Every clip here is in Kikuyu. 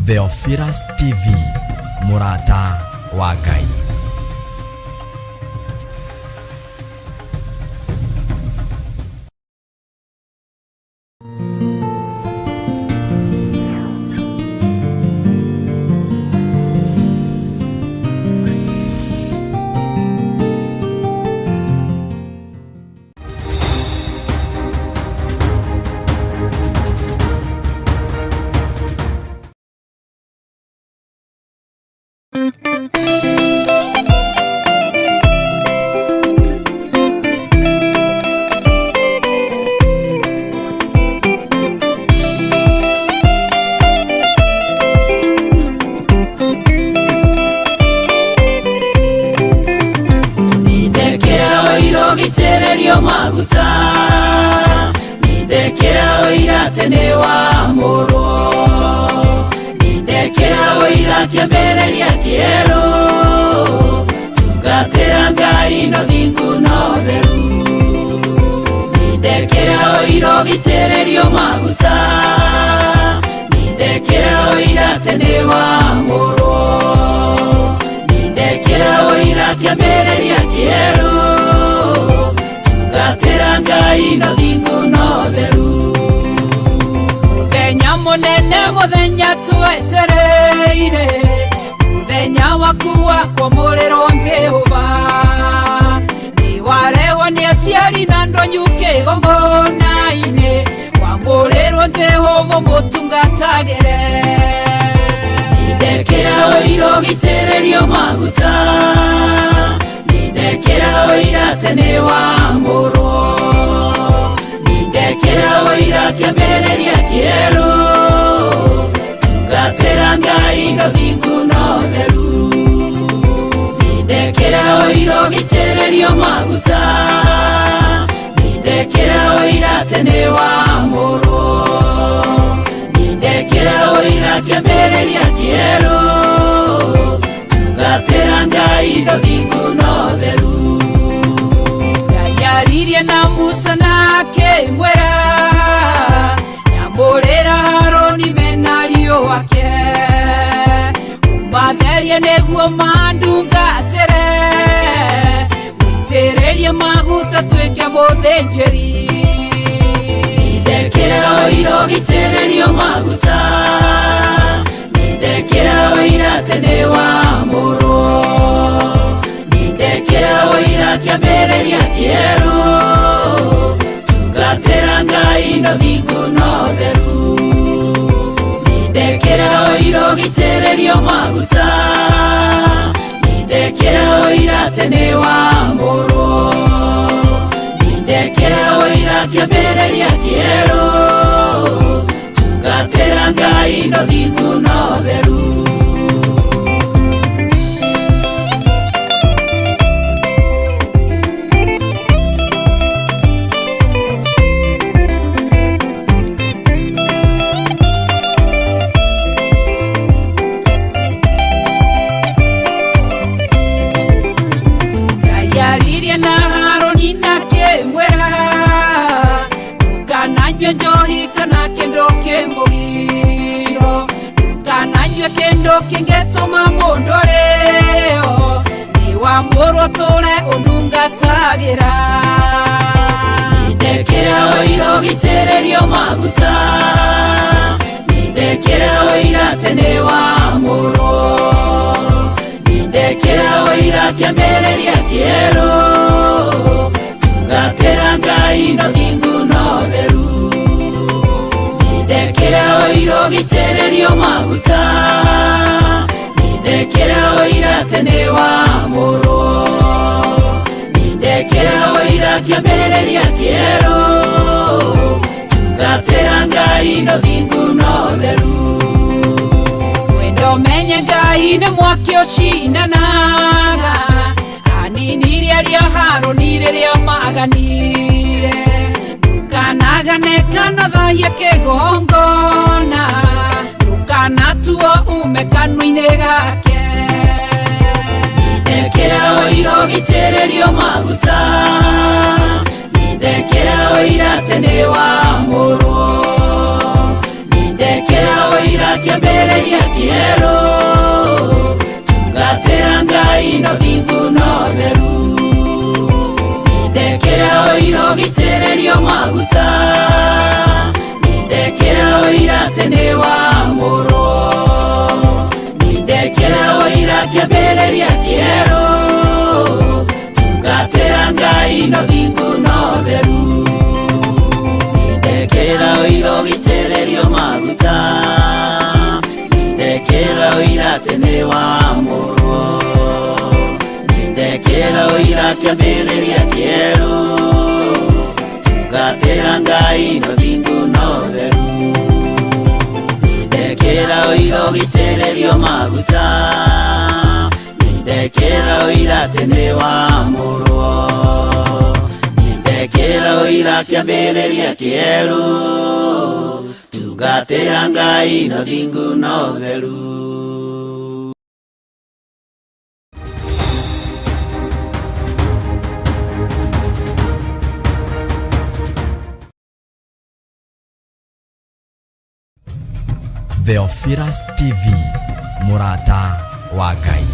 Theophilus TV, mũrata wa Ngai. Nindekera ũira ũgitĩrĩrio maguta, nindekera ũira atĩ nĩ wamũrwo, nindekera ũira kĩambĩrĩria kĩerũ, tungatĩra Ngai no thingu no ũtheru. Nindekera ũira ũgitĩrĩrio maguta, nindekera ũira atĩ nĩ wamũrwo, nindekera ũira kĩambĩrĩria kĩerũ, tungatĩra Ngai no thingu no ũtheru. Mũthenya mũnene, mũthenya twetereire, mũthenya waku wa kwamũrĩrwo Jehova, nĩ warehwo nĩ aciari na ndonyu kĩgongona-inĩ, wamũrĩrwo Jehova mũtungatagĩre. Nindekera ũira ũgitĩrĩrio maguta, nindekera ũira atĩ nĩ wamũrwo, nindekera ũira kĩambĩrĩria kĩerũ, tungatĩra Ngai no thingu no ũtheru. Nindekera ũira ũgitĩrĩrio maguta, nindekera ũira atĩ nĩ wamũrwo, nindekera ũira kĩambĩrĩria kĩerũ, tungatĩra Ngai no thingu no ũtheru. Ngai aririe na Musa na akĩmwĩra, nyamũrĩra Harũni mena ariũ ake, ũmatherie nĩguo mandungatĩre, ũitĩrĩrie maguta tuĩke mũthĩnjĩri. Nindekera ũira ũgitĩrĩrio maguta, nindekera ũira atĩ nĩ wamũrwo, nindekera ũira kĩambĩrĩria kĩerũ, tungatĩra Ngai no thingu no ũtheru. Nindekera ũira ũgitĩrĩrio maguta, nindekera ũira atĩ nĩ wamũrwo, nindekera ũira kĩambĩrĩria kĩerũ, tungatĩra Ngai no thingu no ũtheru. Ngai aririe na Harũni na akĩmwĩra, ndũkananyue njohi kana kĩndũ kĩmũgiro, ndũkananyue kĩndũ kĩngĩtũma mũndũ arĩo, nĩ wamũrwo tũre ũndungatagĩra. Nindekera ũira ũgitĩrĩrio maguta, nindekera ũira atĩ nĩ wamũrwo, nindekera ũira kĩambĩrĩria kĩerũ, tungatĩra Ngai no thingu no ũtheru. Nindekera ũira ũgitĩrĩrio maguta, nindekera ũira atĩ nĩ wamũrwo, nindekera ũira kĩambĩrĩria kĩerũ, tungatĩra Ngai no thingu no ũtheru. Wendo menye Ngai nĩ mwaki ũcinanaga, aninirie aria Harũni rĩrĩa maganire, ndũkanagane kana thahie kĩgongona, ndũkanatuo ume kanua-inĩ gake. Nindekera ũira ũgitĩrĩrio maguta, nindekera ũira atĩ nĩ wamũrwo, nindekera ũira kĩambĩrĩria Kĩambĩrĩria kĩerũ tungatĩra Ngai no thingu no theru nĩndekĩra ũira ũgitĩrĩrio maguta nĩndekĩra ũira atĩ nĩ wamũrwo nĩndekĩra ũira kĩambĩrĩria kĩerũ tungatĩra Ngai no thingu no theru nĩndekĩra ũira ũgitĩrĩrio maguta nĩndekĩra ũira atĩ nĩ wamũrwo nĩndekĩra ũira kĩambĩrĩria kĩerũ tungatĩra Ngai no thingu no theru nĩndekĩra ũira ũgitĩrĩrio maguta nĩndekĩra ũira atĩ nĩ wamũrwo nĩndekĩra ũira kĩambĩrĩria kĩerũ tungatĩra Ngai no thingu no theru. Theophilus TV, mũrata wa Ngai.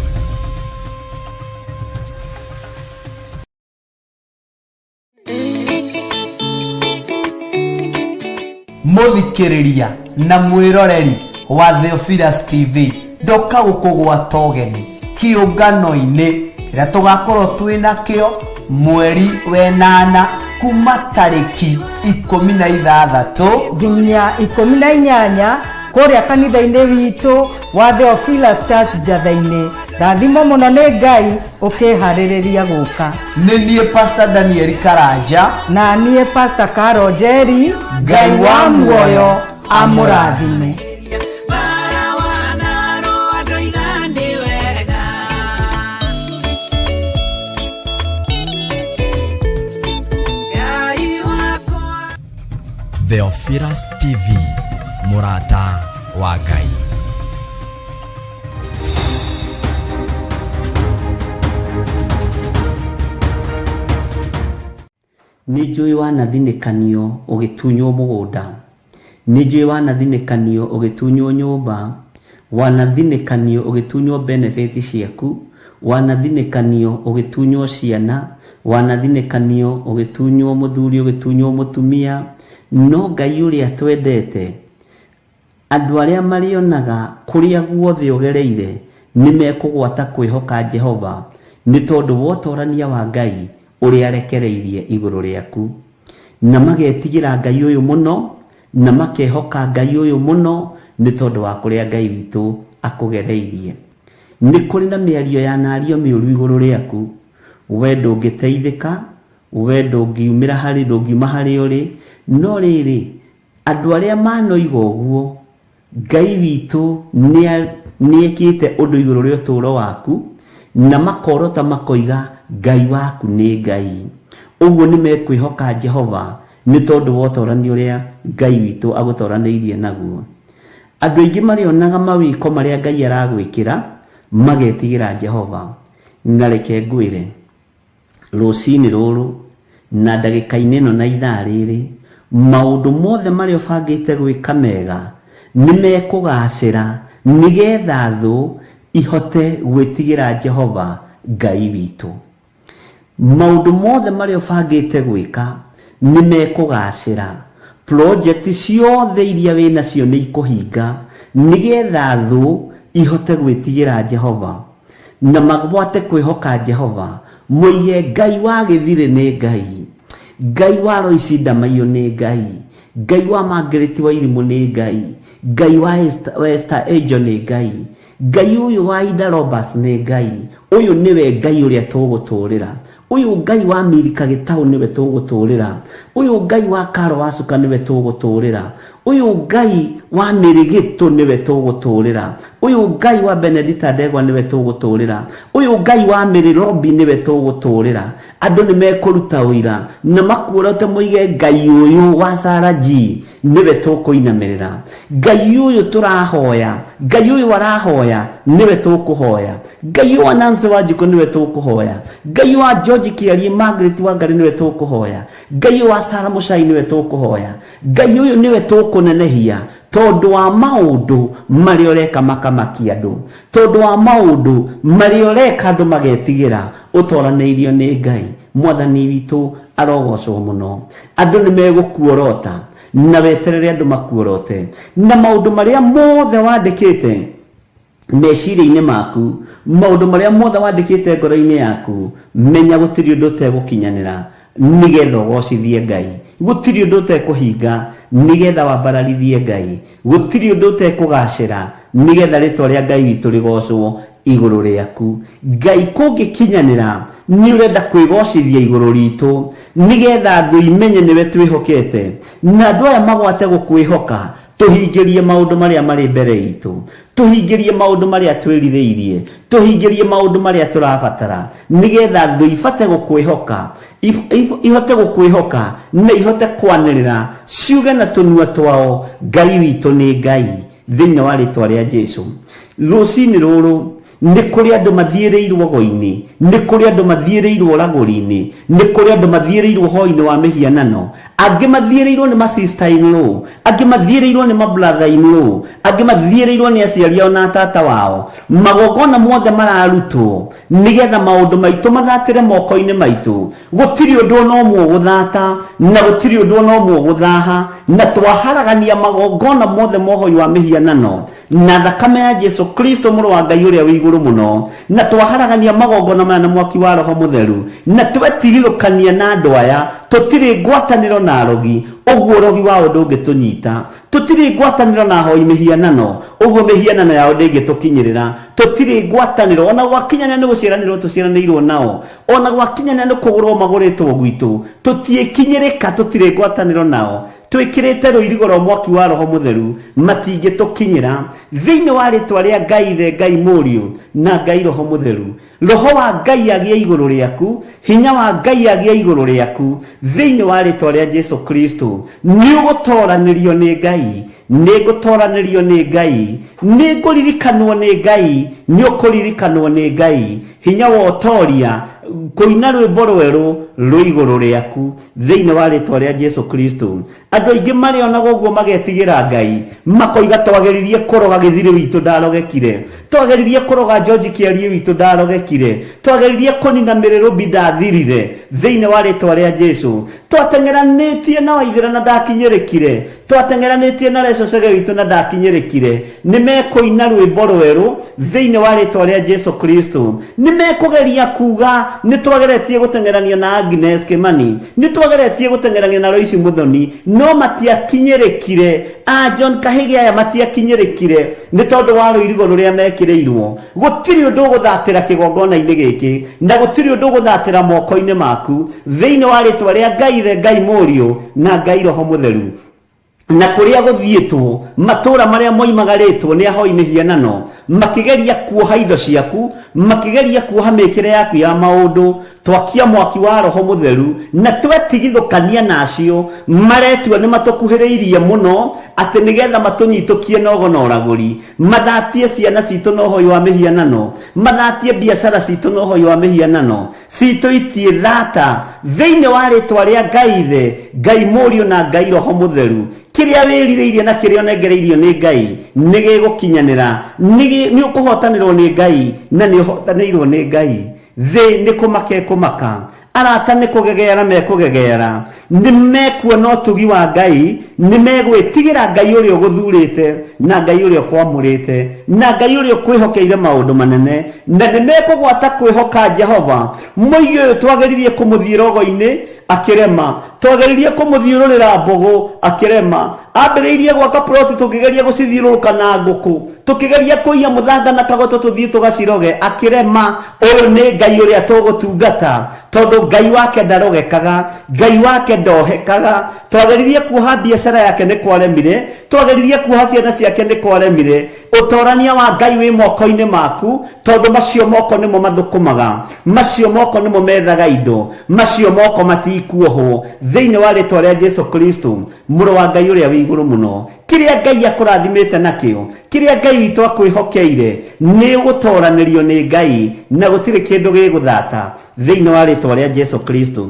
Mũthikĩrĩria na mwĩroreri wa Theophilus TV, ndoka gũkũgwata ũgeni kĩũngano-inĩ kĩrĩa tũgakorwo twĩ nakĩo mweri wenana kuma tarĩki 16 nginya 18 kũrĩa kanitha-inĩ witũ wa Theophilus Church Njatha-inĩ. Rathimwo mũno nĩ Ngai ũkĩharĩrĩria gũka. Nĩ niĩ Pastor Daniel Karanja na niĩ Pastor Caro Njeri. Ngai wa muoyo amũrathime. Bara wanarũa ndoiga nĩ wega. Ngai wakwa. Theophilus TV, mũrata wa Ngai. Nĩ njũĩ wanathinĩkanio ũgĩtunywo mũgũnda, nĩ njũĩ wanathinĩkanio ũgĩtunywo nyũmba, wanathinĩkanio ũgĩtunywo benefit ciaku, wanathinĩkanio ũgĩtunywo ciana, wanathinĩkanio ũgĩtunywo mũthuri, ũgĩtunywo mũtumia. No Ngai ũrĩa twendete, andũ arĩa marĩonaga kũrĩa guothe ũgereire nĩ mekũgwata kwĩhoka Jehova nĩ tondũ wa ũtorania wa Ngai ũrĩa arekereirie igũrũ rĩaku. Na magetigĩra Ngai ũyũ mũno, na makehoka Ngai ũyũ mũno nĩ tondũ wa kũrĩa Ngai witũ akũgereirie. Nĩ kũrĩ na mĩario yanario mĩũru igũrũ rĩaku, we ndũngĩteithĩka, we ndũngiumĩra harĩ, ndũngiuma harĩa ũrĩ, no rĩrĩ, andũ arĩa manoiga ũguo, Ngai witũ nĩekĩte ũndũ igũrũ rĩa ũtũũro waku, na makorota makoiga Ngai waku nĩ Ngai. Ũguo nĩ mekwĩhoka Jehova nĩ tondũ wa ũtorani ũrĩa Ngai witũ agũtoranĩirie naguo. Andũ aingĩ marĩonaga mawĩko marĩa Ngai aragwĩkĩra, magetigĩra Jehova. Na reke ngwĩre, rũcinĩ rũrũ na ndagĩka-inĩ ĩno na ithaa rĩrĩ, maũndũ mothe marĩa ũbangĩte gwĩka mega nĩ mekũgacĩra nĩgetha thũ ihote gwĩtigĩra Jehova Ngai witũ. Maũndũ mothe marĩa ũbangĩte gwĩka nĩ mekũgacĩra. Project ciothe iria wĩnacio nĩ ikũhinga nĩgetha thũ ihote gwĩtigĩra Jehova na magwate kwĩhoka Jehova, moige Ngai wa gĩthirĩ nĩ Ngai, Ngai wa Loici Ndamaiyũ nĩ Ngai, Ngai wa Margaret Wairimũ nĩ Ngai, Ngai wa Esther Angel nĩ Ngai, Ngai ũyũ wa Ida Roberts nĩ Ngai, ũyũ nĩwe Ngai ũrĩa tũgũtũrĩra, ũyũ Ngai wa Milika Gĩtaũ nĩwe tũgũtũrĩra, ũyũ Ngai wa Karo Wacuka nĩwe tũgũtũrĩra, ũyũ Ngai wa Mĩrĩgĩtũ nĩwe tũgũtũrĩra, ũyũ Ngai wa Benedita Ndegwa nĩwe tũgũtũrĩra, ũyũ Ngai wa Mĩrĩ Robi nĩwe tũgũtũrĩra. Andũ nĩ mekũruta ũira na makuorote moige Ngai ũyũ wa Sarah G nĩwe tũkũinamĩrĩra, Ngai ũyũ tũrahoya, Ngai ũyũ arahoya nĩwe tũkũhoya, Ngai ũyũ wa Nancy Wanjikũ nĩwe tũkũhoya, Ngai wa George George Kĩariĩ Margaret Wangari nĩwe tũkũhoya, Ngai ũyũ wa Sarah Mũcai nĩwe tũkũhoya, Ngai ũyũ nĩwe tũkũnenehia tondũ wa maũndũ marĩa ũreka makamakia andũ, tondũ wa maũndũ marĩa ũreka andũ magetigĩra, ũtoranĩirio nĩ Ngai. Mwathani witũ arogocwo mũno. Andũ nĩ megũkuorota na weterere andũ makuorote, na maũndũ marĩa mothe wandĩkĩte meciria-inĩ maku, maũndũ marĩa mothe wandĩkĩte ngoro-inĩ yaku, menya gũtirĩ ũndũ ũtegũkinyanĩra nĩgetha ũgocithie Ngai, gũtirĩ ũndũ ũtekũhinga nĩgetha wambararithie Ngai, gũtirĩ ũndũ ũtekũgacĩra nĩgetha rĩtwa rĩa Ngai witũ rĩgocwo igũrũ rĩaku. Ngai kũngĩkinyanĩra nĩ ũrenda kwĩgocithia igũrũ ritũ nĩgetha thũ imenye nĩwe twĩhokete, na andũ aya magwate gũkwĩhoka, tũhingĩrie maũndũ marĩa marĩ mbere itũ, tũhingĩrie maũndũ marĩa twĩrirĩirie, tũhingĩrie maũndũ marĩa tũrabatara, nĩgetha thũ ibate gũkwĩhoka, ihote gũkwĩhoka na ihote kwanĩrĩra ciuge na tũnua twao, Ngai witũ nĩ Ngai, thĩinĩ wa rĩtwa rĩa Jesu. Rũcinĩ rũrũ nĩ kũrĩ andũ mathiĩrĩirwo go-inĩ, nĩ kũrĩ andũ mathiĩrĩirwo ũragũri-inĩ, nĩ kũrĩ andũ mathiĩrĩirwo ũhoi-inĩ wa mĩhianano, angĩ mathiĩrĩirwo nĩ ma sister in law, angĩ mathiĩrĩirwo nĩ ma brother in law, angĩ mathiĩrĩirwo nĩ aciari ao na tata wao. Magongona mothe mararutwo nĩgetha maũndũ maitũ mathatĩre moko-inĩ maitũ. Gũtirĩ ũndũ ona ũmwe ũgũthata, na gũtirĩ ũndũ ona ũmwe ũgũthaha, na twaharagania magongona mothe ma ũhoi wa mĩhianano na thakame ya Jesu Kristo mũrũ wa Ngai ũrĩa wĩ igũrũ mũno, na twaharagania magongona maya na mwaki wa Roho Mũtheru, na twetigithũkania na andũ aya, tũtirĩ ngwatanĩro na arogi, ũguo ũrogi wao ndũngĩtũnyita. Tũtirĩ ngwatanĩro na ahoi mĩhianano, ũguo mĩhianano yao ndĩngĩtũkinyĩrĩra. Tũtirĩ ngwatanĩro, ona gwakinyanĩra nĩ gũciaranĩrwo tũciaranĩirwo nao, ona gwakinyanĩra nĩ kũgũrwo magũrĩtwo gwitũ, tũtiĩkinyĩrĩka, tũtirĩ ngwatanĩro nao. Twĩkĩrĩte rũirigo rwa mwaki wa Roho Mũtheru, matingĩtũkinyĩra. Thĩinĩ wa rĩtwa rĩa Ngai Ithe, Ngai Mũriũ, na Ngai Roho Mũtheru, Roho wa Ngai agĩe igũrũ rĩaku, hinya wa Ngai agĩe igũrũ rĩaku, thĩinĩ wa rĩtwa rĩa Jesu Kristo. Nĩ ũgũtoranĩrio nĩ Ngai, nĩ ngũtoranĩrio nĩ Ngai, nĩ ngũririkanwo nĩ Ngai, nĩ ũkũririkanwo nĩ Ngai. Hinya wa ũtoria, kũina rwĩmbo rwerũ rwĩ igũrũ rĩaku, thĩinĩ wa rĩtwa rĩa Jesu Kristo. Andũ aingĩ marĩonaga ũguo magetigĩra Ngai, makoiga twageririe kũroga gĩthirĩ witũ ndarogekire, twageririe kũroga George Kĩariĩ witũ ndarogekire, twageririe kũnina mĩrĩrũmbi ndathirire, thĩinĩ wa rĩtwa rĩa Jesu. Twateng'eranĩtie na Waithĩra na ndakinyĩrĩkire, twateng'eranĩtie na Reco Chege witũ na ndakinyĩrĩkire. Nĩ mekũina rwĩmbo rwerũ thĩinĩ wa rĩtwa rĩa Jesu Kristo. Nĩ mekũgeria kuga nĩ twageretie gũteng'erania na Agnes Kimani, nĩ twageretie gũteng'erania na Lois Muthoni, no matiakinyĩrĩkire. A John Kahĩgĩ aya matiakinyĩrĩkire nĩ tondũ wa rũirigo rũrĩa mekĩrĩirwo. Gũtirĩ ũndũ ũgũthatĩra kĩgongona-inĩ gĩkĩ, na gũtirĩ ũndũ ũgũthatĩra moko-inĩ maku, thĩinĩ wa rĩtwa rĩa Ngai Ithe, Ngai Mũriũ, na Ngai Roho Mũtheru. Na kũrĩa gũthiĩtwo, matũũra marĩa moimagarĩtwo nĩ ahoi mĩhianano, makĩgeria kuoha indo ciaku, makĩgeria kuoha mĩkĩre yaku ya maũndũ, twakia mwaki wa Roho Mũtheru, na twetigithũkania na acio maretua nĩ matũkuhĩrĩirie mũno, atĩ nĩgetha matũnyitũkie na ũgo na ũragũri, mathatie ciana citũ na ũhoi wa mĩhianano, mathatie biacara citũ na ũhoi wa mĩhianano, citũ itiĩ thata, thĩinĩ wa rĩtwa rĩa Ngai Ithe, Ngai Mũriũ na Ngai Roho Mũtheru. Kĩrĩa wĩrirĩirie na kĩrĩa ũnengereirio nĩ Ngai nĩ gĩgũkinyanĩra, nĩ ũkũhotanĩrwo nĩ Ngai na nĩ ũhotanĩirwo nĩ Ngai. Thĩ nĩ kũmaka ĩkũmaka, arata nĩ kũgegeara mekũgegeara, nĩ mekuona ũtugi wa Ngai, nĩ megwĩtigĩra Ngai ũrĩa ũgũthurĩte na Ngai ũrĩa ũkwamũrĩte na Ngai ũrĩa ũkwĩhokeire maũndũ manene, na nĩ mekũgwata kwĩhoka Jehova. Mũigi ũyũ twageririe kũmũthiĩra ũgo-inĩ akĩrema, twageririe kũmũthiũrũrĩra mbũgũ akĩrema, ambĩrĩirie gwaka ploti tũkĩgeria gũcithiũrũrũka na ngũkũ, tũkĩgeria kũiya mũthanga na kagoto tũthiĩ tũgaciroge akĩrema. Ũyũ nĩ Ngai ũrĩa tũgũtungata, tondũ Ngai wake ndarogekaga, Ngai wake ndohekaga. Twageririe kuoha biacara yake nĩ kwaremire, twageririe kuoha ciana ciake nĩ kwaremire. Ũtorania wa Ngai wĩ moko-inĩ maku, tondũ macio moko nĩmo mathũkũmaga, macio moko nĩmo methaga indo, macio moko mati Ndikuohwo thĩinĩ wa rĩtwa rĩa Jesu Kristo, mũrũ wa Ngai ũrĩa wĩ igũrũ mũno. Kĩrĩa Ngai akũrathimĩte nakĩo, kĩrĩa Ngai witũ akwĩhokeire, nĩ ũgũtoranĩrio nĩ Ngai na gũtirĩ kĩndũ gĩgũthata thĩinĩ wa rĩtwa rĩa Jesu Kristo.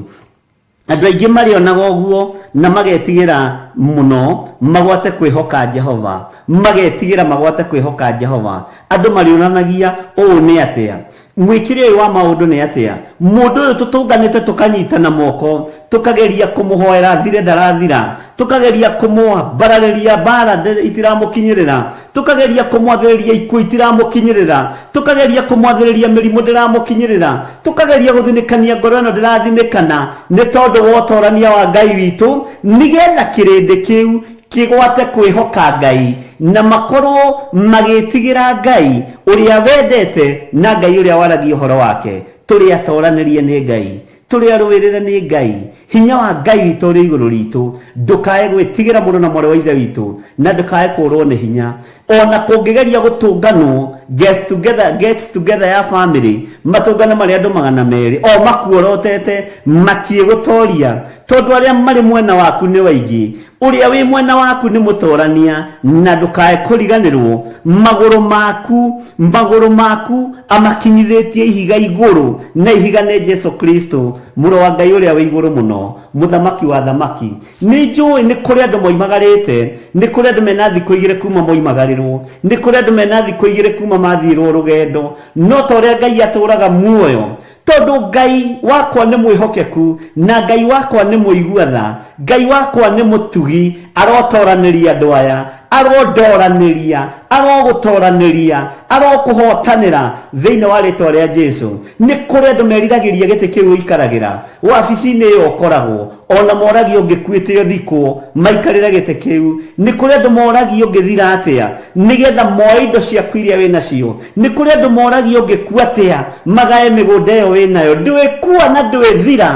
Andũ aingĩ marĩonaga ũguo na magetigĩra mũno magwate kwĩhoka Jehova, magetigĩra magwate kwĩhoka Jehova. Andũ marĩũranagia, ũũ nĩ atĩa? Mwĩkĩre ũyũ wa maũndũ nĩ atĩa? Mũndũ ũyũ tũtũnganĩte tũkanyitana moko, tũkageria kũmũhoera athire ndarathira, tũkageria kũmwambararĩria mbara itiramũkinyĩrĩra, tũkageria kũmwathĩrĩria ikuũ itiramũkinyĩrĩra, tũkageria kũmwathĩrĩria mĩrimũ ndĩramũkinyĩrĩra, tũkageria gũthinĩkania ngoro ĩno ndĩrathinĩkana, nĩ tondũ wa ũtorania wa Ngai witũ, nĩgetha kĩrĩndĩ kĩu kĩgwate kwĩhoka Ngai na makorwo magĩtigĩra Ngai ũrĩa wendete na Ngai ũrĩa waragia ũhoro wake. Tũrĩ atoranĩrie nĩ Ngai, tũrĩ arũĩrĩre nĩ Ngai, hinya wa Ngai witũ ũrĩ igũrũ ritũ. Ndũkae gwĩtigĩra mũrũ na mwarĩ wa Ithe witũ, na ndũkae kũrwo nĩ hinya. Ona kũngĩgeria gũtũnganwo get together, get together ya family, matũngane marĩ andũ 200 o makuorotete, matiĩgũtoria, tondũ arĩa marĩ mwena waku nĩ waingĩ. Ũrĩa wĩ mwena waku nĩ mũtorania, na ndũkae kũriganĩrwo magũrũ maku, magũrũ maku amakinyithĩtie ihiga igũrũ, na ihiga nĩ Jesu Kristo, mũrũ wa Ngai ũrĩa wĩ igũrũ mũno, mũthamaki wa thamaki. Nĩ njũĩ nĩ kũrĩ andũ moimagarĩte, nĩ kũrĩ andũ mena thikũ igĩrĩ kuma moimagarĩrwo, nĩ kũrĩ andũ mena thikũ igĩrĩ kuma mathiĩrwo rũgendo, no ta ũrĩa Ngai atũraga muoyo, tondũ Ngai wakwa nĩ mwĩhokeku, na Ngai wakwa nĩ mũigua tha, Ngai wakwa nĩ mũtugi, arotoranĩria andũ aya, arondoranĩria, arogũtoranĩria, arokũhotanĩra thĩinĩ wa rĩtwa rĩa Jesu. Nĩ kũrĩ andũ meriragĩria gĩtĩ kĩu ũikaragĩra, wabici-inĩ ĩyo ũkoragwo, ona moragio ũngĩkuĩte ũthikwo, maikarĩre gĩtĩ kĩu. Nĩ kũrĩ andũ moragio ũngĩthira atĩa, nĩgetha moe indo ciaku iria wĩ nacio. Nĩ kũrĩ andũ moragio ũngĩkua atĩa, magae mĩgũnda ĩyo wĩ nayo. Ndwĩkua na ndwĩthira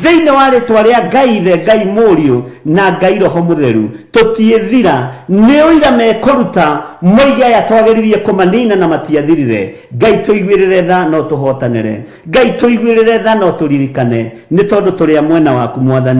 thĩinĩ wa rĩtwa rĩa Ngai Ithe, Ngai Mũriũ na Ngai Roho Mũtheru. Tũtiĩthira. Nĩ ũira mekũruta moige aya twageririe kũmanina na matiathirire. Ngai tũiguĩrĩre tha no tũhotanĩre. Ngai tũiguĩrĩre tha no tũririkane, nĩ tondũ tũrĩ a mwena waku Mwathani.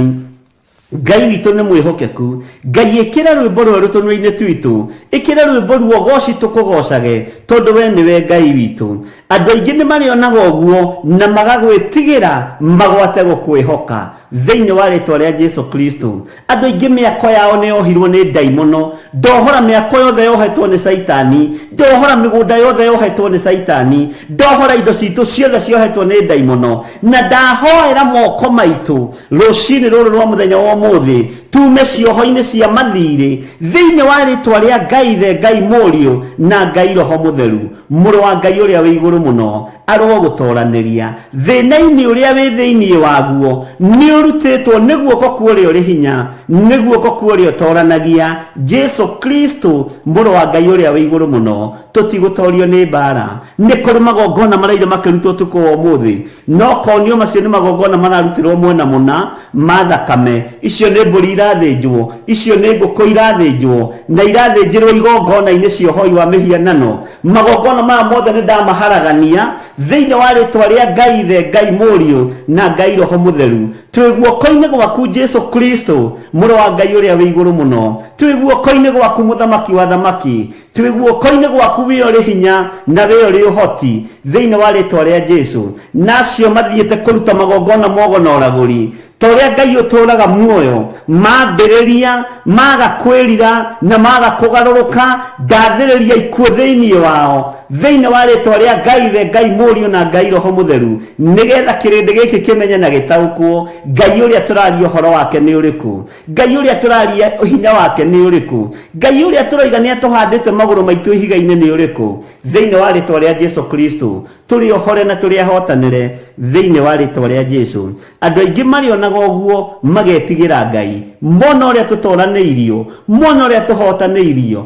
Ngai witũ nĩ mwĩhokeku. Ngai ĩkĩra rwĩmbo rwerũ tũnua-inĩ twitũ, ĩkĩra rwĩmbo ruogoci tũkũgocage, tondũ we nĩwe Ngai witũ. Andũ aingĩ nĩ marĩonaga ũguo na magagwĩtigĩra magwate gũkwĩhoka thĩinĩ wa rĩtwa rĩa Jesu Kristo. Andũ aingĩ mĩako yao nĩ yohirwo nĩ ndaimono. Ndohora mĩako yothe yohetwo nĩ Caitani, ndohora mĩgũnda yothe yohetwo nĩ Caitani, ndohora indo citũ ciothe ciohetwo nĩ ndaimono, na ndahoera moko maitũ rũcinĩ rũrũ rwa mũthenya wa ũmũthĩ tume cioho-inĩ cia mathirĩ thĩinĩ wa rĩtwa rĩa Ngai Ithe, Ngai Mũriũ na Ngai Roho Mũtheru. Mũrũ wa Ngai ũrĩa wĩ igũrũ mũno arogũtoranĩria thĩna-inĩ ũrĩa wĩ thĩinĩ waguo, nĩ ũrutĩtwo nĩ guoko kwa ũrĩa ũrĩ hinya, nĩ guoko kwa ũrĩa ũtoranagia, Jesu Kristo, Mũrũ wa Ngai ũrĩa wĩ igũrũ mũno. Tũtigũtorio nĩ mbara. Nĩ kũrĩ magongona maraire makĩrutwo ũtukũ wa ũmũthĩ, no konio macio nĩ magongona mararutĩrwo mwena mũna ma thakame. Icio nĩ mbũri irathĩnjwo, icio nĩ ngũkũ irathĩnjwo, na irathĩnjĩrwo igongona-inĩ cia ũhoi wa mĩhianano. Magongona maya mothe nĩ ndamaharagania thĩinĩ wa rĩtwa rĩa Ngai Ithe, Ngai Mũriũ na Ngai Roho Mũtheru. Twĩ guoko-inĩ gwaku Jesu Kristo, Mũrũ wa Ngai ũrĩa wĩ igũrũ mũno. Twĩ guoko-inĩ gwaku Mũthamaki wa thamaki. Twĩ guoko-inĩ gwaku wĩ ũrĩ hinya na wĩ ũrĩ ũhoti thĩinĩ wa rĩtwa rĩa Jesu. Na acio mathiĩte kũruta magongona mogo na ũragũri, ta ũrĩa Ngai ũtũũraga muoyo, mambĩrĩria maga kwĩrira na maga kũgarũrũka, ndathĩrĩria ikuũ thĩinĩ wao thĩinĩ wa rĩtwa rĩa Ngai Ithe, Ngai Mũriũ na Ngai Roho Mũtheru, nĩgetha kĩrĩndĩ gĩkĩ kĩmenye na gĩtaũkwo Ngai ũrĩa tũraria ũhoro wake nĩ ũrĩkũ, Ngai ũrĩa tũraria hinya wake nĩ ũrĩkũ, Ngai ũrĩa tũroiga nĩ atũhandĩte magũrũ maitũ ihiga-inĩ nĩ ũrĩkũ. Thĩinĩ wa rĩtwa rĩa Jesu Kristo tũrĩ ohore na tũrĩ ahotanĩre thĩinĩ wa rĩtwa rĩa Jesu. Andũ aingĩ marĩonaga ũguo magetigĩra Ngai, mona ũrĩa tũtoranĩirio, mona ũrĩa tũhotanĩirio,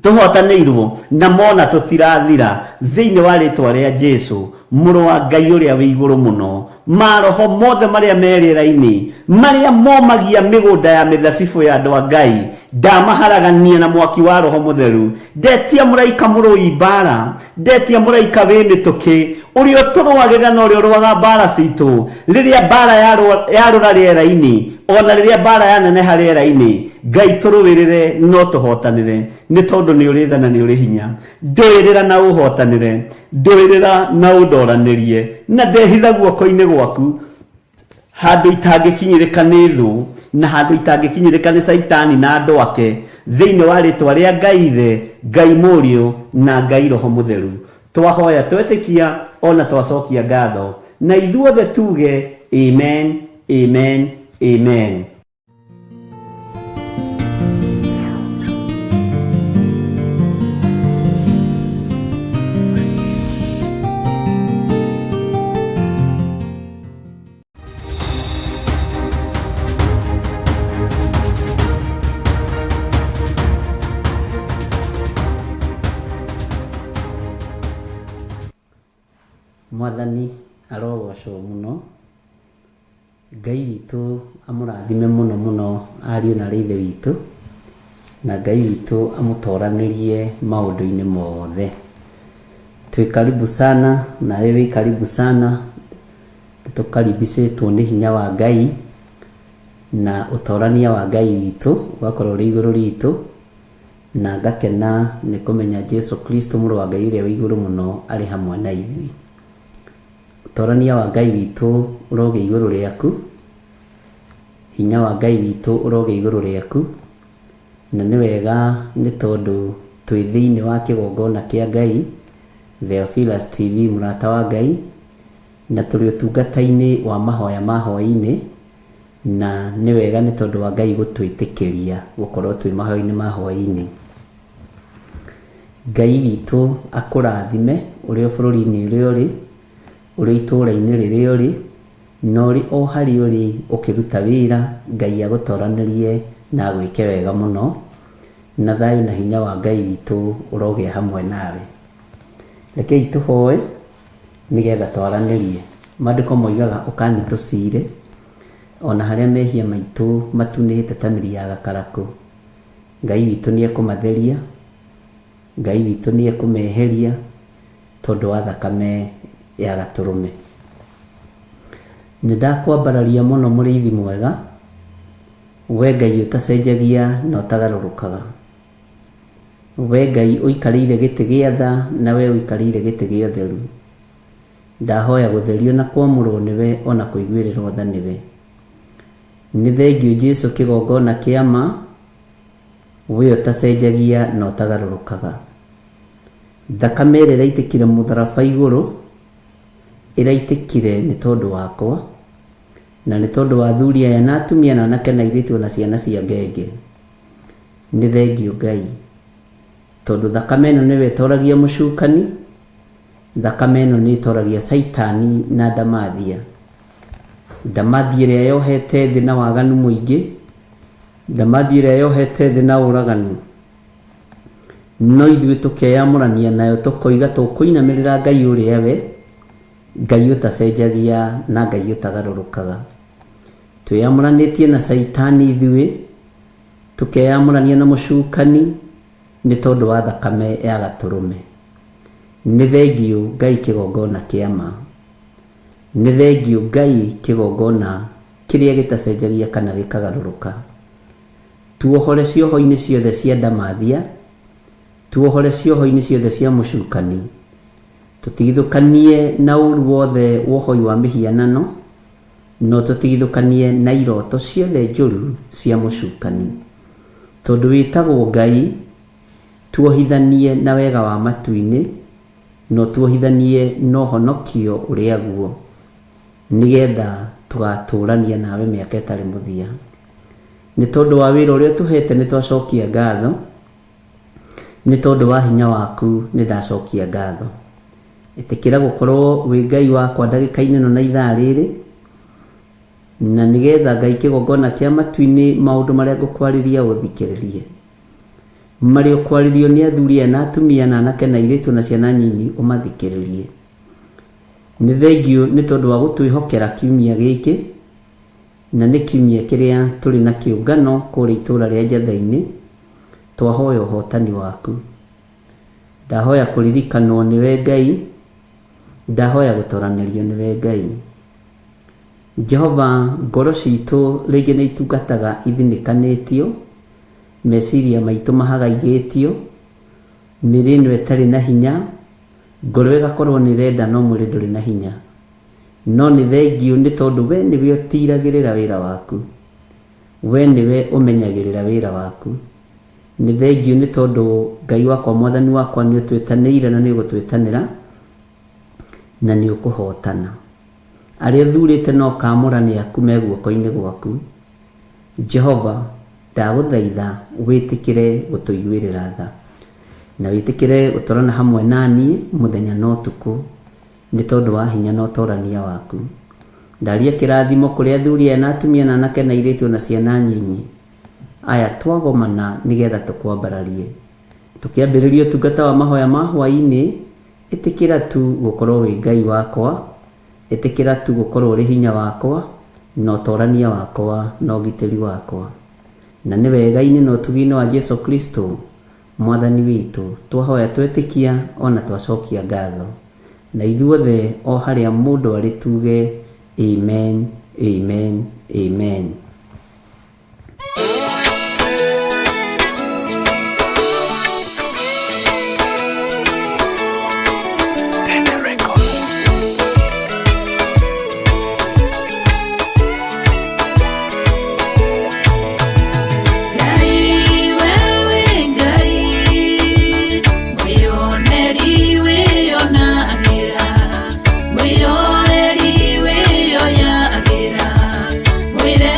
tũhotanĩirwo, na mona tũtirathira thĩinĩ wa rĩtwa rĩa Jesu, Mũrũ wa Ngai ũrĩa wĩ igũrũ mũno. Maroho mothe marĩa me rĩera-inĩ, marĩa momagia mĩgũnda ya mĩthabibũ ya andũ a Ngai, ndamaharagania na mwaki wa Roho Mũtheru. Ndetia mũraika mũrũi mbara, ndetia mũraika wĩ mĩtũkĩ, ũrĩa ũtũrũagĩrĩra na ũrĩa ũrũaga mbara citũ, rĩrĩa mbara yarũra rĩera-inĩ, ona rĩrĩa mbara yaneneha rĩera-inĩ, Ngai tũrũĩrĩre no tũhotanĩre, nĩ tondũ nĩ ũrĩ tha na nĩ ũrĩ hinya. Ndũĩrĩra na ũhotanĩre, ndũĩrĩra na ũndoranĩrie, na ndehitha guoko-inĩ gwaku, handũ itangĩkinyĩrĩka nĩ thũ, na handũ itangĩkinyĩrĩka nĩ Caitani na andũ ake, thĩinĩ wa rĩtwa rĩa Ngai Ithe, Ngai Mũriũ, na Ngai Roho Mũtheru. Twahoya twetĩkia ona twacokia ngatho, na ithuothe tuge amen, amen, amen. Mwathani arogocwo mũno. Ngai witũ amũrathime mũno mũno ariũ na aarĩ a Ithe witũ, na Ngai witũ amũtoranĩrie maũndũ-inĩ mothe. Twĩ karibu sana, nawe wĩ karibu sana, nĩ tũkaribicĩtwo nĩ hinya wa Ngai, na ũtorania wa Ngai witũ ũgakorwo ũrĩ igũrũ ritũ, na ngakena nĩ kũmenya Jesu Kristo mũrũ wa Ngai ũrĩa wĩ igũrũ mũno arĩ hamwe na ithuĩ. Ũtorania wa Ngai witũ ũrogĩa igũrũ rĩaku, hinya wa Ngai witũ ũrogĩa igũrũ rĩaku, na nĩ wega nĩ tondũ twĩ thĩinĩ wa kĩgongona kĩa Ngai, Theophilus TV mũrata wa Ngai, na tũrĩ ũtungata-inĩ wa mahoya ma hwaĩ-inĩ, na nĩ wega nĩ tondũ wa Ngai gũtwĩtĩkĩria gũkorwo twĩ mahoya-inĩ ma hwaĩ-inĩ. Ngai witũ akũrathime ũrĩ o bũrũri-inĩ ũrĩa ũrĩ, ũrĩ itũũra-inĩ rĩrĩa ũrĩ, na ũrĩ o harĩa ũrĩ ũkĩruta wĩra, Ngai agũtoranĩrie na agwĩke wega mũno, na thayũ na hinya wa Ngai witũ ũrogĩa hamwe nawe. Rekei tũhoe nĩgetha twaranĩrie. Maandĩko moigaga ũkani tũcire, ona harĩa mehia maitũ matunĩhĩte ta mĩri ya gakarakũ. Ngai witũ nĩ ekũmatheria, Ngai witũ nĩ ekũmeheria tondũ wa thakame ya Gatũrũme. Nĩ ndakwambararia mũno mũrĩithi mwega, we Ngai ũtacenjagia na ũtagarũrũkaga. We Ngai ũikarĩire gĩtĩ gĩa tha na we ũikarĩire gĩtĩ gĩa ũtheru. Ndahoya gũtherio na kwamũrwo nĩwe ona kũiguĩrĩrwo tha nĩwe. Nĩ thengiũ Jesu kĩgongona kĩa ma, We ũtacenjagia na ũtagarũrũkaga. Thakame ĩrĩa ĩraitĩkire mũtharaba igũrũ, ĩraitĩkire nĩ tondũ wakwa, na nĩ tondũ wa athuri aya na atumia na anake na airĩtu ona ciana cia ngenge. Nĩ thengiũ Ngai, tondũ thakame ĩno nĩyo ĩtoragia mũcukani, Thakame ĩno nĩ ĩtoragia Caitani na ndamathia. Ndamathia ĩrĩa yohete thĩ na waganu mũingĩ, ndamathia ĩrĩa yohete thĩ na ũragani. No ithuĩ tũkeyamũrania nayo tũkoiga tũkũinamĩrĩra Ngai ũrĩa we, Ngai ũtacenjagia na Ngai ũtagarũrũkaga. Twĩyamũranĩtie na Caitani ithuĩ, tũkeyamũrania na mũcukani, Nĩ tondũ wa thakame ya Gatũrũme. Nĩ thengiũ Ngai kĩgongona kĩa ma. Nĩ thengiũ Ngai kĩgongona kĩrĩa gĩtacenjagia kana gĩkagarũrũka. Tuohore cioho-inĩ ciothe cia ndamathia, tuohore cioho-inĩ ciothe cia mũcukani, tũtigithũkanie na ũru wothe wa ũhoi wa mĩhianano, na ũtũtigithũkanie na iroto ciothe njũru cia mũcukani. Tondũ wĩtagwo Ngai, tuohithanie na wega wa matu-inĩ, na ũtuohithanie na ũhonokio ũrĩa guo, nĩ getha tũgatũũrania nawe mĩaka ĩtarĩ mũthia. Nĩ tondũ wa wĩra ũrĩa ũtũhete nĩ twacokia ngatho, nĩ tondũ wa hinya waku nĩ ndacokia ngatho. Ĩtĩkĩra gũkorwo wĩ Ngai wakwa ndagĩka-inĩ ĩno na ithaa rĩrĩ, Na nĩgetha Ngai kĩgongona kĩa matu-inĩ maũndũ marĩa ngũkwarĩria ũthikĩrĩrie. Marĩa ũkwarĩrio nĩ athuri aya na atumia na anake na airĩtu na ciana nyinyi ũmathikĩrĩrie. Nĩ thengiũ nĩ tondũ wa gũtwĩhokera kiumia gĩkĩ, na nĩ kiumia kĩrĩa tũrĩ na kĩũngano kũrĩa itũũra rĩa Njatha-inĩ. Twahoya ũhotani waku. Ndahoya kũririkanwo nĩwe Ngai, ndahoya gũtoranĩrio nĩwe Ngai. Jehova, ngoro citũ rĩngĩ nĩ itungataga ithinĩkanĩtio, meciria maitũ mahagaigĩtio, mĩĩrĩ ĩno ĩtarĩ na hinya, ngoro ĩgakorwo nĩ ĩrenda no mwĩrĩ ndũrĩ na hinya. No nĩ thengiũ nĩ tondũ we nĩwe ũtiragĩrĩra wĩra waku, we nĩwe ũmenyagĩrĩra wĩra waku. Nĩ thengiũ nĩ tondũ Ngai wakwa, Mwathani wakwa, nĩ ũtwĩtanĩire na nĩ ũgũtwĩtanĩra na nĩ ũkũhotana. Arĩa ũthurĩte na ũkaamũra nĩ aku me guoko-inĩ gwaku. Jehova, ndagũthaitha wĩtĩkĩre gũtũiguĩrĩra tha, na wĩtĩkĩre gũtwarana hamwe na niĩ mũthenya na ũtukũ, nĩ tondũ wa hinya na ũtorania waku. Ndaria kĩrathimo kũrĩ athuri aya na atumia na anake na airĩtu na ciana nyinyi aya twagomana nĩgetha tũkwambararie. Tũkĩambĩrĩria ũtungata wa mahoya ma hwaĩ-inĩ, ĩtĩkĩra tu gũkorwo wĩ Ngai wakwa, ĩtĩkĩra tu gũkorwo ũrĩ hinya wakwa na ũtorania wakwa na ũgitĩri wakwa. Na nĩ wega-inĩ na ũtugi-inĩ wa Jesu Kristo Mwathani witũ twahoya twetĩkia ona twacokia ngatho. Na ithuothe o harĩa mũndũ arĩ tuge amen, amen, amen. Ngai wewe Ngai, mwĩoneri wĩonagĩra, mwĩyoeri wĩyoyagĩra, mwĩre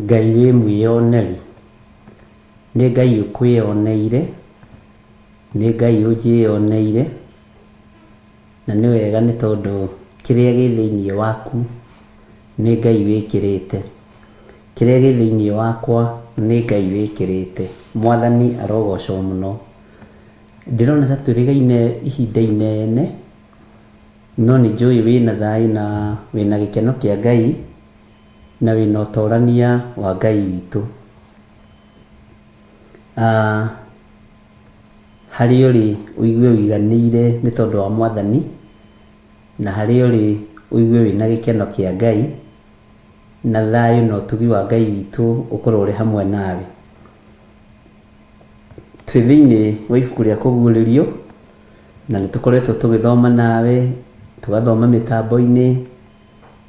Ngai wĩ mwĩyoneri, nĩ Ngai ũkwĩyoneire, nĩ Ngai ũnjĩyoneire, na nĩ wega nĩ tondũ kĩrĩa gĩ thĩiniĩ waku nĩ Ngai wĩkĩrĩte, kĩrĩa gĩ thĩiniĩ wakwa nĩ Ngai wĩkĩrĩte. Mwathani arogocwo mũno. Ndĩrona ta twĩrĩgaine ihinda inene, no nĩ njũĩ wĩna thayũ na wĩna gĩkeno kĩa Ngai, na wĩna ũtorania wa Ngai witũ. Ah, harĩa ũrĩ ũigue ũiganĩire nĩ tondũ wa Mwathani, na harĩa ũrĩ ũigue wĩna gĩkeno kĩa Ngai, na thayũ na ũtugi wa Ngai witũ ũkorwo ũrĩ hamwe nawe. Twĩ thĩinĩ wa ibuku rĩa Kũguũrĩrio, na nĩ tũkoretwo tũgĩthoma nawe, tũgathoma mĩtambo-inĩ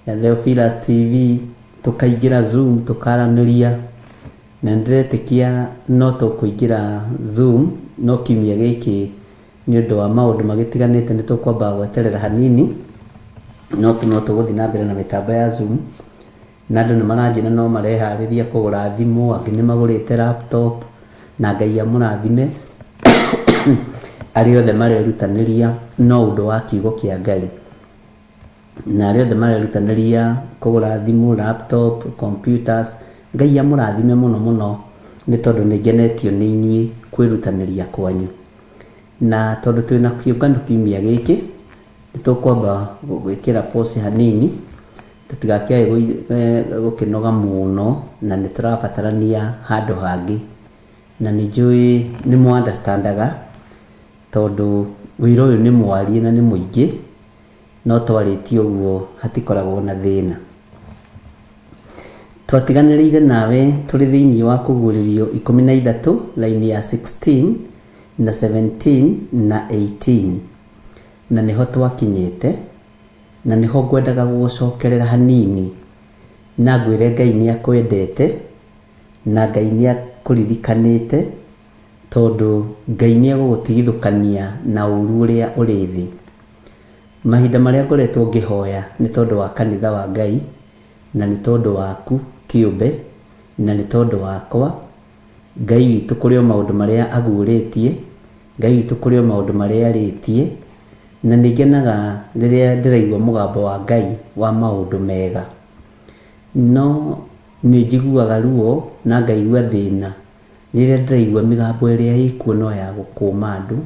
ya Theophilus TV, tũkaingĩra Zoom tũkaranĩria, na nĩndĩretĩkia no tũkũingĩra Zoom no kiumia gĩkĩ nĩ ũndũ wa maũndũ magĩtiganĩte nĩ tũkwamba gweterera hanini, no no tũgũthiĩ na mbere na mĩtambo ya Zoom. Na andũ nĩ maranjĩra no mareharĩria kũgũra thimũ, angĩ nĩ magũrĩte laptop, na Ngai amũrathime arĩa othe marerutanĩria no ũndũ wa kiugo kĩa Ngai. Na arĩa othe marerutanĩria kũgũra thimũ, laptop, computers, Ngai amũrathime mũno mũno nĩ tondũ nĩ ngenetio nĩ inyuĩ kwĩrutanĩria kwanyu. Na tondũ twĩna kĩũngano kiumia gĩkĩ, nĩ tũkwamba gwĩkĩra pause hanini, tũtigakĩae gũkĩnoga mũno na nĩ tũrabatarania handũ hangĩ. Na nĩ njũĩ nĩ mũ understandaga tondũ wĩra ũyũ nĩ mwarie na nĩ mũingĩ, no twarĩtie ũguo hatikoragwo na thĩna. Twatiganĩrĩire nawe tũrĩ thĩinĩ wa Kũguũrĩrio 13 raini ya 16 na 17 na 18, na nĩho twakinyĩte, na nĩho ngwendaga gũgũcokerera hanini na ngwĩre Ngai nĩ akwendete na Ngai nĩ akũririkanĩte, tondũ Ngai nĩ egũgũtigithũkania na ũru ũrĩa ũrĩ thĩ. Mahinda marĩa ngoretwo ngĩhoya nĩ tondũ wa kanitha wa Ngai, na nĩ tondũ waku kĩũmbe, na nĩ tondũ wakwa. Ngai witũ kũrĩ o maũndũ marĩa aguũrĩtie, Ngai witũ kũrĩ o maũndũ marĩa arĩtie, na nĩ ngenaga rĩrĩa ndĩraigua mũgambo wa Ngai wa maũndũ mega. No nĩ njiguaga ruo na ngaigua thĩna rĩrĩa ndĩraigua mĩgambo ĩrĩa ĩkuo no ya gũkũma andũ,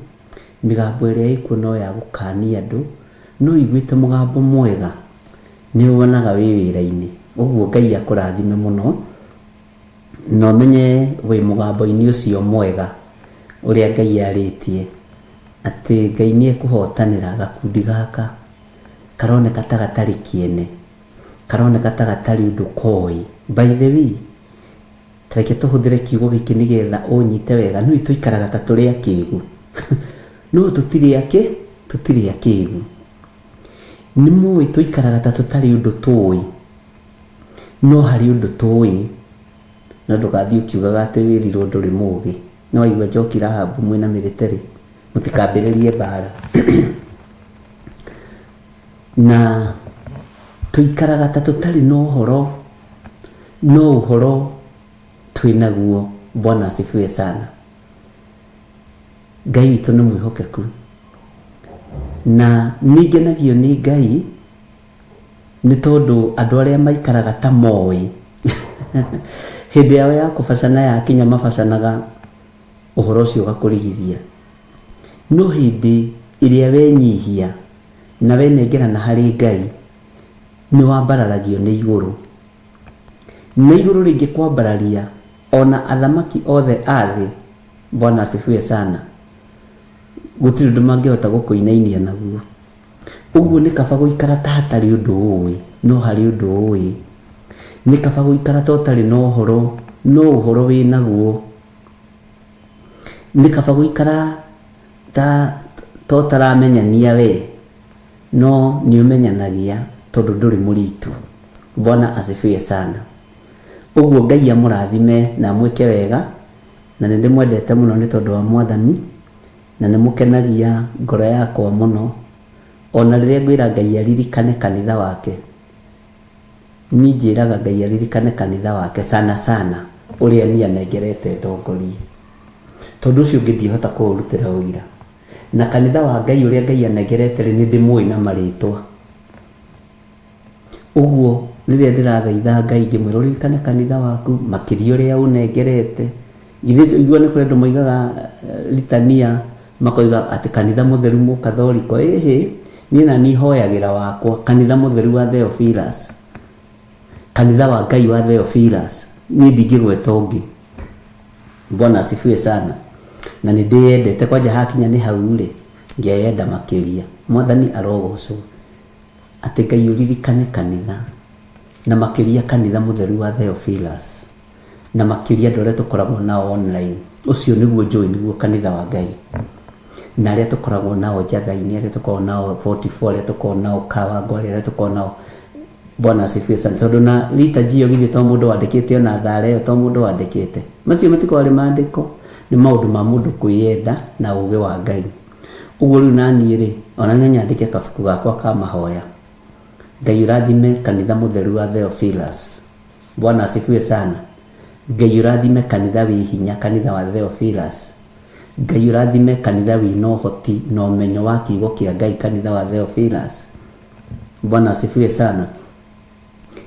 mĩgambo ĩrĩa ĩkuo no ya gũkania andũ, no ũiguĩte mũgambo mwega nĩ wonaga wĩ wĩra-inĩ. Ũguo Ngai akũrathime mũno na ũmenye wĩ mũgambo-inĩ ũcio mwega ũrĩa Ngai arĩtie atĩ Ngai nĩ ekũhotanĩra gakundi gaka karoneka ta gatarĩ kĩene, karoneka ta gatarĩ ũndũ koĩ. By the way, ta reke tũhũthĩre kiugo gĩkĩ nĩgetha ũnyite wega, nĩũĩ tũikaraga ta tũrĩ akĩgu no tũtirĩ akĩ, tũtirĩ akĩgu. Nĩ mũĩ tũikaraga ta tũtarĩ ũndũ tũĩ, no harĩ ũndũ tũĩ. No ndũgathiĩ ũkiugaga atĩ wĩrirwo ndũrĩ mũgĩ. Nĩ waigua Njoki Rahabu mwĩna mĩrĩterĩ, mũtikambĩrĩrie mbara. Na tũikaraga ta tũtarĩ na ũhoro, no ũhoro twĩnaguo. Bwana asifiwe sana. Ngai witũ nĩ mwĩhokeku, na nĩ ngenagio nĩ Ngai nĩ tondũ andũ arĩa maikaraga ta moĩ hĩndĩ yao ya kũbacana yakinya mabacanaga ũhoro ũcio ũgakũrigithia. No hĩndĩ ĩrĩa wenyihia na wenengerana harĩ Ngai, nĩ wambararagio nĩ igũrũ. Na igũrũ rĩngĩkwambararia, ona athamaki othe a thĩ, Bwana asifiwe sana, gũtirĩ ũndũ mangĩhota gũkũinainia naguo. Ũguo nĩ kaba gũikara ta hatarĩ ũndũ ũĩ, no harĩ ũndũ ũĩ. Nĩ kaba gũikara ta ũtarĩ na ũhoro, no ũhoro wĩ naguo. Nĩ kaba gũikara ta ta ũtaramenyania we, no nĩ ũmenyanagia tondũ ndũrĩ mũritũ. Bwana asifiwe sana. Ũguo Ngai amũrathime na amwĩke wega, na nĩ ndĩmwendete mũno nĩ tondũ wa Mwathani, na nĩ mũkenagia ngoro yakwa mũno, ona rĩrĩa ngwĩra Ngai aririkane kanitha wake. Niĩ njĩraga Ngai aririkane kanitha wake sana sana ũrĩa niĩ anengerete ndongorie. Tondũ ũcio ũngĩ ndingĩhota kũũrutĩra ũira. Na kanitha wa Ngai ũrĩa Ngai anengerete rĩ, nĩ ndĩmũĩ na marĩtwa. Ũguo rĩrĩa ndĩrathaitha Ngai ngĩmwĩra ũririkane kanitha waku makĩria ũrĩa ũnengerete. Githĩ ũigua nĩ kũrĩ andũ moigaga litania makoiga atĩ kanitha mũtheru mũkathoriko. Ĩhĩ, niĩ na niĩ hoyagĩra wakwa kanitha mũtheru wa Theophilus. Kanitha wa Ngai wa Theophilus. Niĩ ndingĩgweta ũngĩ. Bwana asifiwe sana. Na nĩ ndĩyendete kwanja hakinya nĩ hau rĩ, ngeyenda makĩria. Mwathani arogocwo. Atĩ Ngai ũririkane kanitha, na makĩria kanitha mũtheru wa Theophilus, na makĩria andũ arĩa tũkoragwo nao online. Ũcio nĩguo njũĩ nĩguo kanitha wa Ngai. Na arĩa tũkoragwo nao Njatha-inĩ, arĩa tũkoragwo nao 44, arĩa tũkoragwo nao Kawangware, arĩa tũkoragwo nao Bwana asifiwe sana. Tondũ na liturgy ĩyo githĩ to mũndũ wandĩkĩte ona thara ĩyo to mũndũ wandĩkĩte. Macio matikoragwo arĩ maandĩko, nĩ maũndũ ma mũndũ kwĩyenda na ũgĩ wa Ngai. Ũguo rĩu naniĩ rĩ, ona no nyandĩke kabuku gakwa ka mahoya. Ngai ũrathime kanitha mũtheru wa Theophilus. Bwana asifiwe sana. Ngai ũrathime kanitha wĩ hinya, kanitha wa Theophilus. Ngai ũrathime kanitha wĩna ũhoti na ũmenyo wa kiugo kĩa Ngai, kanitha wa Theophilus. Bwana asifiwe sana.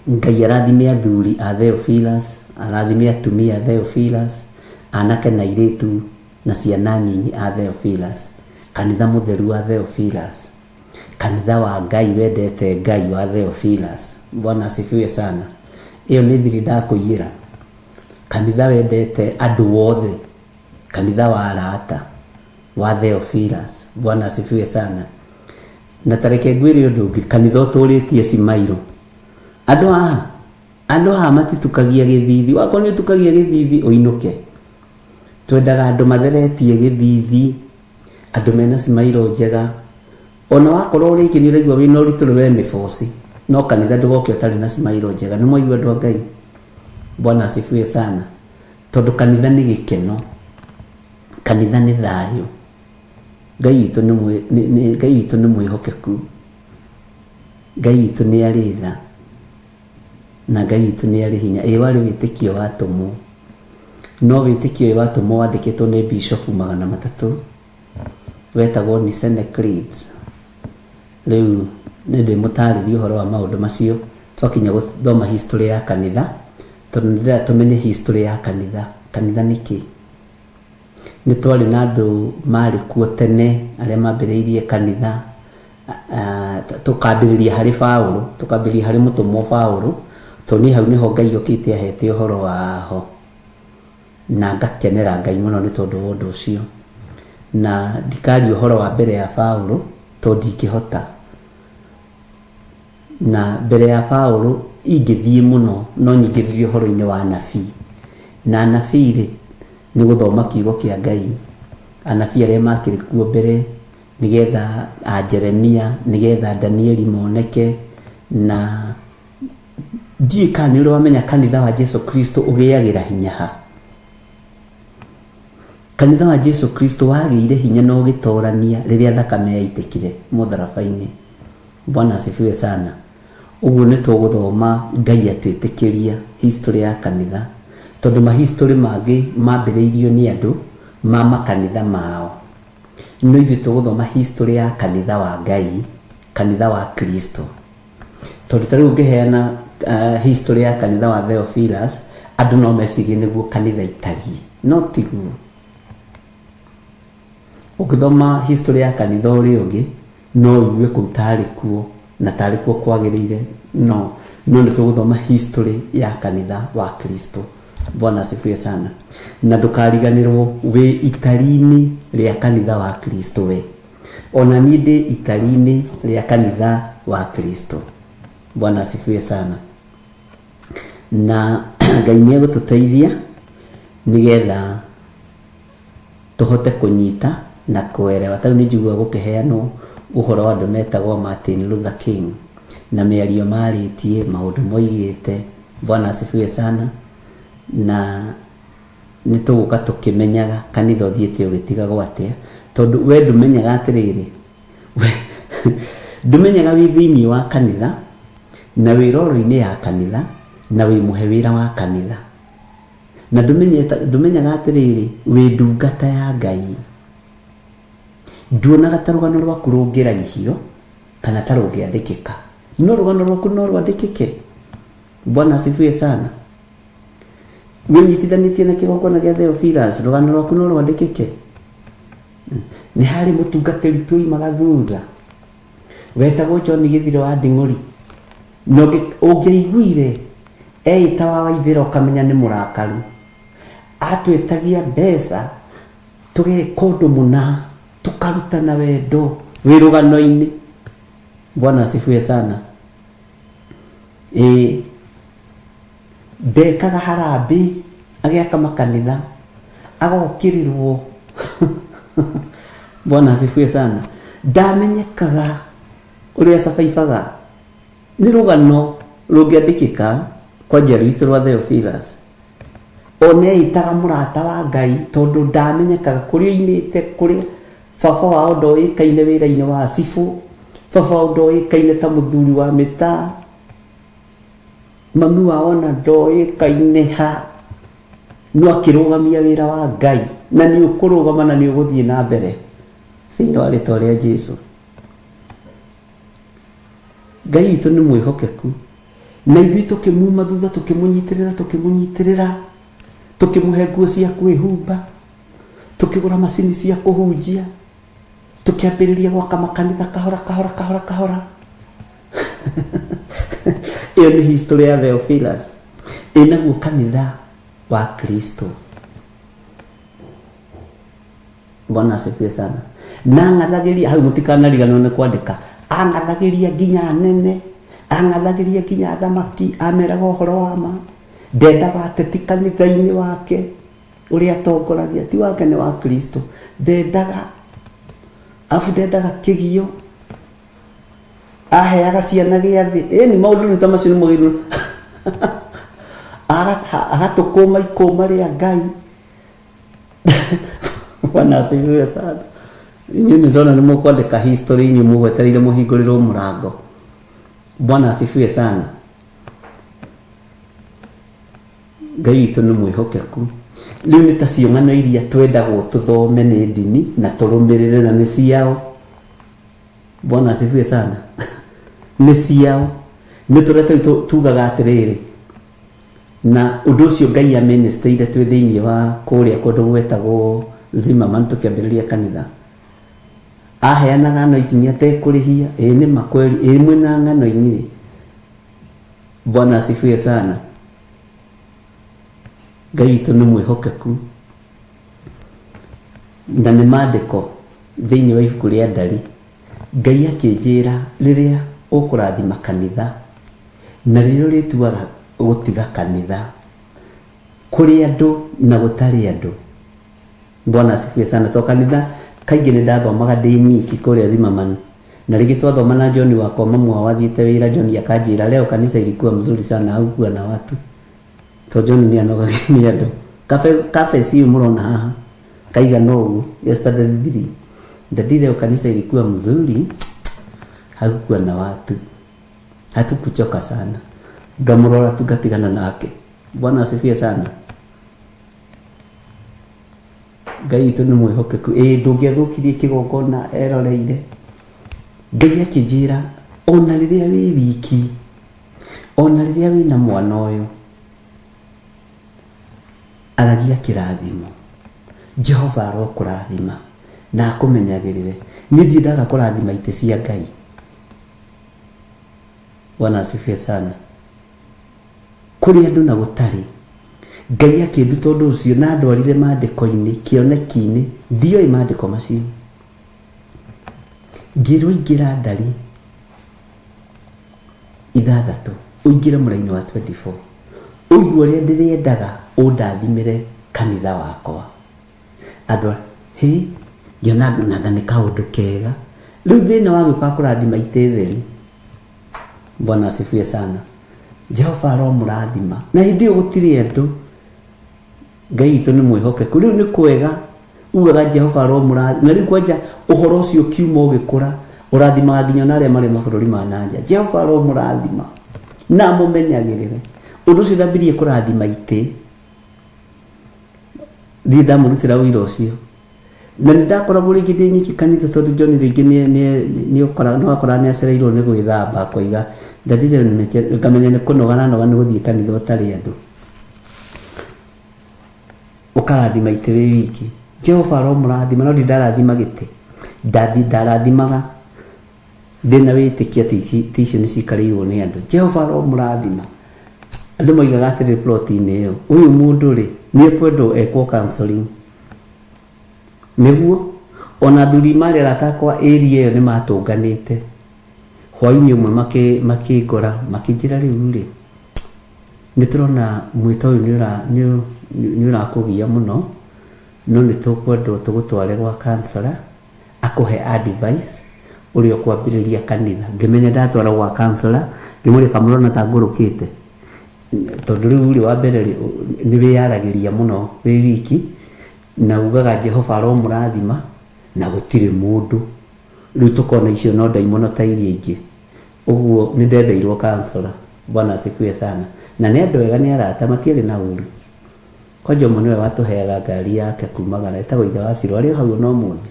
Ngai arathime athuri a Theophilus, arathime atumia a Theophilus, anake na airĩtu na ciana nyinyi a Theophilus. Kanitha mũtheru wa Theophilus. Kanitha wa Ngai wendete Ngai wa Theophilus. Bwana asifiwe sana. Ĩyo nĩ thiri ndakũiyĩra. Kanitha wendete andũ othe. Kanitha wa arata wa Theophilus. Bwana asifiwe sana. Na tareke ngwĩre ũndũ ũngĩ, kanitha ũtũrĩtie cimairũ. Andũ haha, andũ haha matitukagia gĩthithi. Wakorwo nĩ ũtukagia gĩthithi ũinũke. Twendaga andũ matheretie gĩthithi, andũ mena cimairũ njega. Ona wakorwo rĩngĩ nĩ ũraigua wĩna ũritũ rĩ we mĩboci, no kanitha ndũgoke ũtarĩ na cimairũ njega. Nĩ mwaigua andũ a Ngai? Bwana asifiwe sana. Tondũ kanitha nĩ gĩkeno, kanitha nĩ thayũ. Ngai witũ nĩ Ngai witũ nĩ mwĩhokeku. Ngai witũ nĩ arĩ tha. Na Ngai witũ nĩ arĩ hinya. Ĩ warĩ wĩtĩkio wa atũmwo. No wĩtĩkio ũyũ wa atũmwo wandĩkĩtwo nĩ bishop 300 wetagwo Nicene Creeds. Rĩu nĩ ndĩmũtarĩrie ũhoro wa maũndũ macio twakinya gũthoma history ya kanitha, tondũ nĩ ndĩrenda tũmenye history ya kanitha. Kanitha nĩ kĩ? Nĩ twarĩ na andũ marĩ kuo tene arĩa mambĩrĩirie kanitha. Tũkambĩrĩria harĩ Paũlũ, tũkambĩrĩria harĩ mũtũmwo Paũlũ, tondũ niĩ hau nĩho Ngai okĩte ahete ũhoro waho. Na ngakenera Ngai mũno nĩ tondũ wa ũndũ ũcio. Na ndikaria ũhoro wa mbere ya Paũlũ tondũ ndingĩhota. Na mbere ya Paũlũ ingĩthiĩ mũno no nyingĩrĩrie ũhoro-inĩ wa anabii. Na anabii rĩ, nĩ gũthoma kiugo kĩa Ngai. Anabii arĩa makĩrĩ kuo mbere nĩgetha a Jeremia, nĩgetha Danieli moneke. Na ndiũĩ kana nĩ ũrĩ wamenya kanitha wa Jesu Kristo ũgĩagĩra hinya ha. Kanitha wa Jesu Kristo wagĩire hinya na ũgĩtorania rĩrĩa thakame yaitĩkire mũtharaba-inĩ. Bwana asifiwe sana. Ũguo nĩ tũgũthoma Ngai atwĩtĩkĩria history ya kanitha, tondũ mahistory mangĩ mambĩrĩirio nĩ andũ ma makanitha mao. No ithuĩ tũgũthoma history ya kanitha wa Ngai, kanitha wa Kristo. Tondũ ta rĩu ũngĩheana history ya kanitha wa Theophilus, andũ no mecirie nĩguo kanitha itariĩ, no tiguo. Ũngĩthoma history ya kanitha ũrĩa ũngĩ, no ũigue kũu tarĩ kuo na tarĩ kuo kwagĩrĩire, no nĩ tũgũthoma history ya kanitha wa Kristo. Bwana asifiwe sana. Na ndũkariganĩrwo wĩ itari-inĩ rĩa kanitha wa Kristo we. Ona niĩ ndĩ itari-inĩ rĩa kanitha wa Kristo. Bwana asifiwe sana. Na Ngai nĩ egũtũteithia nĩgetha tũhote kũnyita na kũerewa. Ta rĩu nĩ njiguaga gũkĩheanwo ũhoro wa andũ metagwo Martin Luther King na mĩario marĩtie, maũndũ moigĩte. Bwana asifiwe sana. Na nĩ tũgũka tũkĩmenyaga kanitha ũthiĩte ũgĩtigagwo atĩa, tondũ we ndũmenyaga atĩrĩrĩ, ndũmenyaga wĩ thĩinĩ wa kanitha Na wĩ roro-inĩ ya kanitha na wĩ mũhe wĩra wa kanitha. Na ndũmenyaga atĩrĩrĩ, wĩ ndungata ya Ngai. Nduonaga ta rũgano rwaku rũngĩraihio kana ta rũngĩandĩkĩka. No rũgano rwaku no rwandĩkĩke. Bwana asifiwe sana. Wĩnyitithanĩtie na kĩgongona gĩa Theophilus, rũgano rwaku no rwandĩkĩke. Nĩ harĩ mũtungatĩri tuoimaga thutha wetagwo John Gĩthire wa Nding'ũri. Na ũngĩaiguire eĩta wa Waithĩra ũkamenya nĩ mũrakaru. Atwĩtagia mbeca tũgeka ũndũ mũna, tũkarutana wendo wĩ rũgano-inĩ. Bwana asifiwe sana. Ĩĩ, ndekaga harambĩ agĩaka makanitha, agokĩrĩrwo. Bwana asifiwe sana. Ndamenyekaga ũrĩa cabaibaga. Nĩ rũgano rũngĩandĩkĩka kwanja rwitũ rwa Theophilus. Ona eĩtaga mũrata wa Ngai tondũ ndamenyekaga kũrĩa oimĩte, kũrĩa baba wao ndoĩkaine wĩra-inĩ wa cibũ, baba wao ndoĩkaine ta mũthuri wa mĩtaa, mami wao ona ndoĩkaine ha, no akĩrũgamia wĩra wa Ngai, na nĩ ũkũrũgama na nĩ ũgũthiĩ na mbere thĩinĩ wa rĩtwa rĩa Jesu. Ngai witũ nĩ mwĩhokeku, na ithuĩ tũkĩmuma thutha, tũkĩmũnyitĩrĩra, tũkĩmũnyitĩrĩra, tũkĩmũhe nguo cia kwĩhumba, tũkĩgũra macini cia kũhunjia, tũkĩambĩrĩria gwaka makanitha kahora kahora kahora kahora. Ĩyo nĩ history ya Theophilus. Ĩnaguo kanitha wa Kristo. Bwana asifiwe sana. Na ng'athagĩria hau, mũtikanariganĩrwo nĩ kwandĩka, ang'athagĩria nginya anene, ang'athagĩria nginya athamaki, ameraga ũhoro wa ma. Ndendaga ateti kanitha-inĩ wake ũrĩa atongoragia, ti wake, nĩ wa Kristo. Ndendaga abu, ndendaga kĩgio, aheaga ciana gĩathĩ. Ĩni maũndũ rĩu ta macio nĩ mwagĩrĩirwo agatũkũma ikũma rĩa Ngai. Bwana asifiwe sana. Inyuĩ nĩ ndona nĩ mũkwandĩka history, inyuĩ mũgwetereire mũhingũrĩrwo mũrango. Bwana asifiwe sana. Ngai witũ nĩ mwĩhokeku. Rĩu nĩ ta cio ng'ano iria twendagwo tũthome nĩ ndini na tũrũmĩrĩre, na nĩ ciao. Bwana asifiwe sana. Nĩ ciao. Nĩ tũrĩa tũu tugaga atĩrĩrĩ, na ũndũ ũcio Ngai aministeire twĩ thĩinĩ wa kũrĩa kũndũ gwetagwo Zimmerman tũkĩambĩrĩria kanitha. Aheanaga anointing atekũrĩhia. Ĩĩ nĩ ma kweli, ĩĩ mwĩna ng'ano inyuĩ. Bwana asifiwe sana. Ngai witũ nĩ mwĩhokeku, na nĩ maandĩko thĩinĩ wa ibuku rĩa Ndari. Ngai akĩnjĩra, rĩrĩa ũkũrathima kanitha na rĩrĩa ũrĩtuaga gũtiga kanitha, kũrĩ andũ na gũtarĩ andũ. Bwana asifiwe sana. To kanitha kaingĩ nĩ ndathomaga ndĩ nyiki kũrĩa Zimmerman, na rĩngĩ twathoma na John wakwa, mamu wao athiĩte wĩra, John akanjĩra, "Leo kanisa ilikuwa mzuri sana, haukuwa na watu." To John nĩ anogagio nĩ andũ. Kabe kabe ciũ mũrona haha kaigana ũguo yesterday 3, "Daddy, leo kanisa ilikuwa mzuri, hakukuwa na watu, hatukuchoka sana." Ngamũrora tu, ngatigana nake. Bwana asifiwe sana. Ngai witũ nĩ mwĩhokeku. Ĩĩ, ndũngĩathũkirie kĩgongona eroreire. Ngai akĩnjĩra, ona rĩrĩa wĩ wiki, ona rĩrĩa wĩna mwana ũyũ, aragia kĩrathimo. Jehova arokũrathima na akũmenyagĩrĩre. Niĩ ndiendaga kũrathima itĩ cia Ngai. Bwana asifiwe sana. Kũrĩ andũ na gũtarĩ, Ngai akĩnduta ũndũ ũcio na ndwarire maandĩko-inĩ, kĩoneki-inĩ. Ndioĩ maandĩko macio. Ngĩrwo ingĩra Ndari 6, ũingĩre mũraini wa 24, ũigue ũrĩa ndĩrĩendaga ũndathimĩre kanitha wakwa. Andũ hĩ ngĩona nanga nĩ kaũndũ kega. Rĩu thĩna wagĩũka kũrathima itĩ theri. Bwana asifiwe sana. Jehova aromũrathima, na hĩndĩ ĩyo gũtirĩ andũ. Ngai witũ nĩ mwĩhokeku. Rĩu nĩ kwega ugaga Jehova aromũrathima, na rĩu kwanja ũhoro ũcio ũkiuma ũgĩkũra, ũrathimaga nginya ona arĩa marĩ mabũrũri ma nanja. Jehova aromũrathima. Na amũmenyagĩrĩre. Ũndũ ũcio ndambirie kũrathima itĩ. Ndirĩ ndamũrutĩra ũira ũcio. Na nĩ ndakoragwo rĩngĩ ndĩ nyiki kanitha tondũ John rĩngĩ nĩ nĩ nĩ ũkoraga nĩ wakoraga nĩ acereirwo nĩ gwĩthamba akoiga ndatire ngamenya nĩ kũnoga aranoga nĩ gũthiĩ kanitha ũtarĩ andũ. Ũkarathima itĩ wĩ wiki. Jehova aromũrathima no ndirĩ ndarathima gĩtĩ. Ndathi ndarathimaga ndĩna wĩtĩkio atĩ ici itĩ icio nĩ cikarĩirwo nĩ andũ. Jehova aromũrathima. Andũ moigaga atĩrĩrĩ plot-inĩ ĩyo, ũyũ mũndũ rĩ, nĩ ekwendwo ekwo counseling. Nĩguo, ona athuri marĩ arata akwa area ĩyo nĩ matũnganĩte. Hwainĩ ũmwe makĩngora makĩnjĩra rĩu rĩ, nĩ tũrona mwĩto ũyũ nĩ ũrakũgia mũno, no nĩ tũkwendwo tũgũtware gwa counselor akũhe advice ũrĩa ũkwambĩrĩria kanitha. Ngĩmenya ndatwarwo gwa counselor, ngĩmũria kamũrona ta ngũrũkĩte. Tondũ rĩu rĩ, wa mbere rĩ, nĩ wĩyaragĩria mũno wĩ wiki, na ugaga Jehova aromũrathima, na gũtirĩ mũndũ. Rĩu tũkona icio no ndaimono ta iria ingĩ. Ũguo nĩ ndetheirwo counselor. Bwana asifiwe sana. Na nĩ andũ ega, nĩ arata, matiarĩ na ũru. Kwanja ũmwe nĩwe watũheaga ngari yake kumagara, etagwo ithe wa Ciro, arĩ o hau ona ũmũthĩ.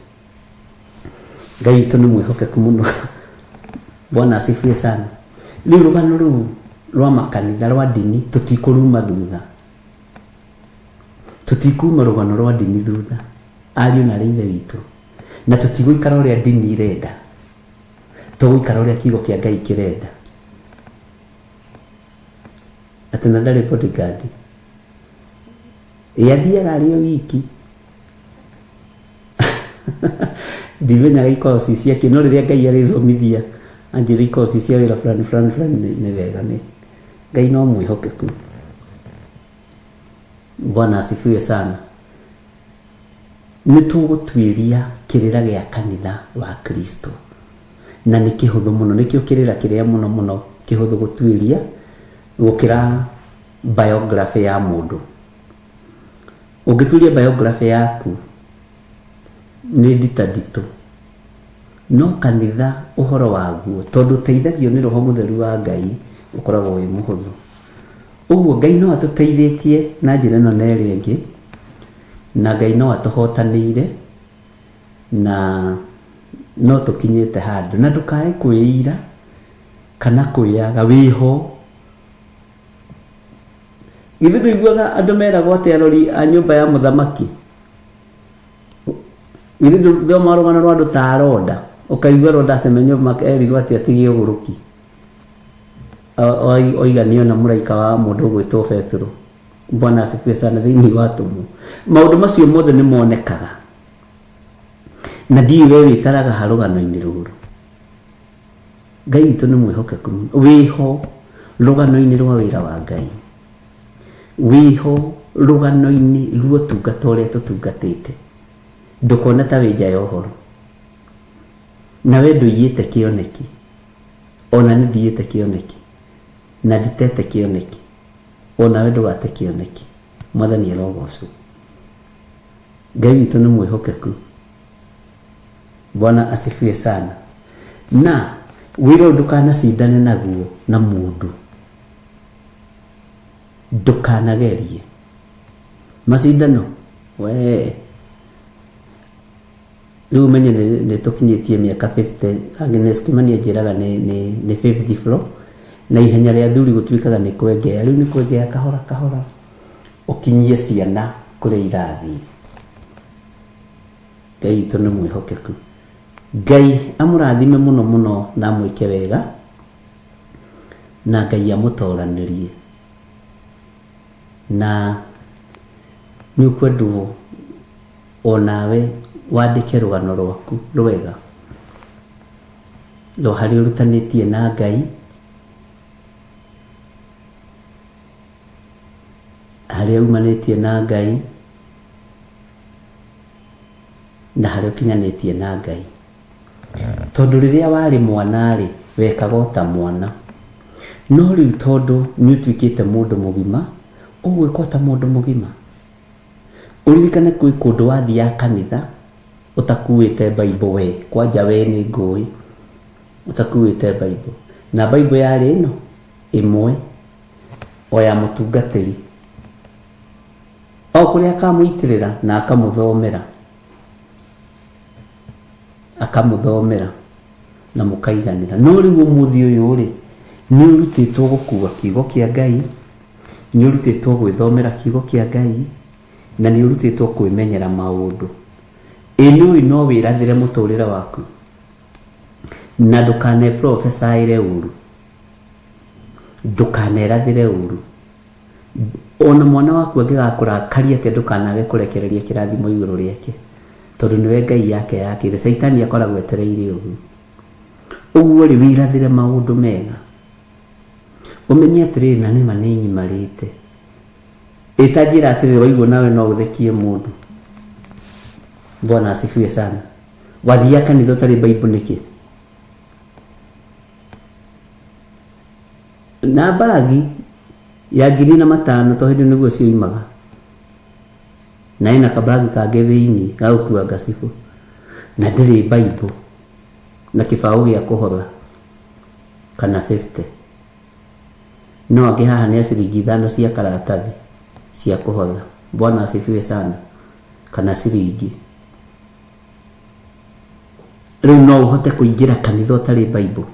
Ngai witũ nĩ mwĩhokeku mũno. Bwana asifiwe sana. Rĩu rũgano rũu rwa makanitha rwa ndini tũtikũruma thutha. Tũtikuma rũgano rwa ndini thutha, ariũ na arĩ ithe witũ. Na tũtigũikara ũrĩa ndini irenda. Tũgũikara ũrĩa kiugo kĩa Ngai kĩrenda. Atĩ na ndarĩ bodyguard. Ĩ athiaga arĩ o wiki. Ndimenyaga ikoragwo ci cia kĩ no rĩrĩa Ngai arĩthomithia anjĩre ikoragwo ci cia wĩra fulani fulani fulani nĩ wega nĩ Ngai no mwĩhokeku. Bwana asifiwe sana. Nĩ tũgũtuĩria kĩrĩra gĩa kanitha wa Kristo na nĩ kĩhũthũ mũno, nĩkĩo kĩrĩra kĩrĩa mũno mũno kĩhũthũ gũtuĩria gũkĩra biography ya mũndũ. Ũngĩtuĩria biography yaku nĩ ndita nditũ, no kanitha ũhoro waguo tondũ ũteithagio nĩ Roho Mũtheru wa Ngai ũkoragwo wĩ mũhũthũ. Ũguo Ngai no atũteithĩtie na njĩra ĩno na ĩrĩa ĩngĩ, na Ngai no atũhotanĩire na no tũkinyĩte handũ. Na ndũkae kwĩira kana kwĩyaga, wĩho. Githĩ ndũiguaga andũ meragwo atĩ arori a nyũmba ya mũthamaki? Githĩ ndũthoma rũgano rwa andũ ta Aronda? Ũkaigua Ronda atĩ me nyũmba erirwo atĩ atige ũgũrũki. Oiga nĩona mũraika wa mũndũ ũgwĩtwo Betũrũ. Bwana asifiwe sana thĩinĩ wa atũmwo. Maũndũ macio mothe nĩ monekaga. Na ndiũĩ we wĩtaraga ha rũgano-inĩ rũrũ. Ngai witũ nĩ mwĩhokeku mũno. Wĩho rũgano-inĩ rwa wĩra wa Ngai. Wĩho rũgano-inĩ rwa ũtungata ũrĩa tũtungatĩte. Ndũkone ta wĩ nja ya ũhoro. Na we ndũiyĩte kĩoneki. Ona niĩ ndiyĩte kĩoneki. Na nditete kĩoneki. Onawe ndũgate kĩoneki. Mwathani arogocwo. Ngai witũ nĩ mwĩhokeku. Bwana asifiwe sana. Na wĩra ũyũ ndũkanacindane naguo na mũndũ. Ndũkanagerie. Macindano, wee. Rĩu ũmenye nĩ tũkinyĩtie mĩaka 50, Agnes Kimani anjĩraga nĩ, nĩ, nĩ fifth floor, na ihenya rĩa athuri gũtuĩkaga nĩ kwengea. Rĩu nĩ kwengea kahora kahora ũkinyie ciana kũrĩa irathiĩ. Ngai witũ nĩ mwĩhokeku. Ngai amũrathime mũno mũno na amwĩke wega, na Ngai amũtoranĩrie. Na nĩ ũkwendwo o nawe wandĩke rũgano rwaku rwega rwa harĩa ũrutanĩtie na Ngai, harĩa umanĩtie na Ngai, na harĩa ũkinyanĩtie na Ngai. Tondũ rĩrĩa warĩ mwana-rĩ, wekaga o ta mwana. No rĩu tondũ nĩ ũtuĩkĩte mũndũ mũgima, ũgwĩka o ta mũndũ mũgima. Ũririkane kwĩ kũndũ wathiaga kanitha ũtakuĩte Bible we, kwanja we nĩ ngũĩ, ũtakuĩte Bible. Na Bible yarĩ ĩno. Ĩmwe o ya mũtungatĩri o kũrĩa akamũitĩrĩra na akamũthomera akamũthomera na mũkaiganĩra. No rĩu ũmũthĩ ũyũ rĩ, nĩ ũrutĩtwo gũkua kiugo kĩa Ngai, nĩ ũrutĩtwo gwĩthomera kiugo kĩa Ngai, na nĩ ũrutĩtwo kwĩmenyera maũndũ. Ĩ nĩũĩ no wĩrathĩre mũtũrĩre waku na ndũkane prophesy ũru, ndũkanerathĩre ũru. Ona mwana waku angĩgakũrakaria atĩa ndũkanage kũrekereria kĩrathimo igũrũ rĩake, tondũ nĩwe Ngai yake yakĩire. Caitani akoragwo etereire ũguo. Ũguo rĩ, wĩrathĩre maũndũ mega, ũmenye atĩrĩrĩ, na nĩma nĩ ngimarĩte. Ĩ ta njĩra atĩrĩrĩ, waigua nawe no ũthekie mũndũ. Bwana asifiwe sana. Wathiaga kanitha ũtarĩ Bible nĩkĩ? Na mbagi ya 1005 to hĩndĩ nĩguo cioimaga, na ĩna kabagi kangĩ thĩinĩ ga gũkua ngacibũ, na ndĩrĩ Bible na kĩbaũ gĩa kũhotha kana 50. No angĩ haha nĩ a ciringi 5 cia karatathi cia kũhotha. Bwana asifiwe sana. Kana ciringi. Rĩu no ũhote kũingĩra kanitha ũtarĩ Bible?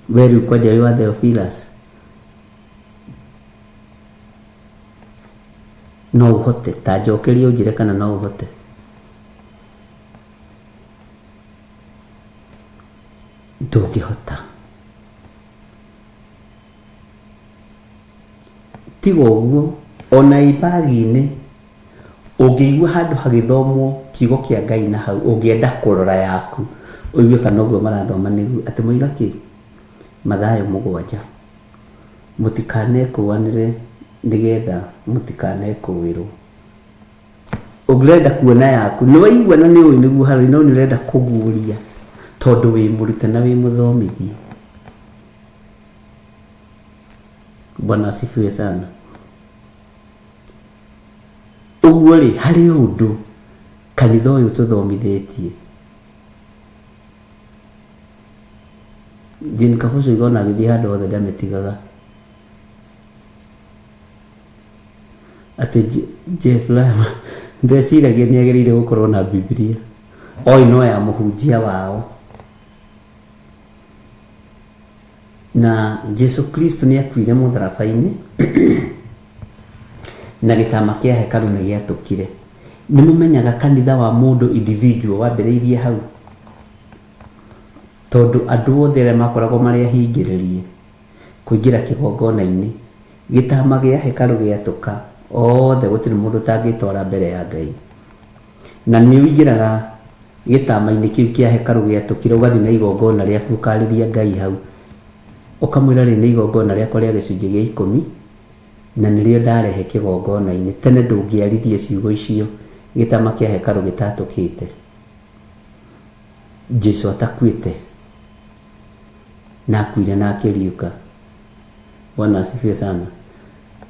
We rĩu kwanja wĩ wa Theophilus, no ũhote? Ta njokeria ũnjĩre kana no ũhote. Ndũngĩhota. Tiga ũguo, ona ĩ mbagi-inĩ, ũngĩigua handũ hagĩthomwo kiugo kĩa Ngai na hau, ũngĩenda kũrora yaku, ũigue kana ũguo marathoma nĩguo, atĩ moiga kĩ? Mathayo 7. Mũtikanekũanĩre nĩgetha mũtikanekũĩrwo. Ũngĩrenda kuona yaku, nĩ waigua na nĩ ũĩ nĩguo harĩ, no nĩ ũrenda kũguũria tondũ wĩ mũrute na wĩ mũthomithie. Bwana asifiwe sana. Ũguo rĩ, harĩ ũndũ kanitha ũyũ tũthomithĩtie. Jane Kabucu oiga ona agĩthiĩ handũ hothe ndamĩtigaga. Atĩ Jeff Lama ndeciragia nĩ agĩrĩire gũkorwo na Bibilia. Oĩ no ya mũhunjia wao. Na Jesu Kristo nĩ akuire mũtharaba-inĩ na gĩtama kĩa hekarũ nĩ gĩatũkire. Nĩ mũmenyaga kanitha wa mũndũ individual wambĩrĩirie hau? Tondũ andũ othe arĩa makoragwo marĩ ahingĩrĩrie kũingĩra kĩgongona-inĩ, gĩtama gĩa hekarũ gĩatũka, othe gũtirĩ mũndũ ũtangĩtwara mbere ya Ngai. Na nĩ ũingĩraga gĩtama-inĩ kĩu kĩa hekarũ gĩatũkire, ũgathiĩ na igongona rĩaku ũkarĩria Ngai hau. Ũkamwĩra rĩ nĩ igongona rĩakwa rĩa gĩcunjĩ gĩa 10 na nĩrĩo ndarehe kĩgongona-inĩ. Tene ndũngĩaririe ciugo icio gĩtama kĩa hekarũ gĩtatũkĩte. Jesu atakuĩte na akuire na akĩriũka. Bwana asifiwe sana.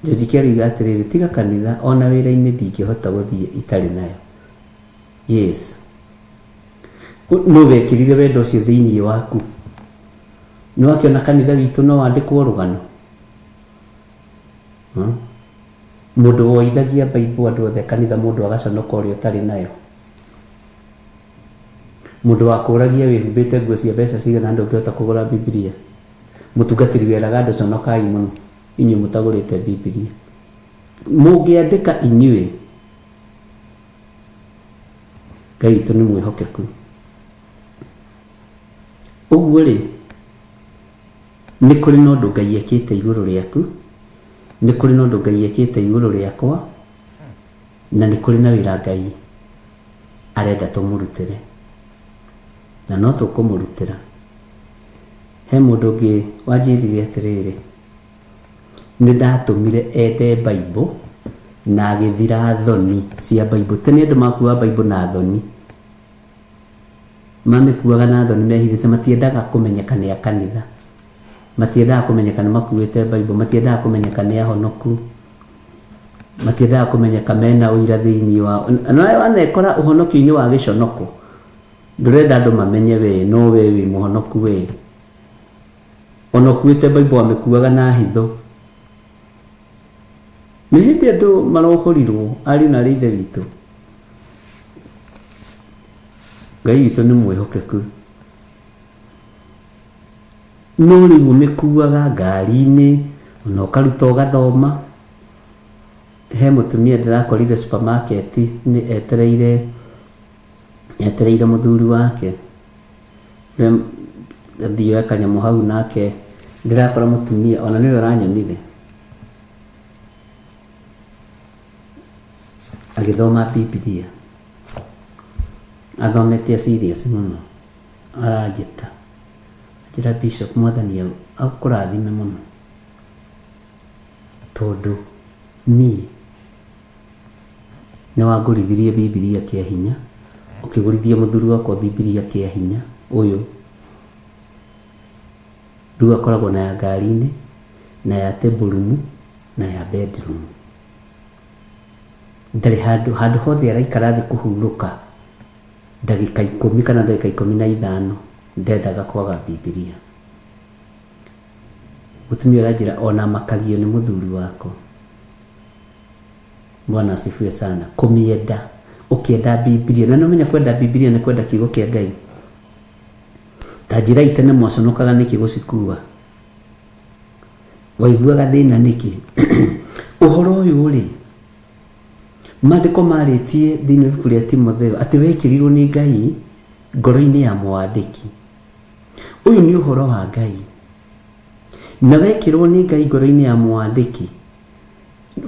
George Kĩaruiga atĩrĩrĩ, tiga kanitha ona wĩra-inĩ ndingĩhota gũthiĩ itarĩ nayo. Yes. No wekĩrire wendo ũcio thĩinĩ waku. Nĩ wakĩona kanitha witũ no wandĩkwo rũgano. Mũndũ woithagia Bible andũ othe kanitha mũndũ agaconoka ũrĩa ũtarĩ nayo. Mũndũ wakũragia wĩhumbĩte nguo cia mbeca cigana ndũngĩhota kũgũra Bibilia. Mũtungatĩri weraga andũ conokai mũno inyuĩ mũtagũrĩte Bibilia. Mũngĩandĩka inyuĩ, Ngai witũ nĩ mwĩhokeku. Ũguo rĩ, nĩ kũrĩ na ũndũ Ngai ekĩte igũrũ rĩaku, nĩ kũrĩ na ũndũ Ngai ekĩte igũrũ rĩakwa, na nĩ kũrĩ na wĩra Ngai arenda tũmũrutĩre. Na no tũkũmũrutĩra. He mũndũ ũngĩ wanjĩrire atĩrĩrĩ, nĩ ndatũmire ende Bible na agĩthira thoni cia Bible. Tene andũ makuaga Bible na thoni. Mamĩkuaga na thoni mehithĩte, matiendaga kũmenyeka nĩ a kanitha. Matiendaga kũmenyeka nĩ makuĩte Bible, matiendaga kũmenyeka nĩ ahonoku. Matiendaga kũmenyeka mena ũira thĩinĩ wao. Na wanekora ũhonokio-inĩ wa gĩconoko, ndũrenda andũ mamenye we no we wĩ mũhonoku we. Ona ũkuĩte Bible wamĩkuaga na hitho. Nĩ hĩndĩ andũ marohorirwo ariũ na arĩ ithe witũ. Ngai witũ nĩ mwĩhokeku. No rĩu ũmĩkuaga ngari-inĩ, ona ũkaruta ũgathoma. He mũtumia ndĩrakorire supermarket nĩ etereire etereire mũthuri wake. Athiĩ oe kanyamũ hau nake ndĩrakora mũtumia ona nĩwe ũranyonire agĩthoma Bibilia. Athomete serious mũno aranjĩta anjĩra Bishop mwathani akũrathime mũno tondũ niĩ nĩ wangũrithirie Bibilia kĩa hinya ũkĩgũrithia mũthuri wakwa Bibilia kĩa hinya ũyũ rĩu akoragwo na ya ngari-inĩ na ya table room na ya bedroom. Ndarĩ handũ handũ hothe araikara thĩ kũhurũka ndagĩka ikũmi kana ndagĩka 15 ndendaga kwaga Bibilia. Mũtumia ũranjĩra ona makagio nĩ mũthuri wakwa. Bwana asifiwe sana. Kũmĩenda ũkĩenda Bibilia na nĩũmenya kwenda Bibilia nĩ kwenda kiugo kĩa Ngai. Ta njĩra tene mwaconokaga nĩkĩ gũcikua? Waiguaga thĩna nĩkĩ? Ũhoro ũyũ rĩ, maandĩko marĩtie thĩinĩ wa ibuku rĩa Timotheo atĩ wekĩrirwo nĩ Ngai ngoro-inĩ ya mwandĩki. Ũyũ nĩ ũhoro wa Ngai. Na wekĩrwo nĩ Ngai ngoro-inĩ ya mwandĩki,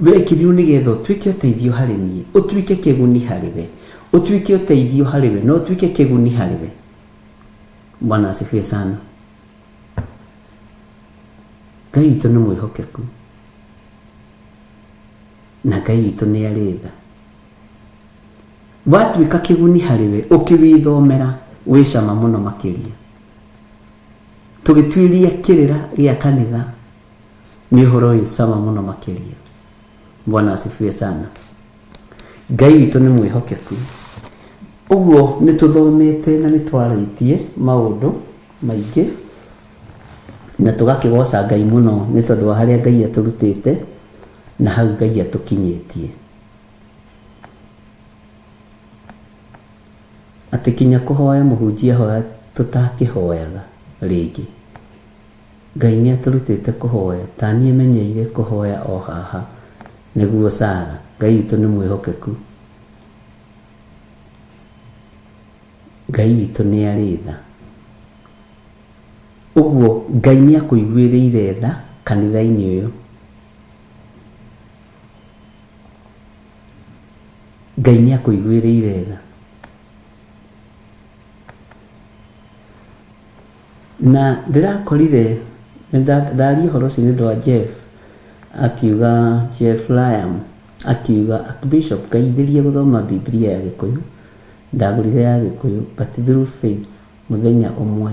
wekĩrirwo nĩgetha ũtuĩke ũteithio harĩ niĩ, ũtuĩke kĩguni harĩ we, ũtuĩke ũteithio harĩ we, na ũtuĩke kĩguni harĩ we. Bwana asifiwe sana. Ngai witũ nĩ mwĩhokeku na Ngai witũ nĩ arĩ tha. Watuĩka kĩguni harĩ we ũkĩwĩthomera wĩ cama mũno makĩria. Tũgĩtuĩria kĩrĩra gĩa kanitha nĩ ũhoro wĩ cama mũno makĩria. Bwana asifiwe sana. Ngai witũ nĩ mwĩhokeku. Ũguo nĩ tũthomete na nĩ twarĩtie maũndũ maingĩ na tũgakĩgoca Ngai mũno nĩ tondũ wa harĩa Ngai atũrutĩte na hau Ngai atũkinyĩtie. Atĩ kinya kũhoya mũhunjia hoya tũtakĩhoyaga rĩngĩ. Ngai nĩ atũrutĩte kũhoya ta niĩ menyeire kũhoya o haha nĩguo Sara. Ngai witũ nĩ mwĩhokeku. Ngai witũ nĩ arĩ tha. Ũguo Ngai nĩ akũiguĩrĩire tha kanitha-inĩ ũyũ. Ngai nĩ akũiguĩrĩire tha. Na ndĩrakorire ndaria ũhoro ũcio nĩ ũndũ wa Jeff akiuga Jeff Liam akiuga Archbishop ngeithĩria gũthoma Bibilia ya Gĩkũyũ. Ndagũrire ya Gĩkũyũ but through faith mũthenya ũmwe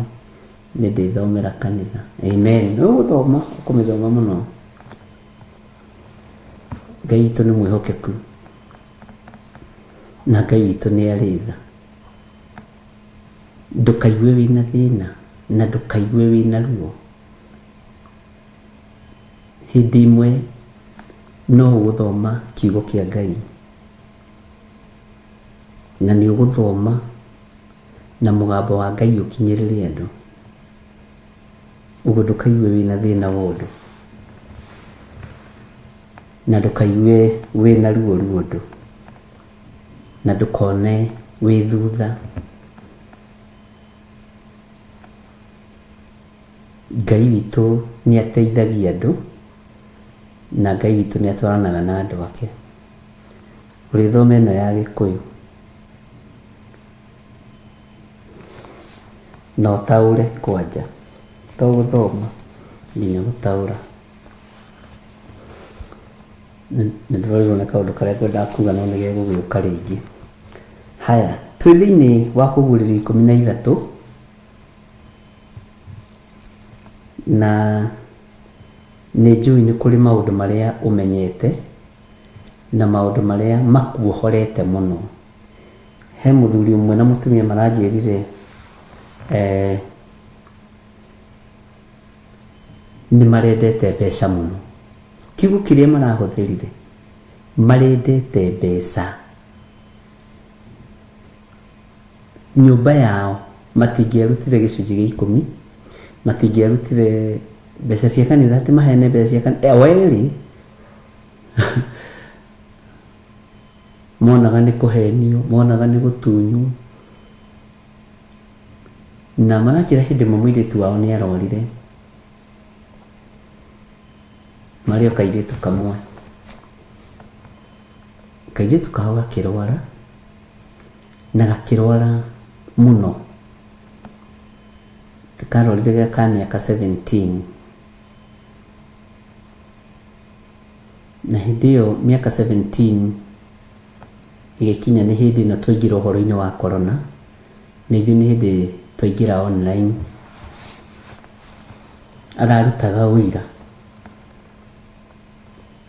nĩ ndĩthomera kanitha. Amen. Nĩ ũgũthoma, ũkũmĩthoma mũno. Ngai witũ nĩ mwĩhokeku na Ngai witũ nĩ arĩ tha. Ndũkaigue wĩna thĩna na ndũkaigue wĩna ruo. Hĩndĩ ĩmwe no ũgũthoma kiugo kĩa Ngai na nĩ ũgũthoma na mũgambo wa Ngai ũkinyĩrĩre andũ. Ũguo ndũkaigue wĩna thĩna wa ũndũ na ndũkaigue wĩna ruo rwa ũndũ na ndũkone wĩ thutha. Ngai witũ nĩ ateithagia andũ na Ngai witũ nĩ atwaranaga na andũ ake. Ũrĩthoma ĩno ya Gĩkũyũ na ũtaũre kwanja, to gũthoma nginya gũtaũra. Nĩ ndĩrorirwo nĩ kaũndũ karĩa ngwendaga kuga no nĩ gegũgĩũka rĩngĩ. Haya, twĩ thĩinĩ wa kũguũrĩrio 13 na nĩ njũĩ nĩ kũrĩ maũndũ marĩa ũmenyete na maũndũ marĩa makuohorete mũno. He mũthuri ũmwe na mũtumia maranjĩrire Nĩ marendete mbeca mũno. Kiugo kĩrĩa marahũthĩrire, marendete mbeca. Nyũmba yao matingĩarutire gĩcunjĩ gĩa ikũmi, matingĩarutire mbeca cia kanitha, atĩ maheane mbeca cia kanitha, o erĩ monaga nĩ kũhenio, monaga nĩ gũtunywo. Na maranjĩra hĩndĩ ĩmwe mũirĩtu wao nĩ arwarire, marĩ o kairĩtu kamwe. Kairĩtu kao gakĩrwara, na gakĩrwara mũno. Karwarire ge ka mĩaka 17. Na hĩndĩ ĩyo mĩaka 17 ĩgĩkinya nĩ hĩndĩ ĩno twaingĩra ũhoro-inĩ wa corona, na ithuĩ nĩ hĩndĩ twaingĩra online. Ararutaga ũira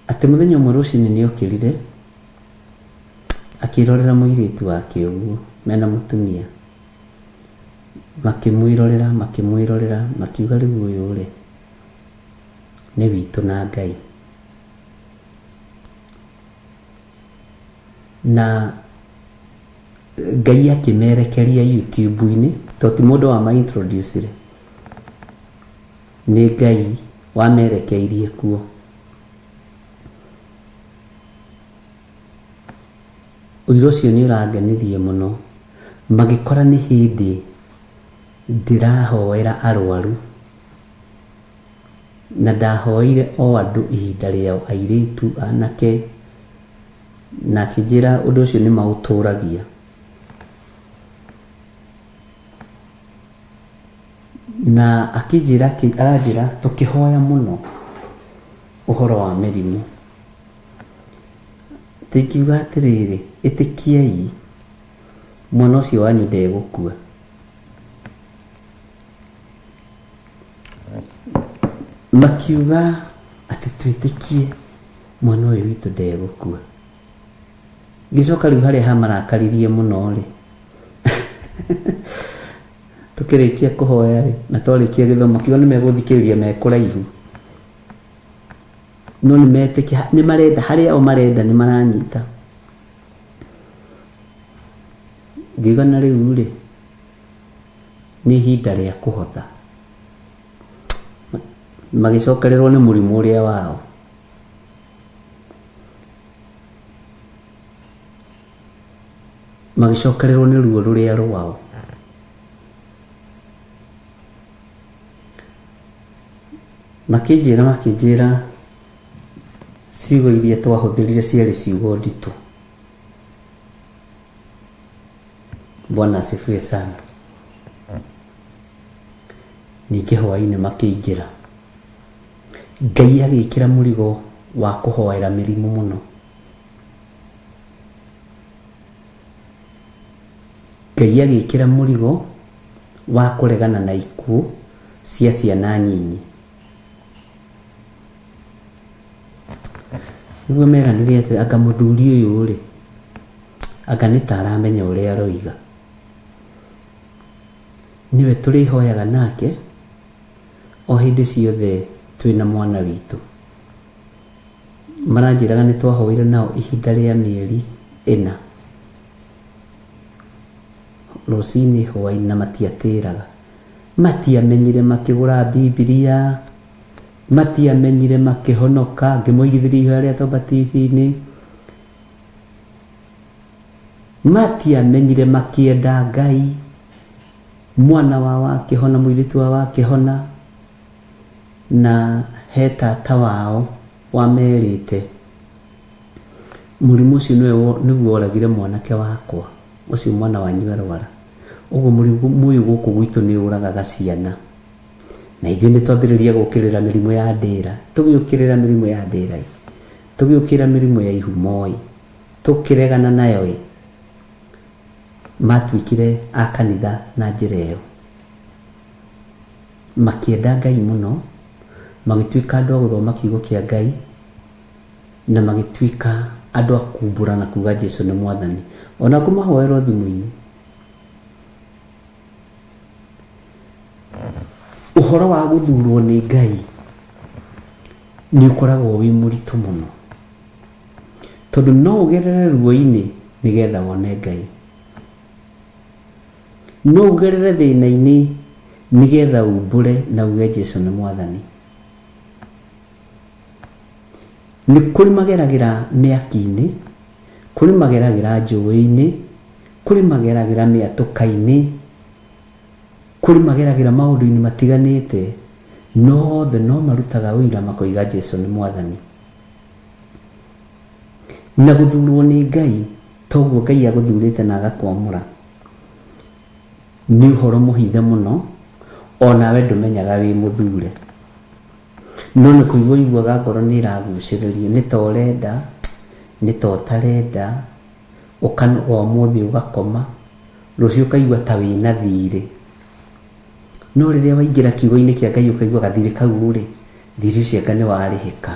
atĩ mũthenya ũmwe rũcinĩ nĩ okĩrire akĩrorera mũirĩtu wake ũguo mena mũtumia, makĩmwĩrorera makĩmwĩrorera makiuga rĩu ũyũ rĩ nĩ witũ na Ngai. Na Ngai akĩmerekeria YouTube-inĩ, tondũ ti mũndũ wama introduce-ire, nĩ Ngai wamerekeirie kuo. Ũira ũcio nĩ ũrangenirie mũno, magĩkora nĩ hĩndĩ ndĩrahoera arwaru, na ndahoeire o andũ ihinda rĩao, airĩtu, anake, na akĩnjĩra ũndũ ũcio nĩ maũtũragia. Na akĩnjĩra, aranjĩra tũkĩhoya mũno ũhoro wa mĩrimũ. Ingiuga atĩrĩrĩ, ĩtĩkiai mwana ũcio wanyu ndegũkua. Makiuga atĩ twĩtĩkie mwana ũyũ witũ ndegũkua. Ngĩcoka rĩu harĩa hamarakaririe mũno rĩ, tũkĩrĩkia kũhoya rĩ, na twarĩkia gĩthomo, makiuga nĩ megũthikĩrĩria me kũraihu. No nĩ metĩkia, nĩ marenda, harĩa o marenda nĩ maranyita. Ngiuga na rĩu rĩ, nĩ ihinda rĩa kũhotha. Magĩcokererwo nĩ mũrimũ ũrĩa wao. Magĩcokererwo nĩ ruo rũrĩa rwao. Makĩnjĩra makĩnjĩra ciugo iria twahũthĩrire ciarĩ ciugo nditũ. Bwana asifiwe sana. Ningĩ hwainĩ makĩingĩra. Ngai agĩkĩra mũrigo wa kũhoera mĩrimũ mũno. Ngai agĩkĩra mũrigo wa kũregana na ikuũ cia ciana nyinyi. Nĩguo meranire atĩ anga mũthuri ũyũ rĩ, anga nĩ ta aramenya ũrĩa aroiga. Nĩwe tũrĩhoyaga nake o hĩndĩ ciothe twĩna mwana witũ. Maranjĩraga nĩ twahoire nao ihinda rĩa mĩeri ĩna. Rũcinĩ hwaĩ-inĩ na matiatĩraga. Matiamenyire makĩgũra Bibilia, matiamenyire makĩhonoka, ngĩmoigithĩria ihoya rĩa Toba TV-inĩ. Matiamenyire makĩenda Ngai, mwana wao akĩhona, mũirĩtu wao akĩhona, na he tata wao wamerĩte mũrimũ ũcio nĩguo woragire mwanake wakwa, ũcio mwana wanyu arwara. Ũguo mũrimũ ũyũ gũkũ gwitũ nĩ ũragaga ciana. Na ithuĩ nĩ twambĩrĩria gũkĩrĩra mĩrimũ ya ndĩra, tũgĩũkĩrĩra mĩrimũ ya ndĩra ĩ, tũgĩũkĩrĩra mĩrimũ ya ihumo ĩ, tũkĩregana nayo ĩ, matuĩkire a kanitha na njĩra ĩyo. Makĩenda Ngai mũno, magĩtuĩka andũ a gũthoma kiugo kĩa Ngai, na magĩtuĩka andũ a kumbũra na kuga Jesu nĩ mwathani. Ona ngũmahoera o thimũ-inĩ. Ũhoro wa gũthurwo nĩ Ngai Nĩ ũkoragwo wĩ mũritũ mũno, tondũ no ũgerere ruo-inĩ nĩgetha wone Ngai, no ũgerere thĩna-inĩ nĩgetha umbũre na uge Jesu nĩ mwathani. Nĩ kũrĩ mageragĩra mĩaki-inĩ, kũrĩ mageragĩra njũĩ-inĩ, kũrĩ mageragĩra mĩatũka-inĩ, kũrĩ mageragĩra maũndũ-inĩ matiganĩte, no othe no marutaga ũira makoiga Jesu nĩ mwathani. Na gũthurwo nĩ Ngai toguo Ngai agũthurĩte na agakwamũra, nĩ ũhoro mũhithe mũno, onawe ndũmenyaga wĩ mũthure. No nĩ kũigua ũiguaga ngoro nĩ ĩragucĩrĩrio, nĩ ta ũrenda, nĩ ta ũtarenda, ũkanoga ũmũthĩ ũgakoma, rũciũ ũkaigua ta wĩna thirĩ. No rĩrĩa waingĩra kiugo-inĩ kĩa Ngai ũkaigua gathirĩ kau rĩ, thirĩ ũcio anga nĩ warĩhĩka.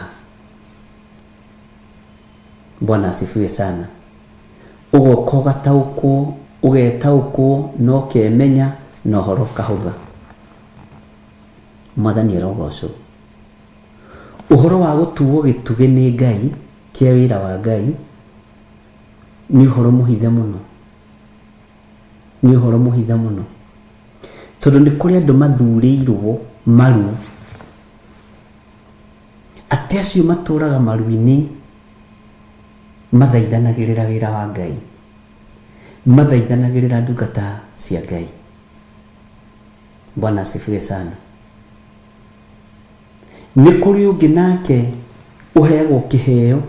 Bwana asifiwe sana. Ũgoka ũgataũkwo, ũgetaũkwo na ũkemenya na ũhoro ũkahũtha. Mwathani arogocwo. Ũhoro wa gũtuo gĩtugĩ nĩ Ngai kĩa wĩra wa Ngai nĩ ũhoro mũhithe mũno, nĩ ũhoro mũhithe mũno, tondũ nĩ kũrĩ andũ mathurĩirwo maru, atĩ acio matũraga maru-inĩ mathaithanagĩrĩra wĩra wa Ngai, mathaithanagĩrĩra ndungata cia Ngai. Bwana asifiwe sana. Nĩ kũrĩ ũngĩ nake ũheagwo kĩheo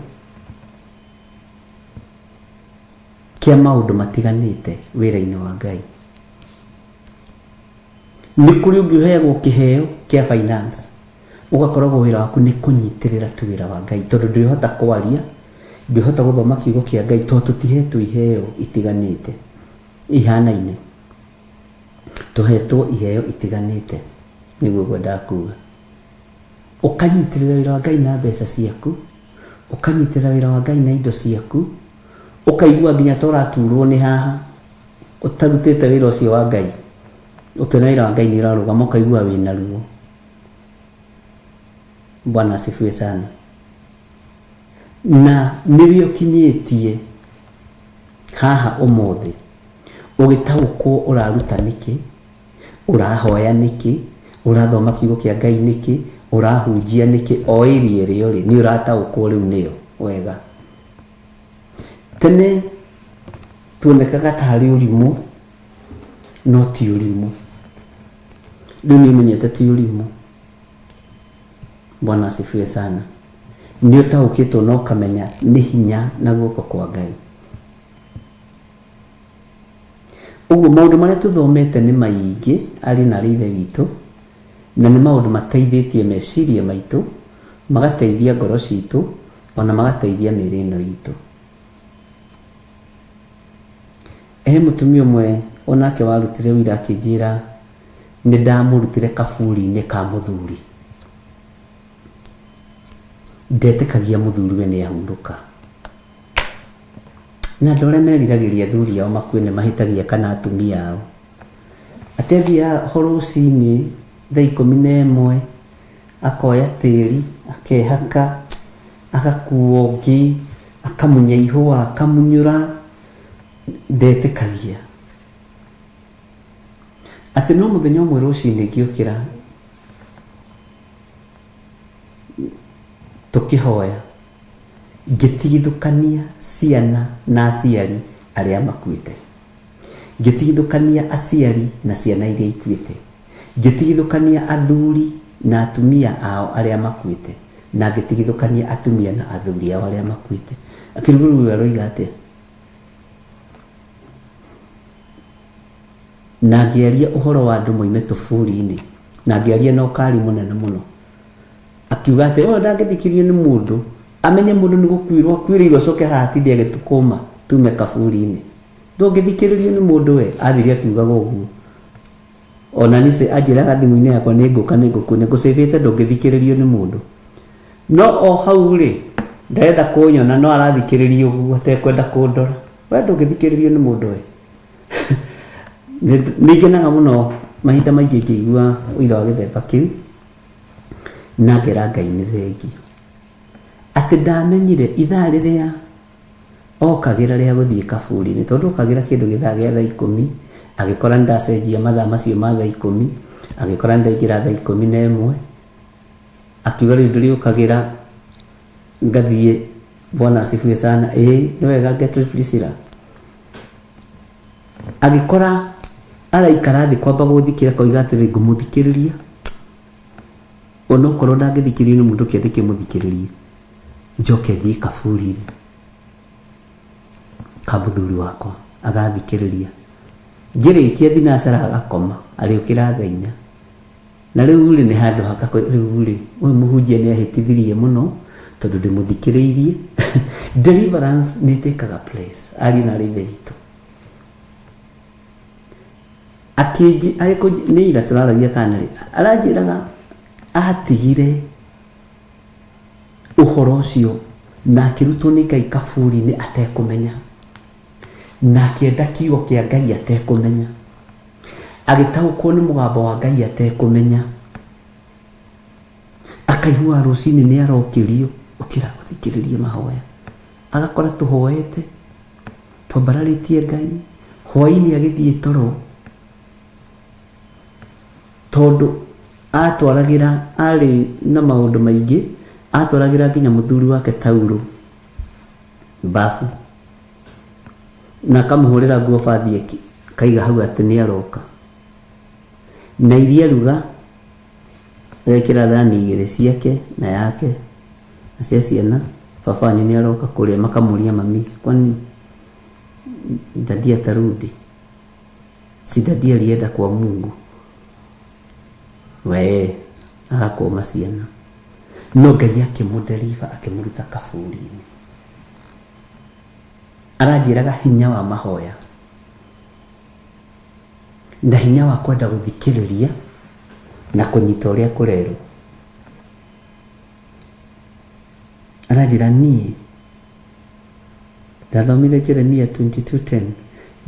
kĩa maũndũ matiganĩte wĩra-inĩ wa Ngai. Nĩ kũrĩ ũngĩ ũheagwo kĩheo kĩa finance, ũgakoragwo wĩra waku nĩ kũnyitĩrĩra tu wĩra wa Ngai, tondũ ndwĩhota kwaria, ndwĩhota gũthoma kiugo kĩa Ngai, tondũ tũtihetwo iheo itiganĩte ihanaine, tũhetwo iheo itiganĩte, nĩguo ngwendaga kuga. Ũkanyitĩrĩra wĩra wa Ngai na mbeca ciaku, ũkanyitĩrĩra wĩra wa Ngai na indo ciaku, ũkaigua nginya ta ũraturwo nĩ haha ũtarutĩte wĩra ũcio wa Ngai, ũkĩona wĩra wa Ngai nĩ ũrarũgama, ũkaigua wĩna ruo. Bwana asifiwe sana. Na nĩwe ũkinyĩtie haha ũmũthĩ, ũgĩtaũkwo ũraruta nĩkĩ, ũrahoya nĩkĩ, ũrathoma kiugo kĩa Ngai nĩkĩ, ũrahunjia nĩkĩ, o ĩria ĩrĩa ũrĩ nĩ ũrataũkwo rĩu nĩyo wega. Tene tuonekaga tarĩ ũrimũ, no ti ũrimũ. Rĩu nĩ ũmenyete ti ũrimũ. Bwana asifiwe sana. Nĩ ũtaũkĩtwo na ũkamenya nĩ hinya na guoko kwa Ngai. Ũguo maũndũ marĩa tũthomete nĩ maingĩ ariũ na arĩ ithe witũ, na nĩ maũndũ mateithĩtie meciria maitũ, magateithia ngoro citũ, ona magateithia mĩĩrĩ ĩno itũ. He mũtumia ũmwe onake warutire ũira akĩnjĩra nĩ ndamũrutire kaburi-inĩ ka mũthuri. Ndetĩkagia mũthuri we nĩ ahurũka. Na andũ arĩa meriragĩria athuri ao makue nĩ mahĩtagia kana atumia ao. Atĩ athiaga ho rũcinĩ thaa 11, akoya tĩri, akehaka, agakua ũngĩ, akamunya ihũa, akamunyũra, ndetĩkagia. Atĩ no mũthenya ũmwe rũcinĩ ngĩũkĩra tũkĩhoya, ngĩtigithũkania ciana na aciari arĩa makuĩte, ngĩtigithũkania aciari na ciana iria ikuĩte, ngĩtigithũkania athuri na atumia ao arĩa makuĩte, na ngĩtigithũkania atumia na athuri ao arĩa makuĩte. Akĩrigwo rĩu aroiga atĩa? Na ngĩaria ũhoro wa andũ moime tũburi-inĩ, na ngĩaria na ũkari mũnene mũno. Akiuga atĩ ũyũ ndangĩthikĩrĩrio nĩ mũndũ, amenye mũndũ nĩ gũkuĩrwo akuĩrĩirwo, acoke haha atinde agĩtũkũma tume kaburi-inĩ. Ndũngĩthikĩrĩrio nĩ mũndũ we, athire akiugaga ũguo. Ona niĩ anjĩraga thimũ-inĩ yakwa nĩ ngũka, nĩ ngũkũ, nĩ ngũcĩbĩte, ndũngĩthikĩrĩrio nĩ mũndũ. No o hau rĩ, ndarenda kũnyona, no arathikĩrĩria ũguo atekwenda kũndora. We ndũngĩthikĩrĩrio nĩ mũndũ we. Nĩ ngenaga mũno mahinda maingĩ ngĩigua ũira wa gĩthemba kĩu, na ngera Ngai nĩ thengiũ. Atĩ ndamenyire ithaa rĩrĩa okagĩra rĩa gũthiĩ kaburi-inĩ, tondũ okagĩra kĩndũ gĩthaa gĩa thaa ikũmi, agĩkora nĩ ndacenjia mathaa macio ma thaa ikũmi, agĩkora nĩ ndaingĩra thaa 11, akiuga rĩu ndĩrĩũkagĩra ngathiĩ. Bwana asifiwe sana. Ĩĩ nĩ wega Gertrude Priscilla. Agĩkora araikara thĩ kwamba gũthikĩra, koiga atĩrĩ ngũmũthikĩrĩria onokorwo ndangĩthikĩrĩrio nĩ mũndũ, kĩende kĩmũthikĩrĩrie, njoke thiĩ kaburi-inĩ ka mũthuri wakwa agathikĩrĩria. Ngĩrĩkia thinacara agakoma, arĩũkĩra thaa 4. Na rĩu rĩ nĩ handũ hakako. Rĩu rĩ ũyũ mũhunjia nĩ ahĩtithirie mũno tondũ ndĩmũthikĩrĩirie. Deliverance nĩ ĩtĩkaga place, ariũ na arĩ ithe witũ. Akĩnji agĩkũnji nĩ ira tũraragia kana rĩ, aranjĩraga atigire ũhoro ũcio na akĩrutwo nĩ Ngai kaburi-inĩ atekũmenya, na akĩenda kiugo kĩa Ngai atekũmenya, agĩtaũkwo nĩ mũgambo wa Ngai atekũmenya, akaigua rũcinĩ nĩ arokĩrio, ũkĩra ũthikĩrĩrie mahoya, agakora tũhoete twambararĩtie Ngai. Hwainĩ agĩthiĩ toro, tondũ atwaragĩra arĩ na maũndũ maingĩ, atwaragĩra nginya mũthuri wake taurũ bafu na akamũhũrĩra nguo bathi, kaiga hau atĩ nĩ aroka na iria ruga, agekĩra thani igĩrĩ ciake na yake na cia ciana. Baba wanyu nĩ aroka kũrĩa. Makamũria, "Mami, kwani daddy atarudi? Si daddy alienda kwa Mungu?" We agakũma ciana, no Ngai akĩmũdeliver, akĩmũruta kaburi-inĩ. Aranjĩraga hinya wa mahoya na hinya wa kwenda gũthikĩrĩria na kũnyita ũrĩa kũrerwo. Aranjĩra niĩ ndathomire Jeremia 22:10,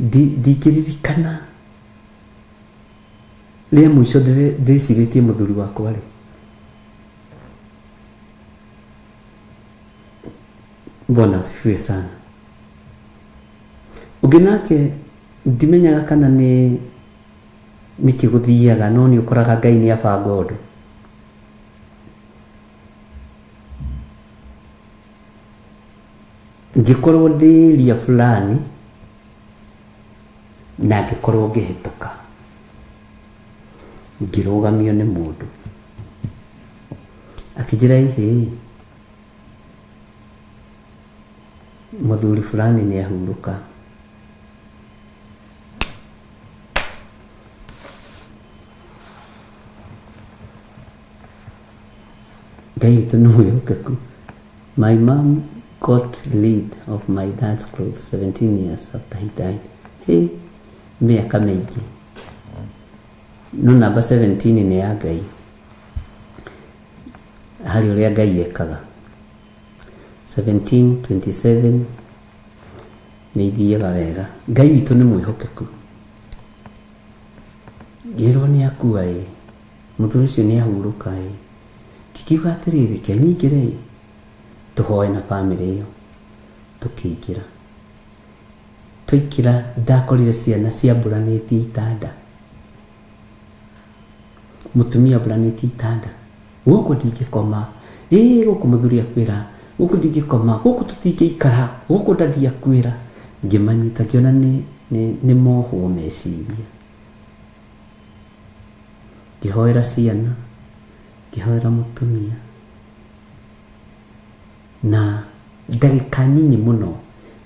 ndingĩririkana rĩa mũico ndĩcirĩtie mũthuri wakwa rĩ. Bwana asifiwe sana. Ũngĩ nake ndimenyaga kana nĩ nĩkĩ gũthiaga, no nĩ ũkoraga Ngai nĩ abanga ũndũ. Ngĩkorwo ndĩ area fulani na ngĩkorwo ngĩhĩtũka, ngĩrũgamio nĩ mũndũ akĩnjĩra, "Ihĩ, mũthuri fulani nĩ ahurũka." Ngai witũ nĩ mwĩhokeku. My mom got rid of my dad's clothes 17 years after he died. Hey, mĩaka mĩingĩ, no namba 17 nĩ ya Ngai harĩ ũrĩa Ngai ekaga. 17 27 nĩ ithiaga wega. Ngai witũ nĩ mwĩhokeku. Ngĩrwo nĩ akua, ĩ mũthuri ũcio nĩ ahurũka, ĩ ngĩkiuga atĩrĩrĩ, ke nyingĩre ĩ tũhoe na bamĩrĩ ĩyo. Tũkĩingĩra, twaikĩra, ndakorire ciana ciambũranĩtie itanda, mũtumia ambũranĩtie itanda. "Gũkũ ndingĩkoma, ĩĩ gũkũ mũthuri akwĩra, gũkũ ndingĩkoma, gũkũ tũtingĩikara, gũkũ daddy akwĩra." Ngĩmanyita, ngĩona nĩ mohwo meciria. Ngĩhoera ciana, ngĩhoera mũtumia, na ndagĩka nyinyi mũno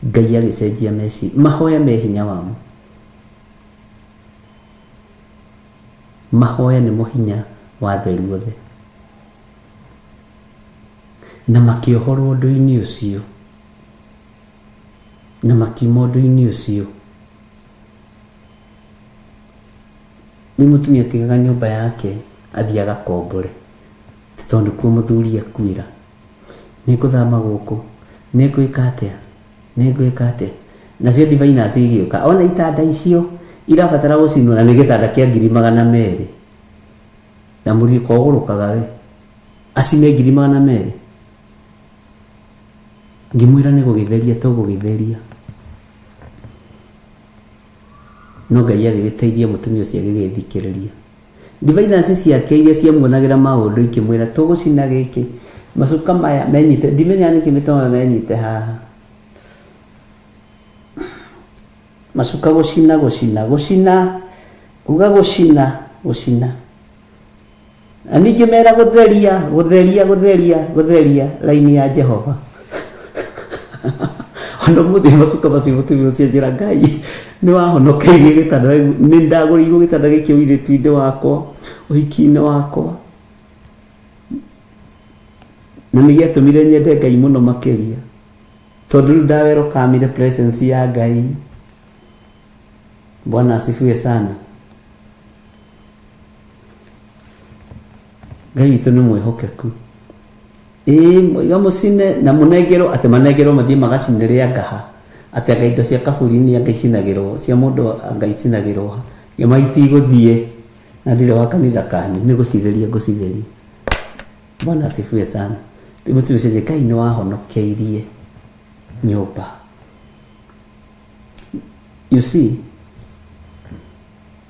Ngai agĩcenjia meciria. Mahoya me hinya wamo. Mahoya nĩmo hinya wa theru othe, na makĩohorwo ũndũ-inĩ ũcio na makiuma ũndũ-inĩ ũcio. Rĩu mũtumia atigaga nyũmba yake athiĩ agakombore, ti tondũ kuo mũthuri akuĩra. "Nĩ ngũthama gũkũ, nĩ ngwĩka atĩa, nĩ ngwĩka atĩa?" Nacio diviners igĩũka, ona itanda icio irabatara gũcinwo, na nĩ gĩtanda kĩa 200,000, na mũriũka ũgũrũkaga we acine 200,000. Ngĩmwĩra nĩ gũgĩtheria tũgũgĩtheria. No Ngai agĩgĩteithia mũtumia ũcio agĩgĩthikĩrĩria. Diviners ciake iria ciamuonagĩra maũndũ ikĩmwĩra tũgũcina gĩkĩ macuka maya menyite ndimenyaga nĩkĩ mĩtoma menyite haha macuka gũcina gũcina gũcina uga gũcina gũcina na ningĩ mera gũtheria gũtheria gũtheria gũtheria raini ya Jehova ona mũthĩ macuka macio mũtumia ũcio njĩra Ngai nĩ wahonokeirie gĩtanda nĩ ndagũrĩirwo gĩtanda gĩkĩ ũirĩtu-inĩ wakwa ũhiki-inĩ wakwa na nĩ gĩatũmire nyende Ngai mũno makĩria tondũ rĩu ndawerokamire presence ya Ngai. Bwana asifiwe sana. Ngai witũ nĩ mwĩhokeku. Ĩĩ moiga mũcine na mũnengerwo atĩ manengerwo mathiĩ magacinĩre anga ha atĩ anga indo cia kaburi-inĩ anga icinagĩrwo cia mũndũ anga icinagĩrwo ha ngĩma itigũthiĩ na ndirĩ wa kanitha kanyu nĩ gũcitheria ngũcitheria. Bwana asifiwe sana. Rĩu mũtumia ũcio Ngai nĩ wahonokeirie nyũmba. You see,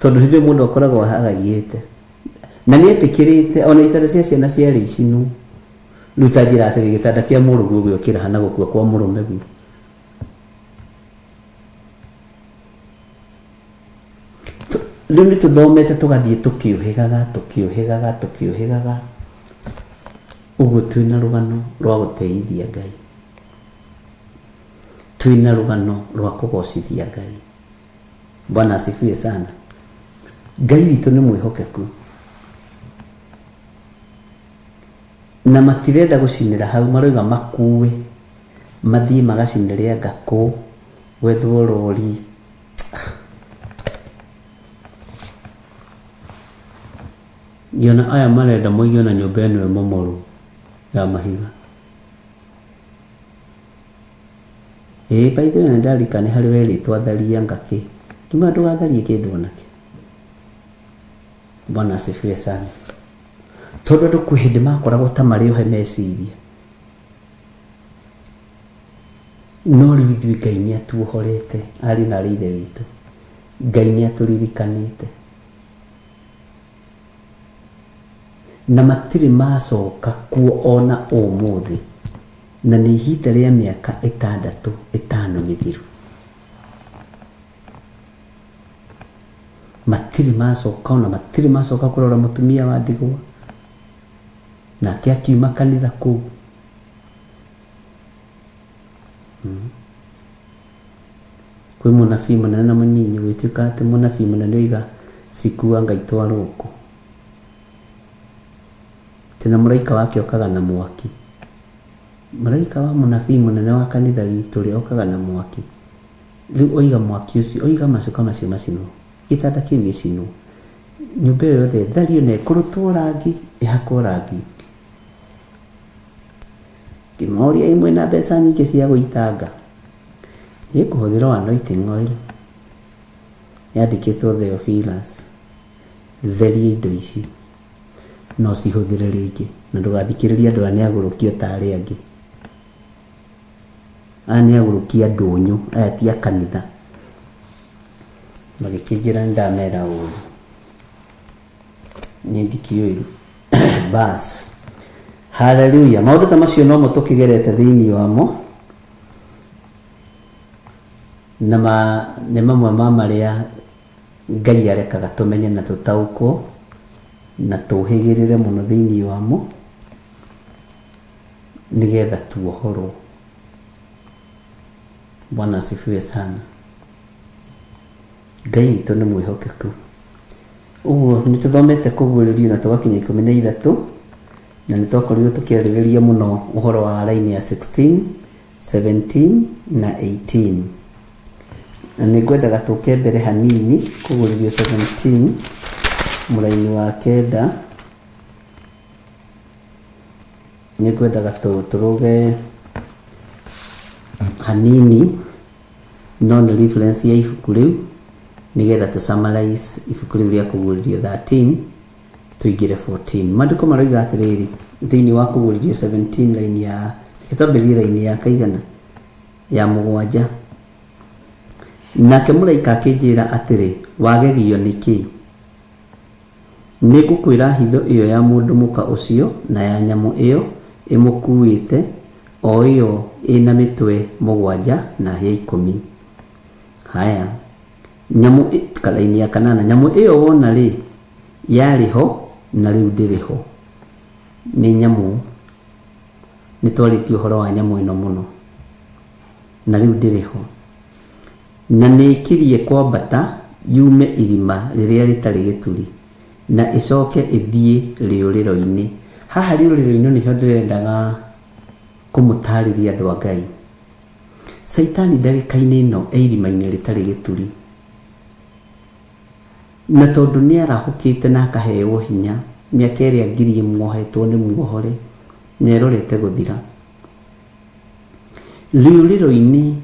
tondũ hĩndĩ ĩyo mũndũ akoragwo ahagaiyĩte na nĩ etĩkĩrĩte ona itanda cia ciana ciarĩ icinwo rĩu ta njĩra atĩrĩ gĩtanda kĩa mũrũguo gĩokĩra hana gũkua kwa mũrũme guo rĩu nĩ tũthomete tũgathiĩ tũkĩũhĩgaga tũkĩũhĩgaga tũkĩũhĩgaga ũguo twĩna rũgano rwa gũteithia Ngai twĩna rũgano rwa kũgocithia Ngai. Bwana asifiwe sana. Ngai witũ nĩ mwĩhokeku na matirenda gũcinĩra hau, maroiga makue mathiĩ magacinĩre anga kũ gwethwo rori. Ngĩona aya marenda moige ona nyũmba ĩno ĩmomorwo ya mahiga. Ĩĩ by the way nĩ ndarikana nĩ harĩ werĩtwo atharie anga kĩ. Ngiuga ndũgatharie kĩndũ ona kĩ. Bwana asifiwe sana. Tondũ andũ kwĩ hĩndĩ makoragwo ta marĩ ohe meciria. No rĩu ithuĩ Ngai nĩ atuohorete ariũ na arĩ ithe witũ. Ngai nĩ atũririkanĩte. Na matirĩ macoka kuo ona ũmũthĩ, na nĩ ihinda rĩa mĩaka ĩtandatũ ĩtano mĩthiru. Matirĩ macoka ona matirĩ macoka kũrora mũtumia wa ndigwa, nake akiuma kanitha kũu. Kwĩ mũnabii mũnene na mũnyinyi, gũgĩtuĩka atĩ mũnabii mũnene oiga cikua anga itwarwo kũ. Atĩ na mũraika wake okaga na mwaki. Mũraika wa mũnabii mũnene wa kanitha witũ rĩ, okaga na mwaki. Rĩu oiga mwaki ũcio, oiga macuka macio macinwo, gĩtanda kĩu gĩcinwo, nyũmba ĩyo yothe ĩthario na ĩkũrũtwo rangi, ĩhakwo rangi ũngĩ. Ngĩmoria, ĩ mwĩna mbeca nyingĩ cia gũitanga? Niĩ ngũhũthĩra o anointing oil yandĩkĩtwo Theophilus, theria indo ici na ũcihũthĩre rĩngĩ na ndũgathikĩrĩrie andũ aya nĩ agũrũki o ta arĩa angĩ. Aya nĩ agũrũki a ndũnyũ, aya ti a kanitha. Magĩkĩnjĩra nĩ ndamera ũru. Niĩ ndikĩũĩ bas. Haleluya. Maũndũ ta macio nomo tũkĩgerete thĩinĩ wamo na ma, nĩ mamwe ma marĩa Ngai arekaga tũmenye na tũtaũkwo na tũhĩgĩrĩre mũno thĩinĩ wamo nĩgetha tuohorwo. Bwana asifiwe sana. Ngai witũ nĩ mwĩhokeku. Ũguo nĩ tũthomete kũguũrĩrio na tũgakinya 13 na nĩ twakorirwo tũkĩarĩrĩria mũno ũhoro wa raini ya 16, 17 na 18. Na nĩ ngwendaga tũke mbere hanini kũguũrĩrio 17 mũraini wa kenda. Nĩ ngwendaga tũrũge hanini no nĩ reference ya ibuku rĩu nĩgetha tũ summarize ibuku rĩu rĩa kũguũrĩrio 13 tũingĩre 14. Maandĩko maroiga atĩrĩrĩ thĩinĩ wa kũguũrĩrio 17 line ya, reke twambĩrĩrie line ya kaigana? Ya mũgwanja. Nake mũraika akĩnjĩra atĩrĩ, Wagegio nĩ kĩ? Nĩngũkwĩra hitho ĩyo ya mũndũ mũka ũcio na ya nyamũ ĩyo ĩmũkuuĩte, o ĩyo ĩ na mĩtwe mũgwanja na hĩa ikũmi. Haya, nyamũ, raini ya kanana, nyamũ ĩyo wona-rĩ, yarĩ ho na rĩu ndĩrĩ ho. Nĩ nyamũ, nĩtwarĩtie ũhoro wa nyamũ ĩno mũno, na rĩu ndĩrĩ ho. Na nĩĩkirie kwambata yume irima rĩrĩa rĩtarĩ gĩturi, na ĩcoke ĩthiĩ rĩũrĩro-inĩ. Haha rĩũrĩro-inĩ nĩho ndĩrendaga kũmũtarĩria andũ a Ngai. Caitani ndagĩka-inĩ ĩno e irima-inĩ rĩtarĩ gĩturi. Na tondũ nĩarahũkĩte na akaheo hinya, mĩaka ĩrĩa 1000 ohetwo nĩ muohore, na ĩrorete gũthira. Rĩũrĩro-inĩ,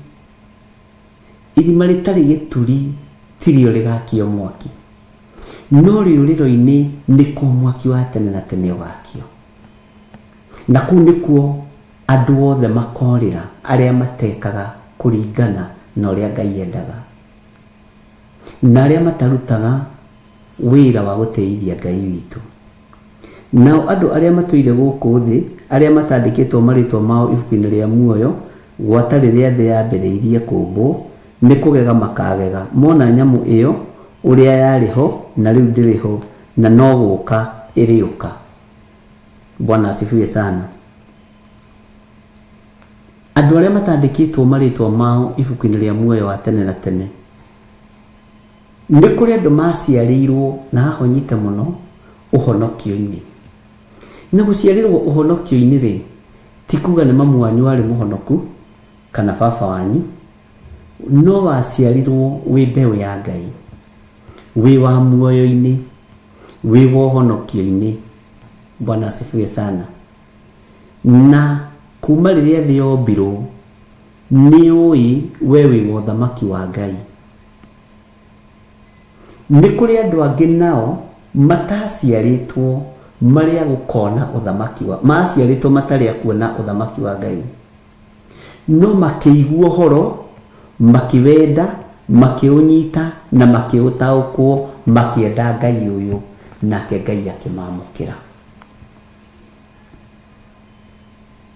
irima rĩtarĩ gĩturi tirĩo rĩgakio mwaki, no rĩũrĩro-inĩ nĩkuo mwaki wa tene na tene ũgakio. Na kũu nĩkuo andũ othe makorĩra arĩa matekaga kũringana na ũrĩa Ngai endaga, na arĩa matarutaga wĩra wa gũtĩithia Ngai witũ. Nao andũ arĩa matũire gũkũ thĩ, arĩa matandĩkĩtwo marĩĩtwa mao ibuku-inĩ rĩa muoyo gwata rĩrĩa thĩ yambĩrĩirie kũũmbwo, nĩ kũgega makaagega mona nyamũ ĩyo, ũrĩa yarĩ ho, na rĩu ndĩrĩ ho, na no gũũka ĩrĩũka. Bwana asifiwe sana. Andũ arĩa matandĩkĩtwo marĩĩtwa mao ibuku-inĩ rĩa muoyo wa tene na tene, nĩ kũrĩ andũ maciarĩirwo, na haha ũnyite mũno, ũhonokio-inĩ. Na gũciarĩrwo ũhonokio-inĩ rĩ, ti kuga nĩ mamu wanyu warĩ mũhonoku, kana baba wanyu, no waciarirwo wĩ mbeũ ya Ngai, wĩ wa muoyo-inĩ, wĩ wa ũhonokio-inĩ. Bwana asifiwe sana. Na kuma rĩrĩa thĩ yombirwo, nĩ ũĩ we wĩ wa ũthamaki wa Ngai. Nĩ kũrĩ andũ angĩ nao mataciarĩtwo marĩ a gũkona ũthamaki wa, maciarĩtwo matarĩ a kuona ũthamaki wa Ngai. No makĩigua ũhoro, makĩwenda, makĩũnyita na makĩũtaũkwo, makĩenda Ngai ũyũ, nake Ngai akĩmamũkĩra.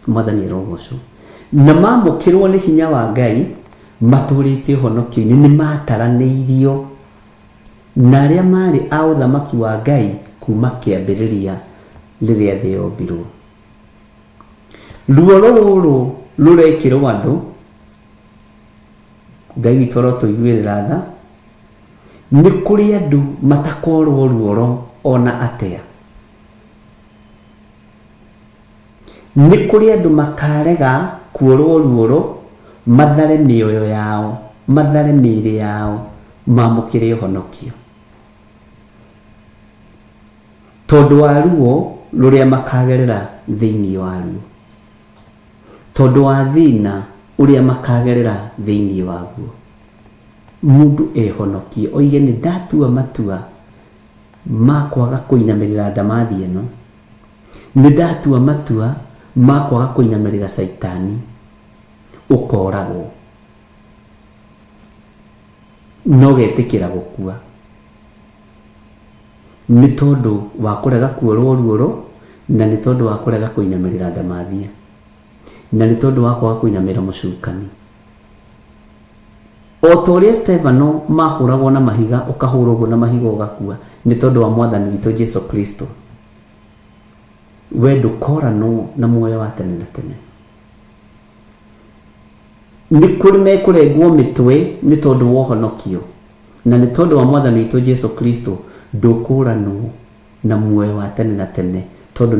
Mwathani arogocwo. Na mamũkĩrwo nĩ hinya wa Ngai, matũrĩte ũhonokio-inĩ, nĩ mataranĩirio na arĩa marĩ a ũthamaki wa Ngai kuma kĩambĩrĩria rĩrĩa thĩ yombirwo. Ruoro rũrũ rũrekĩrwo andũ, Ngai witũ arotũiguĩrĩra tha, nĩ kũrĩ andũ matakorwo ruoro ona atĩa. Nĩ kũrĩ andũ makarega kuorwo ruoro, mathare mĩoyo yao, mathare mĩĩrĩ yao, mamũkĩre ũhonokio. Tondũ wa ruo rũrĩa makagerera thĩinĩ waruo. Tondũ wa thĩna ũrĩa makagerera thĩinĩ waguo. Mũndũ ehonokie oige nĩ ndatua matua ma kwaga kũinamĩrĩra ndamathi ĩno. Nĩ ndatua matua ma kwaga kũinamĩrĩra caitani. Ũkoragwo. Na ũgetĩkĩra gũkua. Nĩ tondũ wa kũrega kuorwo ruoro, na nĩ tondũ wa kũrega kũinamĩrĩra ndamathia, na nĩ tondũ wa kwaga kũinamĩrĩra mũcukani. O ta ũrĩa Stefano mahũragwo na mahiga, ũkahũrwo ũguo na mahiga ũgakua, nĩ tondũ wa Mwathani witũ Jesu Kristo, we ndũkoranwo na muoyo wa tene na tene. Nĩ kũrĩ mekũrengwo mĩtwe nĩ tondũ wa ũhonokio, na nĩ tondũ wa Mwathani witũ Jesu Kristo, ndũkũranwo na muoyo wa tene na tene, tondũ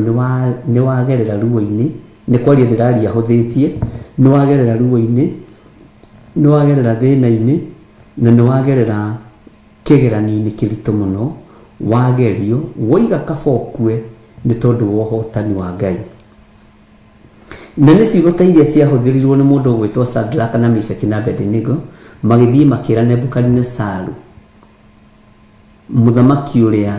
nĩ wagerera ruo-inĩ, nĩ kwaria ndĩraria hũthĩtie, nĩ wagerera ruo-inĩ, nĩ wagerera thĩna-inĩ, na nĩ wagerera kĩgeranio-inĩ kĩritũ mũno, wagerio, woiga kaba ũkue nĩ tondũ wa ũhotani wa Ngai. Na nĩ ciugo ta iria ciahũthĩrirũo nĩ mũndũ ũgwĩtwo Shadraka na Meshaki na Abedinego magĩthiĩ makĩra Nebukadinezaru, mũthamaki ũrĩa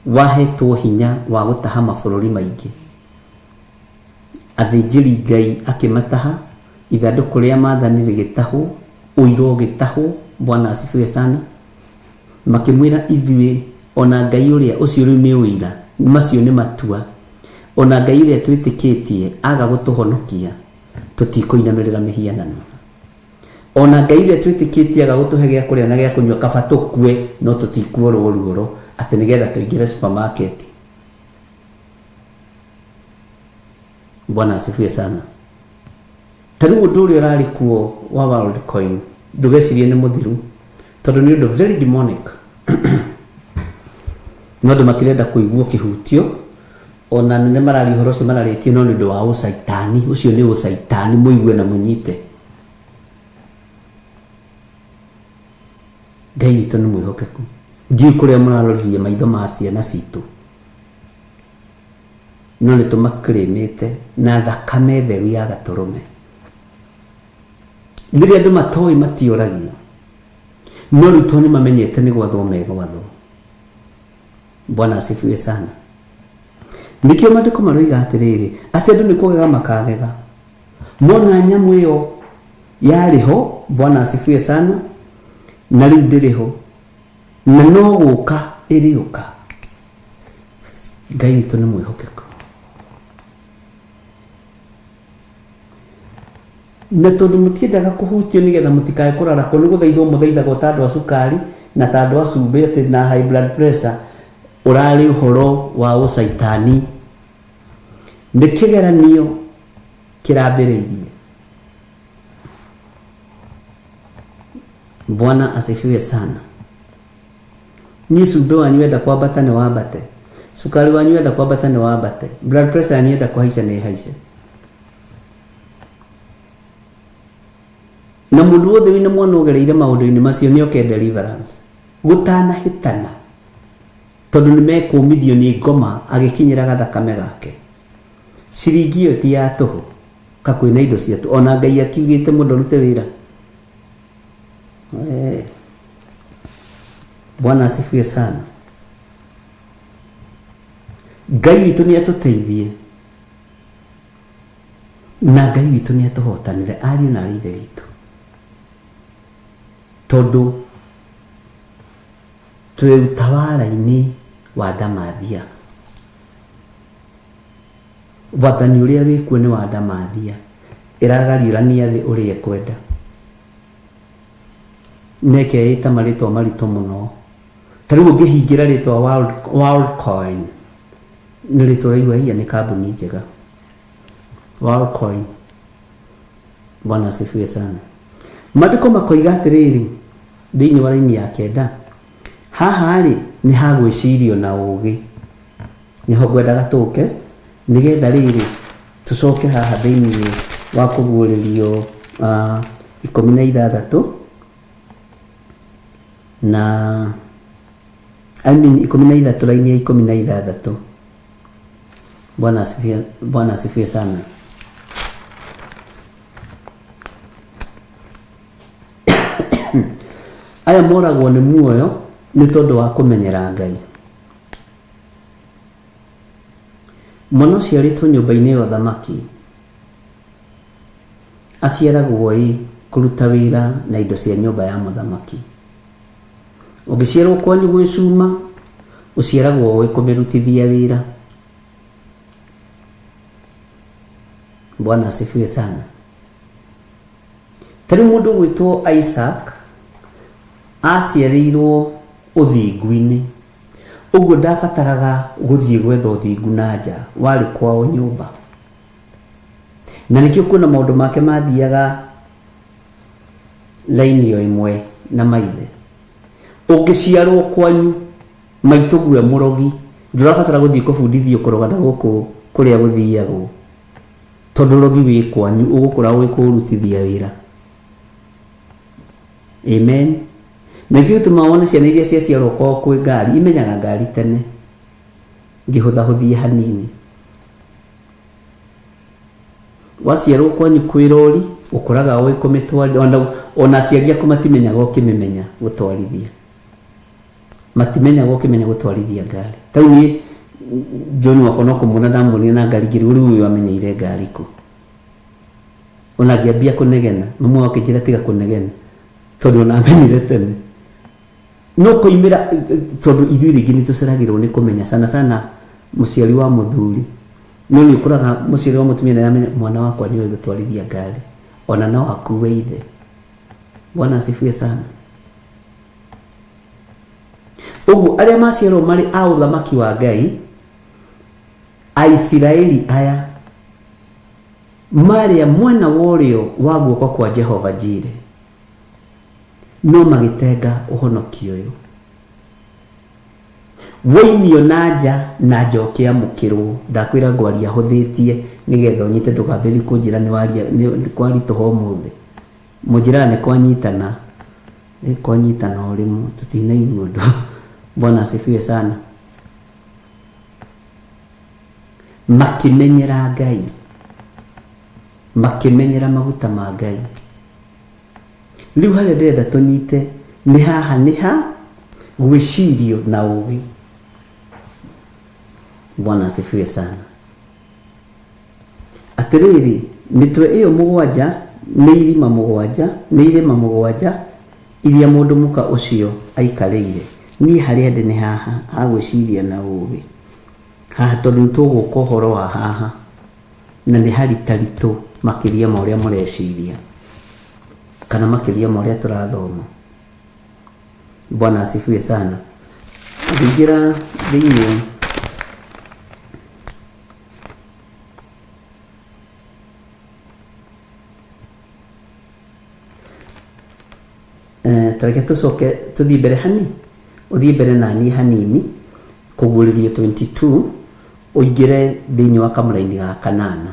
wahetwo hinya wa gũtaha mabũrũri maingĩ. Athĩnjĩri Ngai akĩmataha, ithandũkũ rĩa maathani rĩgĩtahwo, ũira ũgĩtahwo. Bwana asifiwe sana. Makĩmwĩra ithuĩ ona Ngai ũrĩa ũcio rĩu nĩ ũira, macio nĩ matua, ona Ngai ũrĩa twĩtĩkĩtie aga gũtũhonokia tũtikũinamĩrĩra mĩhianano. Ona Ngai ũrĩa twĩtĩkĩtie aga gũtũhe gĩa kũrĩa na gĩa kũnyua kaba tũkue no tũtikuorwo ruoro atĩ nĩgetha tũingĩre supermarket. Bwana asifiwe sana. Ta rĩu ũndũ ũrĩa ũrarĩ kuo wa Worldcoin ndũgecirie nĩ mũthiru tondũ nĩ ũndũ very demonic. No andũ matirenda kũigua kĩhutio ona nene mararia ũhoro ũcio mararĩtie no nĩ ũndũ wa ũcaitani ũcio nĩ ũcaitani mũigue na mũnyite. Ngai witũ nĩ mwĩhokeku. Ndiũĩ kũrĩa mũraroririe maitho ma ciana citũ no nĩ tũmakĩrĩmĩte na thakame theru ya gatũrũme. Rĩrĩa andũ matoĩ matiũragio no rĩu tondũ nĩ mamenyete nĩ gwathwo megwathwo. Bwana asifiwe sana. Nĩkĩo maandĩko maroiga atĩrĩrĩ atĩ andũ nĩ kũgega makagega mona nyamũ ĩyo yarĩ ho. Bwana asifiwe sana. Na rĩu ndĩrĩ ho na no gũka ĩrĩũka. Ngai witũ nĩ mwĩhokeku. Na tondũ mũtiendaga kũhutio nĩgetha mũtikae kũrarakwo nĩ gũthaithwo mũthaithagwo ta andũ a cukari na ta andũ a cumbĩ atĩ na high blood pressure ũrarĩ ũhoro wa ũcaitani. Nĩ kĩgeranio kĩrambĩrĩirie. Bwana asifiwe sana. Niĩ cumbĩ wanyu wenda kwambata nĩ wambate, cukari wanyu wenda kwambata nĩ wambate, blood pressure yanyu yenda kũhaica nĩ ĩhaice. Na mũndũ wothe wĩna mwana ũgereire maũndũ-inĩ macio nĩ oke deliverance gũtanahĩtana tondũ nĩ mekũmithio nĩ ngoma agĩkinyĩra gathakame gake. Ciringi ĩyo ti ya tũhũ ka kwĩna indo cia tũhũ ona Ngai akiugĩte mũndũ arute wĩra. Bwana asifiwe sana. Ngai witũ nĩ atũteithie na Ngai witũ nĩ atũhotanĩre ariũ na arĩ ithe witũ tondũ twĩ utawara-inĩ wa Ndamathia. Wathani ũrĩa wĩkuo nĩ wa Ndamathia ĩragariũrania thĩ ũrĩa ĩkwenda na ĩkeĩta marĩtwa maritũ mũno. Ta rĩu ũngĩhingĩra rĩtwa Worldcoin nĩ rĩtwa ũraigua iya nĩ kambuni njega. Worldcoin. Bwana asifiwe sana. Maandĩko makoiga atĩrĩrĩ thĩinĩ wa raini ya kenda haha rĩ nĩ hagwĩcirio na ũgĩ nĩho ngwendaga tũke nĩgetha rĩrĩ tũcoke haha thĩinĩ wa kũguũrĩrio 16 na I mean 13 raini ya 16. Bwana asifiwe sana. Aya moragwo nĩ muoyo nĩ tondũ wa kũmenyera Ngai. Mwana ũciarĩtwo nyũmba-inĩ ya ũthamaki aciaragwo ĩ kũruta wĩra na indo cia nyũmba ya mũthamaki. Ũngĩciarwo kwanyu gwĩ cuma ũciaragwo ũĩ kũmĩrutithia wĩra. Bwana asifiwe sana. Ta rĩu mũndũ ũgwĩtwo Isaac aciarĩirwo ũthingu-inĩ ũguo ndabataraga gũthiĩ gwetha ũthingu na nja, warĩ kwao nyũmba. Na nĩkĩo kuona maũndũ make mathiaga laini o ĩmwe na maithe. Ũngĩciarwo kwanyu maitũguo e mũrogi ndũrabatara gũthiĩ kũbundithio kũroga na gũkũ kũrĩa gũthiagwo tondũ ũrogi wĩ kwanyu ũgũkũra ũĩ kũũrutithia wĩra. Amen. Na nĩkĩo gĩtũmaga wone ciana iria ciaciarwo kwao kwĩ ngari imenyaga ngari tene ngĩhũthahũthie hanini. Waciarwo kwanyu kwĩ rori ũkũraga ũĩ kũmĩtwarithia ona aciari aku matimenyaga ũkĩmĩmenya gũtwarithia. Matimenyaga ũkĩmenya gũtwarithia ngari. Ta rĩu niĩ John wakwa no kũmuona ndamuonire na ngari ngĩrigwo rĩu ũyũ amenyeire ngari kũ. Ona ngĩambia kũnegena, mamu wao akĩnjĩra tiga kũnegena tondũ ona amenyire tene. No koimĩra tondũ ithuĩ rĩngĩ nĩ tũceragĩrwo nĩ kũmenya sana sana mũciari wa mũthuri. No nĩ ũkoraga mũciari wa mũtumia nĩ aramenya mwana wakwa nĩoĩ gũtwarithia ngari ona no akue ithe. Bwana asifiwe sana. Ũguo arĩa maciarwo marĩ a ũthamaki wa Ngai, Aisiraeli aya marĩa mwena wa ũrĩo wa guoko kwa Jehova Jire, no magĩtenga ũhonokio ũyũ. Woimio na nja na nja ũkĩamũkĩrwo, ndakwĩra ngwaria hũthĩtie nĩgetha ũnyite ndũkambĩrĩrie kũnjĩra nĩ waria nĩ kwaritũha ũmũthĩ. Mũnjĩraga nĩ kwanyitana, nĩ kwanyitana o rĩmwe tũtinaigua ũndũ. Bwana asifiwe sana. Makĩmenyera Ngai, makĩmenyera maguta ma Ngai. Rĩu harĩa ndĩrenda tũnyite nĩ haha nĩ ha gwĩcirio na ũgĩ. Bwana asifiwe sana. Atĩrĩrĩ, mĩtwe ĩyo mũgwanja nĩ irima mũgwanja, nĩ irĩma mũgwanja iria mũndũ mũka ũcio aikarĩire. Niĩ harĩa ndĩ nĩ haha ha gwĩciria na ũgĩ. Haha tondũ nĩ tũgũka ũhoro wa haha na nĩ haritaritũ makĩria ma ũrĩa mũreciria kana makĩria ma ũrĩa tũrathoma. Bwana asifiwe sana. Ngĩingĩra thĩinĩ tareke tũcoke tũthiĩ mbere hani ũthiĩ mbere na niĩ hanini kũguũrĩrio 22 ũingĩre thĩinĩ wa kamũraini ga kanana.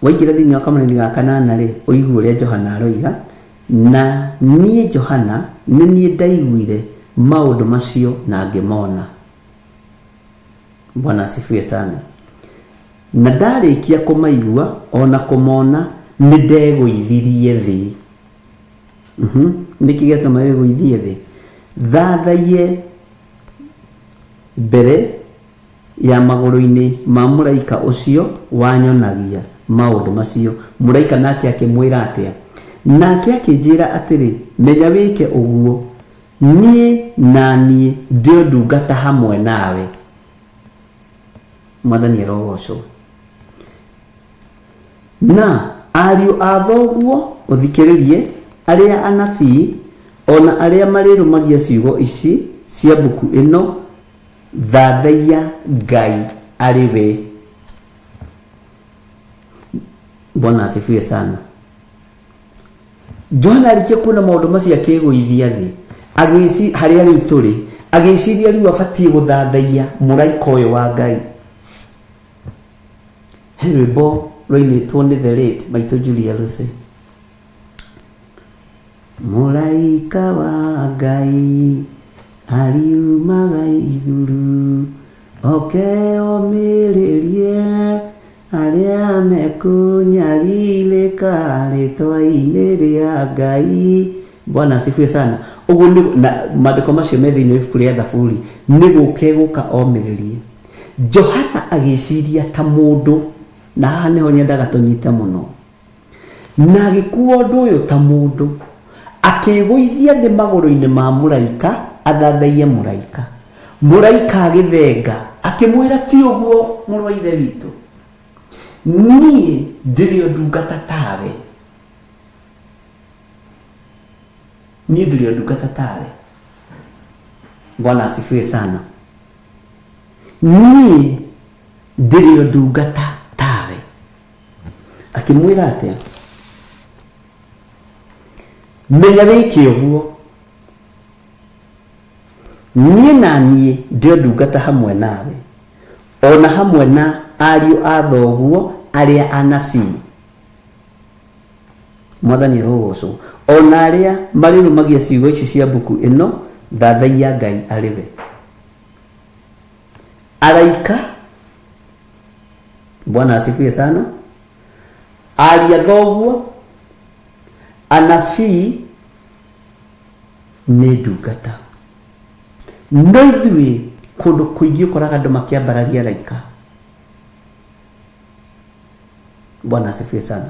Waingĩra thĩinĩ wa kamũraini ga kanana rĩ, ũigue ũrĩa Johana aroiga, na niĩ Johana nĩ niĩ ndaiguire maũndũ macio na ngĩmona. Bwana asifiwe sana. Na ndarĩkia kũmaigua ona kũmona nĩ ndegũithirie thĩ. Nĩkĩ gĩatũma wĩgũithie thĩ? Thathaiye mbere ya magũrũ-inĩ ma mũraika ũcio wanyonagia maũndũ macio. Mũraika nake akĩmwĩra atĩa? Nake akĩnjĩra atĩrĩ, menya wĩke ũguo, niĩ na niĩ ndĩ ndungata hamwe nawe. Mwathani arogocwo. Na ariũ a thoguo ũthikĩrĩrie, arĩa anabii ona arĩa marĩrũmagia ciugo ici cia mbuku ĩno, thathaiya Ngai arĩ we. Bwana asifiwe sana. Johana arĩkia kuona maũndũ macio akĩgũithia thĩ, agĩci harĩa rĩu tũrĩ, agĩciria rĩu abatiĩ gũthathaiya mũraika ũyũ wa Ngai. He rwĩmbo rwainĩtwo nĩ the late Maitũ Julia Lucy. Mũraika wa Ngai ariumaga igũrũ oke omĩrĩrie arĩa mekũnyarirĩka rĩtwa-inĩ rĩa Ngai. Bwana asifiwe sana. Ũguo nĩ na maandĩko macio me thĩinĩ wa ibuku rĩa Thaburi nĩ gũke gũka omĩrĩrie. Johana agĩciria ta mũndũ, na haha nĩho nyendaga tũnyite mũno. Na agĩkua ũndũ ũyũ ta mũndũ, akĩgũithia thĩ magũrũ-inĩ ma mũraika athathaiye mũraika. Mũraika agĩthenga akĩmwĩra, ti ũguo mũrũ wa ithe witũ, niĩ ndĩrĩ o ndungata tawe, niĩ ndĩrĩ o ndungata tawe. Bwana asifiwe sana. Niĩ ndĩrĩ o ndungata tawe. Akĩmwĩra atĩa? Menya wĩke ũguo, niĩ na niĩ ndĩ o ndungata hamwe nawe, ona hamwe na ariũ a thoguo arĩa anabii. Mwathani arogocwo. Ona arĩa marĩrũmagia ciugo ici cia mbuku ĩno, thathaiya Ngai arĩ we. Araika, Bwana asifiwe sana, aria thoguo, anabii nĩ ndungata. No ithuĩ Kũndũ kũingĩ ũkoraga andũ makĩambararia araika. Bwana asifiwe sana.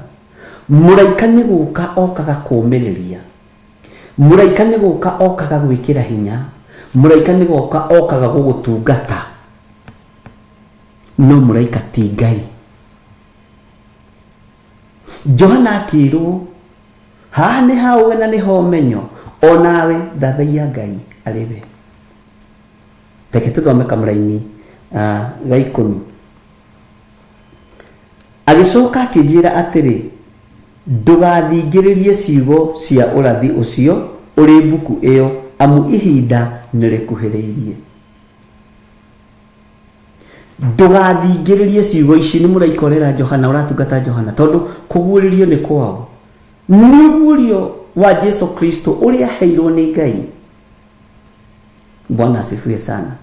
Mũraika nĩ gũka okaga kũũmĩrĩria. Mũraika nĩ gũka okaga gwĩkĩra hinya. Mũraika nĩ gũka okaga gũgũtungata. No mũraika ti Ngai. Johana akĩrwo haha nĩ ha ũgĩ na nĩho ũmenyo, onawe thathaiya Ngai arĩ we. Reke tũthome kamũraini ga ikũmi. Agĩcoka akĩnjĩra atĩrĩ, Ndũgathingĩrĩrie ciugo cia ũrathi ũcio ũrĩ mbuku ĩyo, amu ihinda nĩrĩkuhĩrĩirie. Ndũgathingĩrĩrie ciugo ici, nĩ mũraika ũrera Johana, ũratungata Johana, tondũ kũguũrĩrio nĩ kwao. Nĩ ũguũrio wa Jesu Kristo ũrĩa aheirwo nĩ Ngai. Bwana asifiwe sana.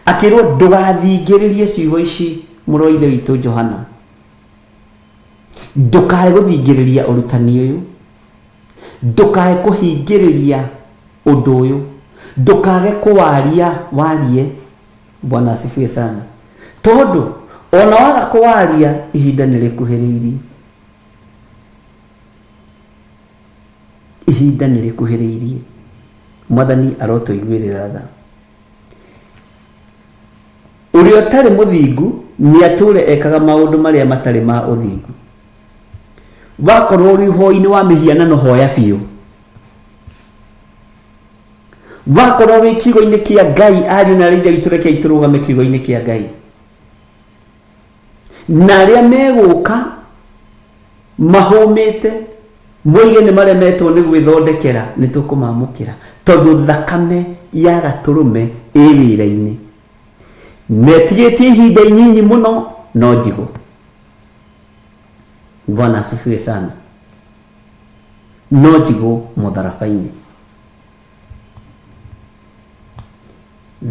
Akĩrwo ndũgathingĩrĩrie ciugo ici, mũrũ wa Ithe witũ Johana. Ndũkae gũthingĩrĩria ũrutani ũyũ. Ndũkae kũhingĩrĩria ũndũ ũyũ. Ndũkage kũwaria warie. Bwana asifiwe sana. Tondũ ona waga kũwaria ihinda nĩ rĩkuhĩrĩirie. Ihinda nĩ rĩkuhĩrĩirie. Mwathani arotũiguĩrĩra tha. Ũrĩa ũtarĩ mũthingu nĩ atũũre ekaga maũndũ marĩa matarĩ ma ũthingu. Wakorwo ũrĩ ũhoi-inĩ wa mĩhianano hoya biũ. Wakorwo wĩ kiugo-inĩ kĩa Ngai, ariũ na aarĩ a Ithe witũ rekei tũrũgame kiugo-inĩ kĩa Ngai. Na arĩa megũka mahũmĩte moige nĩ maremetwo nĩ gwĩthondekera, nĩ tũkũmamũkĩra tondũ thakame ya gatũrũme ĩ wĩra-inĩ. Metigĩtie ihinda inyinyi mũno no njigũ. Bwana asifiwe sana. No njigũ mũtharaba-inĩ.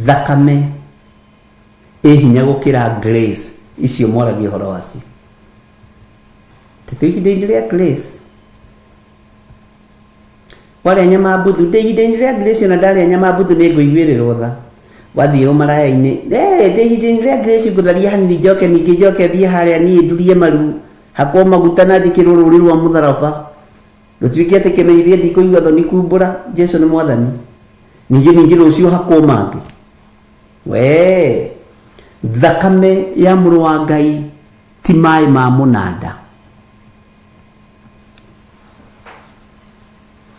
Thakame ĩ hinya gũkĩra grace icio mwaragia ũhoro wacio. Tĩtũ ihinda-inĩ rĩa grace. Warĩa nyama mbuthu, ndĩ ihinda-inĩ rĩa grace ona ndarĩa nyama mbuthu nĩ ngũiguĩrĩrwo tha. Wathiĩ ũmaraya-inĩ, eh, ndĩ ihinda-inĩ rĩa grace ngũtharia hanini njoke ningĩ njoke thiĩ harĩa niĩ ndurie maru, hakwo maguta na njĩkĩrwo rũri rwa mũtharaba. Rũtuĩke atĩ kĩmenyithia ndikũigua thoni kumbũra Jesu nĩ mwathani. Ningĩ ningĩ rũciũ hakwo mangĩ. Wee, thakame ya mũrũ wa Ngai ti maĩ ma mũnanda.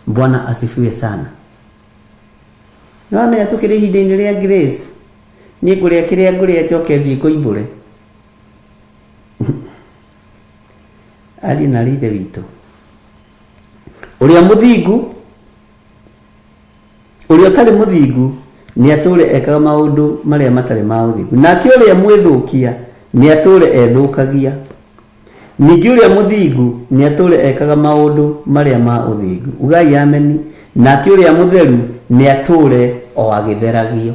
Bwana asifiwe sana. Nĩ wamenya tũkĩrĩ ihinda-inĩ rĩa grace, niĩ ngũrĩa kĩrĩa ngũrĩa njoke thiĩ ngoimbũre. Ariũ na aarĩ a Ithe witũ, ũrĩa mũthingu, ũrĩa ũtarĩ mũthingu nĩ atũũre ekaga maũndũ marĩa matarĩ ma ũthingu, nake ũrĩa mwĩthũkia nĩ atũũre ethũkagia. Ningĩ ũrĩa mũthingu nĩ atũũre ekaga maũndũ marĩa ma ũthingu. Ugai ameni. Nake ũrĩa mũtheru nĩ atũũre o agĩtheragio.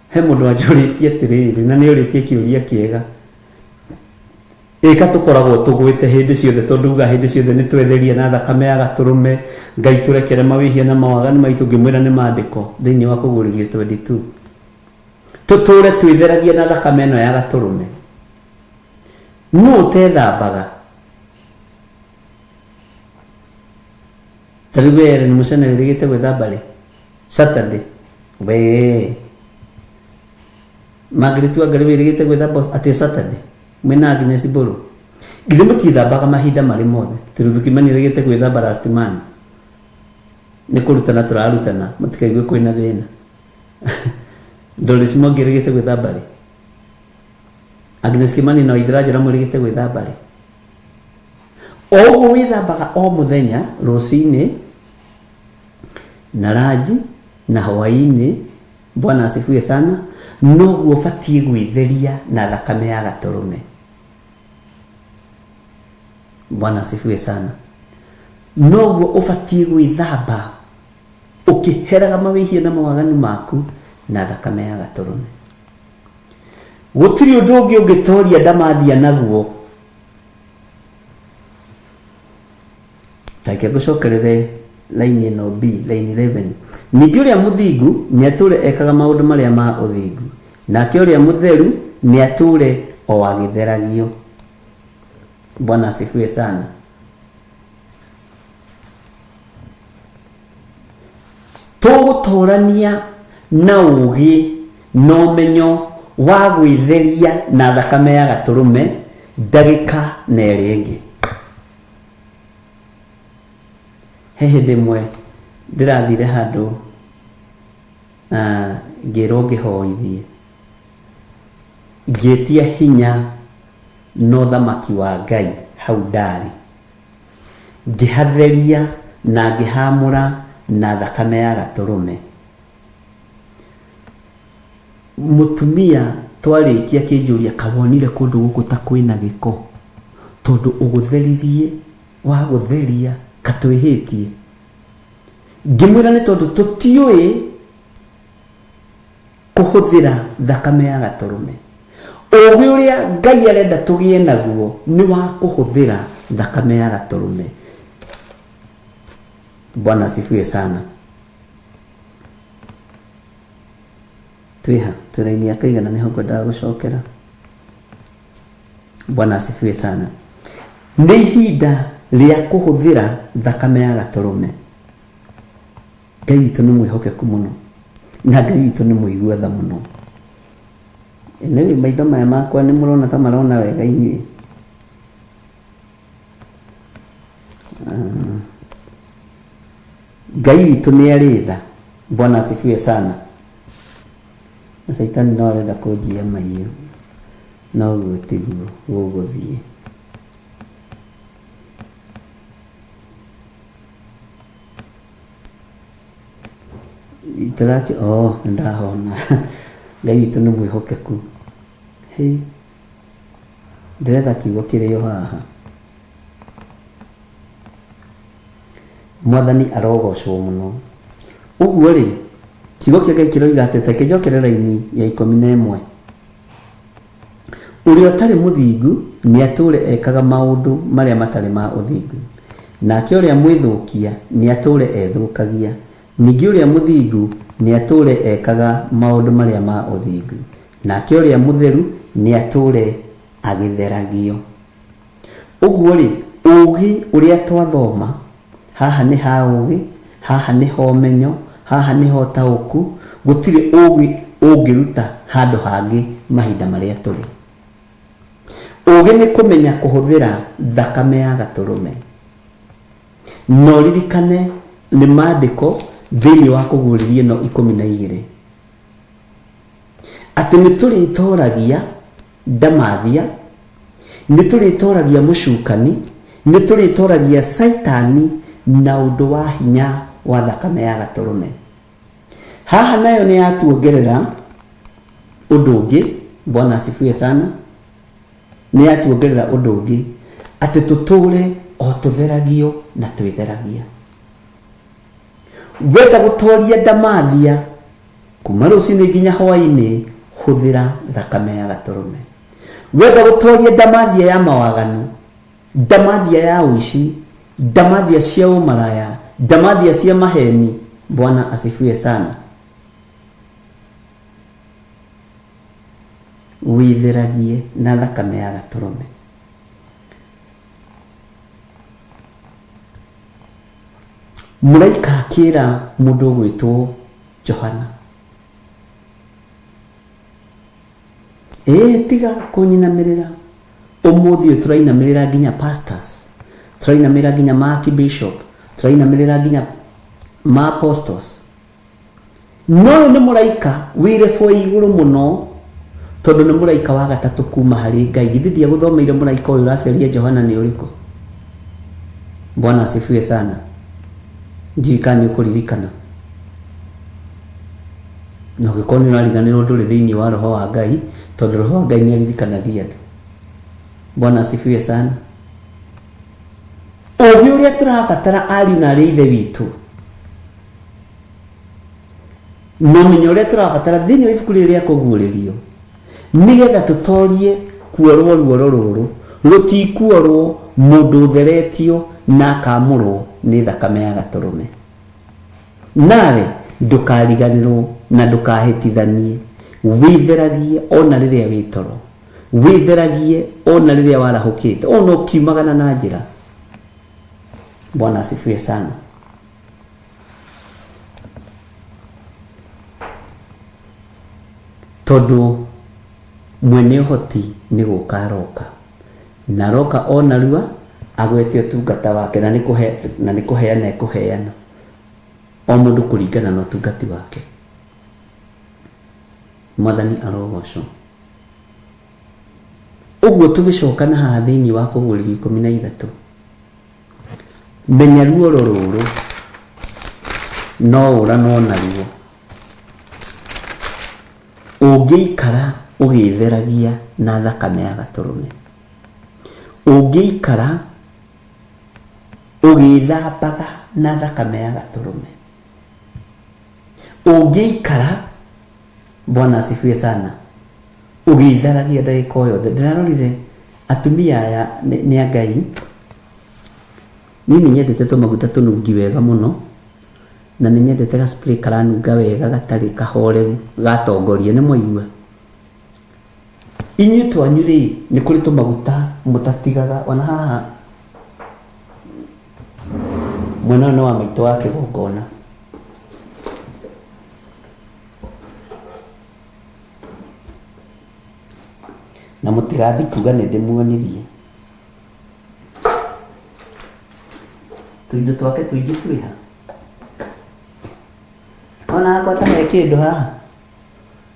He mũndũ wanjũrĩtie atĩrĩrĩ, na nĩ orĩtie kĩũria kĩega. Ĩka tũkoragwo tũgwĩte hĩndĩ ciothe tondũ uga hĩndĩ ciothe nĩ twetheria na thakame ya gatũrũme, Ngai tũrekere mawĩhia na mawaganu maitũ, ngĩmwĩra nĩ maandĩko thĩinĩ wa kũguũrĩrio 22. Tũtũũre twĩtheragia na thakame ĩno ya gatũrũme. Nũ ũtethambaga? Ta rĩu we Ellen Mũcene wĩrĩgĩte gwĩthamba rĩ? Saturday. Wee. Margaret Wangari wĩrĩgĩte gwĩthamba atĩ Saturday. Mwĩna Agnes Mbũrũ. Githĩ mũtiĩthambaga mahinda marĩ mothe? Tiruthu Kimani ĩrĩgĩte gwĩthamba last month. Nĩ kũrutana tũrarutana, mũtikaigue kwĩna thĩna. Doris Mwangi ĩrĩgĩte gwĩthamba rĩ? Agnes Kimani na Waithera Njora mwĩrĩgĩte gwĩthamba rĩ? O ũguo wĩthambaga o mũthenya rũcinĩ na ranji na hwaĩ-inĩ, Bwana asifiwe sana, noguo ũbatiĩ gwĩtheria na thakame ya gatũrũme. Bwana asifiwe sana. Noguo ũbatiĩ gwĩthamba ũkĩheraga mawĩhia na mawaganu maku na thakame ya gatũrũme. Gũtirĩ ũndũ ũngĩ ũngĩtoria ndamathia naguo. Ta reke ngũcokerere. Line ĩno B, line 11. Ningĩ ũrĩa mũthingu nĩ atũũre ekaga maũndũ marĩa ma ũthingu, nake ũrĩa mũtheru nĩ atũũre o agĩtheragio. Bwana asifiwe sana. Tũgũtũrania na ũũgĩ na ũmenyo wa gwĩtheria na thakame ya gatũrũme ndagĩka na ĩrĩa ĩngĩ. He hĩndĩ ĩmwe ndĩrathire handũ na ngĩrwo ngĩhoithie, ngĩtia hinya na ũthamaki wa Ngai hau ndarĩ. Ngĩhatheria na ngĩhamũra na thakame ya gatũrũme. Mũtumia twarĩkia akĩnjũria kawonire kũndũ gũkũ ta kwĩna gĩko tondũ ũgũtheririe wagũtheria katwĩhĩtie. Ngĩmwĩra nĩ tondũ tũtiũĩ kũhũthĩra thakame ya gatũrũme. Ũũgĩ ũrĩa Ngai arenda tũgĩe naguo nĩ wa kũhũthĩra thakame ya gatũrũme. Bwana asifiwe sana. Twĩha twĩ raini ya kaigana nĩho ngwendaga gũcokera. Bwana asifiwe sana. Nĩ ihinda rĩa kũhũthĩra thakame ya gatũrũme. Ngai witũ nĩ mwĩhokeku mũno na Ngai witũ nĩ mũigua tha mũno. Anyway, maitho maya makwa nĩ mũrona ta marona wega inyuĩ. Ngai witũ nĩ arĩ tha. Bwana asifiwe sana. Na caitani no arenda kũnjia maiyo, no ũguo tiguo gũgũthiĩ. Ndĩrakĩ oh nĩ ndahona. Ngai witũ nĩ mwĩhokeku. Hĩ, ndĩretha kiugo kĩrĩ o haha. Mwathani arogocwo mũno. Ũguo rĩ, kiugo kĩa Ngai kĩroiga atĩ reke njokere raini ya 11. Ũrĩa ũtarĩ mũthingu nĩatũũre ekaga maũndũ marĩa matarĩ ma ũthingu, nake ũrĩa mwĩthũkia nĩatũũre ethũkagia, ningĩ ũrĩa mũthingu nĩatũũre ekaga maũndũ marĩa ma ũthingu, nake ũrĩa mũtheru nĩatũũre agĩtheragio. Ũguo-rĩ, ũũgĩ ũrĩa twathoma, haha nĩ ha ũũgĩ, haha nĩ ha ũmenyo, haha nĩ ha ũtaũku, gũtirĩ ũũgĩ ũngĩruta handũ hangĩ mahinda marĩa tũrĩ. Ũũgĩ nĩ kũmenya kũhũthĩra thakame ya gatũrũme. Na ũririkane nĩ maandĩko thĩinĩ wa Kũguũrĩrio ĩno 12. Atĩ nĩ tũrĩtoragia ndamathia, nĩ tũrĩtoragia mũcukani, nĩ tũrĩtoragia caitani na ũndũ wa hinya wa thakame ya gatũrũme. Haha nayo nĩ yatuongerera ũndũ ũngĩ, Bwana asifiwe sana, nĩ yatuongerera ũndũ ũngĩ atĩ tũtũre o tũtheragio na twĩtheragia. Wenda gũtoria ndamathia kuma rũcinĩ nginya hwainĩ, hũthĩra thakame ya gatũrũme. Wenda gũtoria ndamathia ya mawaganu, ndamathia ya ũici, ndamathia cia ũmaraya, ndamathia cia maheni, Bwana asifiwe sana. Wĩtheragie na thakame ya gatũrũme. Mũraika akĩra mũndũ ũgwĩtwo Johana, ĩĩ tiga kũnyinamĩrĩra ũmũthĩ ũyũ tũrainamĩrĩra nginya pastors, tũrainamĩrĩra nginya ma archbishop, tũrainamĩrĩra nginya ma apostles. No ũyũ nĩ mũraika wĩ level ya igũrũ mũno tondũ nĩ mũraika wa gatatũ kuma harĩ Ngai. Githĩ ndiagũthomeire mũraika ũyũ ũraceria Johana nĩ ũrĩkũ? Bwana asifiwe sana. Ndiũĩ kana nĩ ũkũririkana. Na ũngĩkorwo nĩ ũrariganĩrwo ndũrĩ thĩinĩ wa roho wa Ngai, tondũ roho wa Ngai nĩ aririkanagia andũ. Bwana asifiwe sana. Ũũgĩ ũrĩa tũrabatara ariũ na arĩ ithe witũ na ũmenyo ũrĩa tũrabatara thĩinĩ wa ibuku rĩrĩ rĩa kũguũrĩrio nĩgetha tũtorie kuorwo ruoro rũrũ rũtikuorwo mũndũ ũtheretio na akamũrwo nĩ thakame ya gatũrũme. Nawe ndũkariganĩrwo na ndũkahĩtithanie, wĩtheragie ona rĩrĩa wĩ toro, wĩtheragie ona rĩrĩa warahũkĩte, ona ũkiumagana na njĩra. Bwana asifiwe sana. Tondũ mwene ũhoti nĩ gũka aroka, na aroka o narua agwete ũtungata wake, na nĩ kũheana ekũheana o mũndũ kũringana na ũtungati wake. Mwathani arogocwo. Ũguo tũgĩcoka na haha thĩinĩ wa kũguũrĩrio 13, menya ruoro rũrũ no ũranwo naruo ũngĩikara ũgĩtheragia na thakame ya gatũrũme, ũngĩikara ũgĩthambaga na thakame ya gatũrũme, ũngĩikara, Bwana asifiwe sana, ũgĩtheragia ndagĩka o yothe. Ndĩrarorire atumia aya nĩ a Ngai. Niĩ nĩ nyendete tũmaguta tũnungi wega mũno, na nĩ nyendete ga spray karanunga wega gatarĩ kahoreru gatongoria, nĩ mwaigua. Inyuĩ twanyu rĩ, nĩ kũrĩ tũmaguta mũtatigaga, ona haha mwena ũyũ nĩ wa maitũ wa kĩgongona. Na mũtigathiĩ kuga nĩ ndĩmuonirie. Tũindo twake tũingĩ twĩha. Ona hakwa ta he kĩndũ haha.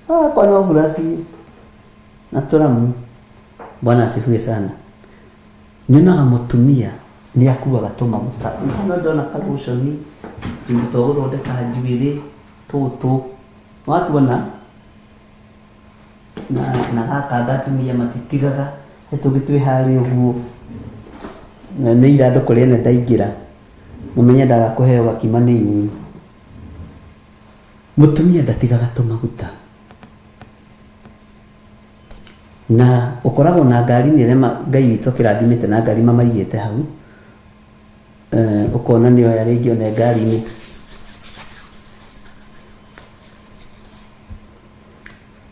Hakwa no buraci na tũramu. Bwana asifiwe sana. Nyonaga mũtumia nĩ akuaga tũmaguta. No ndona karũconi, tũindo twa gũthondeka njuĩrĩ, tũtũ. Watuona? Na gaka anga atumia matitigaga, he tũngĩ twĩ harĩa ũguo. Na nĩ ithandũkũ rĩene ndaingĩra, mũmenye ndaga kũheo gakima nĩ inyuĩ. Mũtumia ndatigaga tũmaguta. Na ũkoragwo na ngari nĩ ĩrĩa Ngai witũ akĩrathimĩte na ngari mamaigĩte hau. Ũkona nĩ oya rĩngĩ one ngari-inĩ.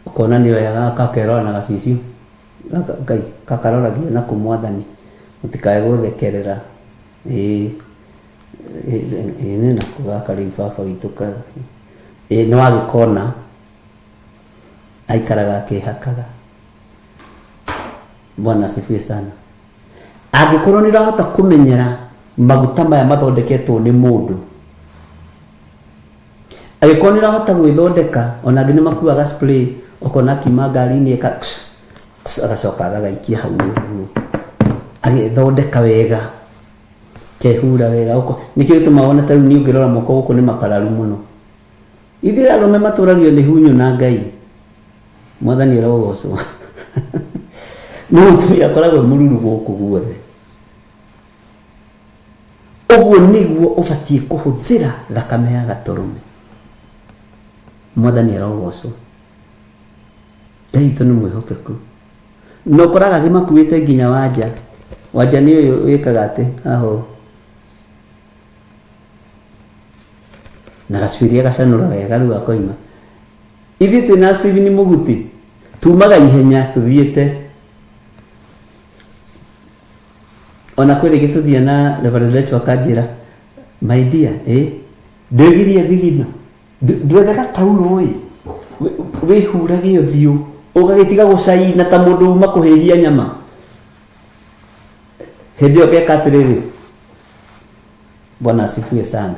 Ũkona nĩ oya gaka akerora na gacicio. Gaka Ngai gakaroragia na kũ Mwathani. Mũtikae gũthekerera. Ĩĩ nĩ nako gaka rĩu baba witũ ka. Ĩĩ nĩ wagĩkona. Aikaraga akĩhakaga. Bwana asifiwe sana. Angĩkorwo nĩ ũrahota kũmenyera maguta maya mathondeketwo nĩ mũndũ, angĩkorwo nĩ ũrahota gwĩthondeka, ona angĩ nĩ makuaga spray, ũkona akiuma ngari-inĩ eka agacoka agagaikia hau ũguo, agethondeka wega, kehura wega. Nĩkĩo gĩtũmaga wone ta rĩu niĩ ũngĩrora moko gũkũ nĩ mapararu mũno. Ithuĩ arũme matũragio nĩ hunyũ na Ngai. Mwathani arogocwo. Nĩ mũtumia akoragwo e mũruru gũkũ guothe. Ũguo nĩguo ũbatiĩ kũhũthĩra thakame ya gatũrũme. Mwathani arogocwo. Ngai witũ nĩ mwĩhokeku. Na ũkoraga gĩmakuĩte nginya wanja. Wanja nĩ ũyũ wĩkaga atĩ haha ũũ. Na gacuĩri agacanũra wega rĩu akoima. Ithuĩ twĩna Stephen Mũguti, tumaga ihenya tũthiĩte. Ona kwĩ rĩngĩ tũthiĩ na Reverend Rachel akanjĩra, my dear, ndwĩgirie thigino, ndwethe gataurũ ĩ, wĩhurage ũthiũ, ũgagĩtiga gũcaina ta mũndũ uma kũhĩhia nyama. Hĩndĩ ĩyo ngeka atĩrĩrĩ, Bwana asifiwe sana.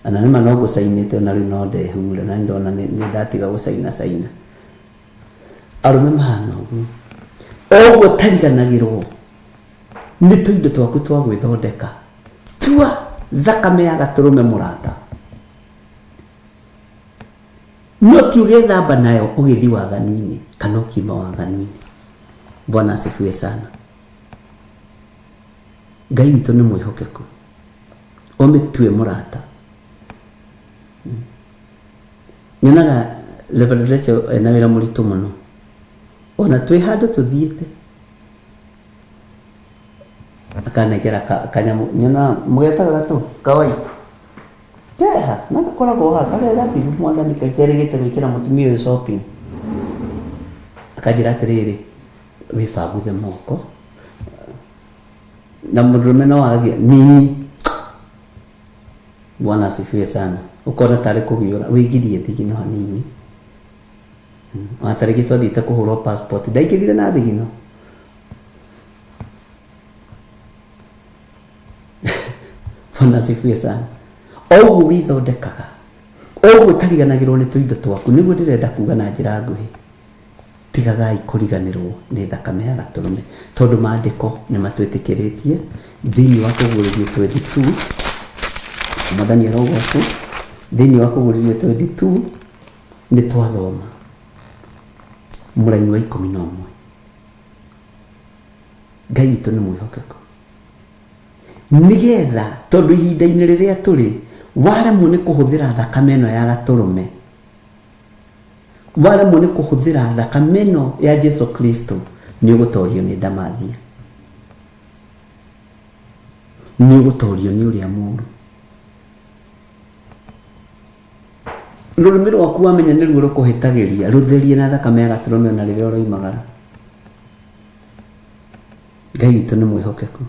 Na nĩma no ngũcainĩte ona rĩu no ndehura, na nĩndona nĩ ndatiga gũcaina caina. Arũme mahana ũguo. Ũguo tariganagĩrwo nĩ tũindo twaku twa gwĩthondeka. Tua thakame ya gatũrũme mũrata. No ti ũgethamba nayo ũgĩthiĩ waganu-inĩ kana ũkiuma waganu-inĩ. Bwana asifiwe sana. Ngai witũ nĩ mwĩhokeku. Ũmĩtue mũrata. Nyonaga Reverend Rachel ena wĩra mũritũ mũno. Ona twĩ handũ tũthiĩte akanengera kanyamũ, nyonaga mũgetaga gatũ kawai. Keha na gakoragwo haha karĩa gathiru mwathani kaiterĩgĩte gwĩkĩra mũtumia ũyũ shopping. Akanjĩra atĩrĩrĩ, wĩbanguthe moko na mũndũrũme no aragia nini. Bwana asifiwe sana. Ũkona tarĩ kũgiũra wĩgirie thigino hanini. Ona tarĩngĩ twathiĩte kũhũrwo passport ndaingĩrire na thigino. Bwana asifiwe sana. O ũguo wĩthondekaga, o ũguo ũtariganagĩrwo nĩ tũindo twaku, nĩguo ndĩrenda kuga na njĩra nguhĩ. Tigagai kũriganĩrwo nĩ thakame ya gatũrũme, tondũ maandĩko nĩ matwĩtĩkĩrĩtie thĩinĩ wa kũguũrĩrio 22. Mwathani arogocwo. Thĩinĩ wa kũguũrĩrio 22 nĩ twathoma mũraini wa 11. Ngai witũ nĩ mwĩhokeku, nĩgetha tondũ ihinda-inĩ rĩrĩa tũrĩ waremwo nĩ kũhũthĩra thakame ĩno ya gatũrũme, waremwo nĩ kũhũthĩra thakame ĩno ya Jesu Kristo, nĩ ũgũtorio nĩ ndamathia, nĩ ũgũtorio nĩ ũrĩa mũũru. Rũrĩmĩ rwaku wamenya nĩruo rũkũhĩtagĩria, rũtherie na thakame ya gatũrũme ona rĩrĩa ũroimagara. Ngai witũ nĩ mwĩhokeku,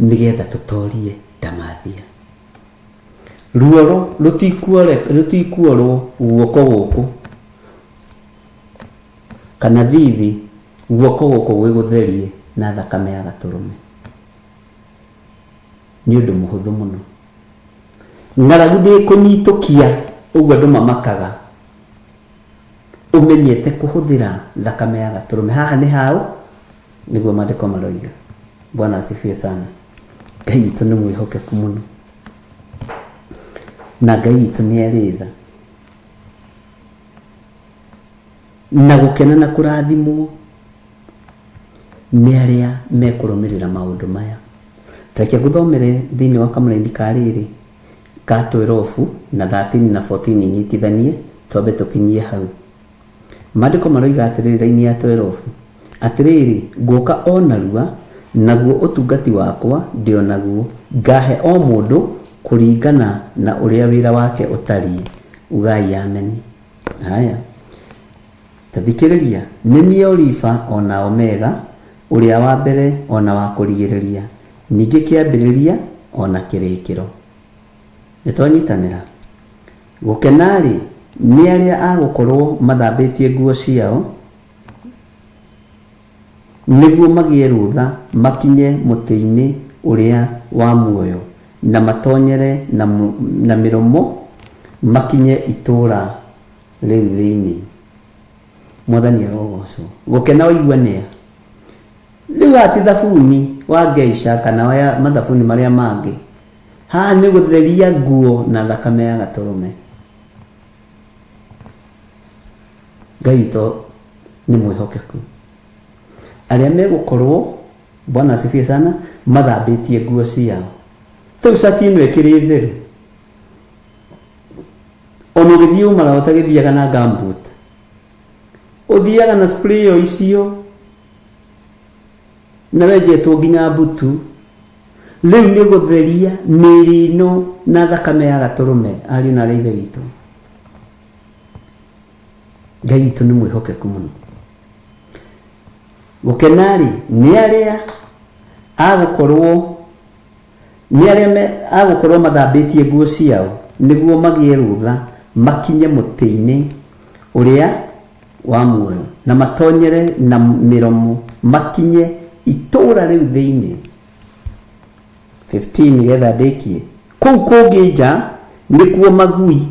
nĩgetha tũtorie ndamathia. Ruoro rũtikuorwo guoko gũkũ kana thithi, guoko gũkũ gwĩ gũtherie na thakame ya gatũrũme. Nĩ ũndũ mũhũthũ mũno. Ng'aragu ndĩkũnyitũkia ũguo andũ mamakaga, ũmenyete kũhũthĩra thakame ya gatũrũme. Haha nĩ hau nĩguo maandĩko maroiga. Bwana asifiwe sana. Ngai witũ nĩ mwĩhokeku mũno, na Ngai witũ nĩ arĩ tha, na gũkena na kũrathimwo nĩ arĩa mekũrũmĩrĩra maũndũ maya. Reke ngũthomere thĩinĩ wa kamũraini ka rĩrĩ ka 12 na 13 na 14 nyitithanie, twambe tũkinyie hau. Maandĩko maroiga atĩrĩrĩ, raini ya 12, atĩrĩrĩ, ngũka o narua, naguo ũtungati wakwa ndĩ o naguo, ngahe o mũndũ kũringana na ũrĩa wĩra wake ũtariĩ. Ugai ameni. Haya, tathikĩrĩria, nĩ niĩ Olifa o na Omega, ũrĩa wa mbere o na wa kũrigĩrĩria, ningĩ kĩambĩrĩria o na kĩrĩkĩro. Nĩ twanyitanĩra. Gũkena-rĩ, nĩ arĩa a gũkorwo mathambĩtie nguo ciao, nĩguo magĩe rũtha makinye mũtĩ-inĩ ũrĩa wa muoyo, na matonyere na mĩromo makinye itũũra rĩu thĩinĩ. Mwathani arogocwo. Gũkena waigua nĩa? Rĩu haha ti thabuni wa geisha kana wa mathabuni marĩa mangĩ. Haha nĩ gũtheria nguo na thakame ya gatũrũme. Ngai witũ nĩ mwĩhokeku. Arĩa megũkorwo, Bwana asifiwe sana, mathambĩtie nguo ciao. Rĩu cati ĩno ĩkĩrĩ theru, ona ũgĩthiĩ umara ũtagĩthiaga na gumboot, ũthiaga na spray o icio na wenjetwo nginya mbutu. Rĩu nĩ gũtheria mĩĩrĩ ĩno na thakame ya gatũrũme. Ariũ na arĩa ithe witũ, Ngai witũ nĩ mwĩhokeku mũno. Gũkena-rĩ, nĩ arĩa agũkorwo nĩ arĩa agũkorwo mathambĩtie nguo ciao, nĩguo magĩe rũtha makinye mũtĩ-inĩ ũrĩa wa muoyo, na matonyere na mĩromo makinye itũũra rĩu thĩinĩ. 15 nĩgetha ndĩkie. Kũu kũngĩ nja nĩkuo magui,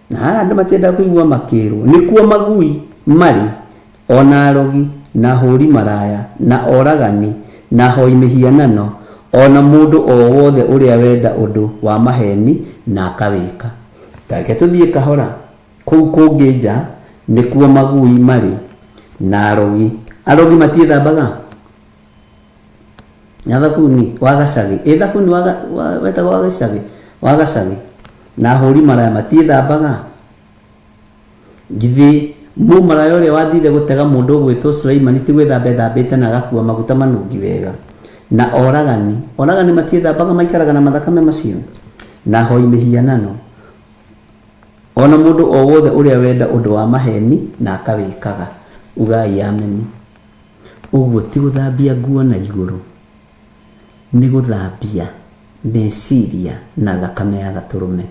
na haha andũ matienda kũigua makĩrwo, nĩkuo magui marĩ, ona arogi na hũri maraya na oragani na hoi mĩhianano, ona mũndũ o wothe ũrĩa wenda ũndũ wa maheni na akawĩka. Tareke tũthiĩ kahora. Kũu kũngĩ nja nĩkuo magui marĩ na arogi. Arogi matiĩthambaga na thabuni wa gacagi. Ĩ thabuni wetagwo wa gacagi, wa gacagi. Na hũri maraya matiĩthambaga. Githĩ mũmaraya ũrĩa wathire gũtega mũndũ ũgwĩtwo Sulaimani ti gwĩthamba ethambĩte na agakua maguta manungi wega? Na oragani, oragani matiĩthambaga maikaraga na mathakame macio, na ahoi mĩhianano, ona mũndũ o wothe ũrĩa wenda ũndũ wa maheni na akawĩkaga. Ugai ameni. Ũguo ti gũthambia nguo na igũrũ, nĩ gũthambia meciria na thakame ya gatũrũme,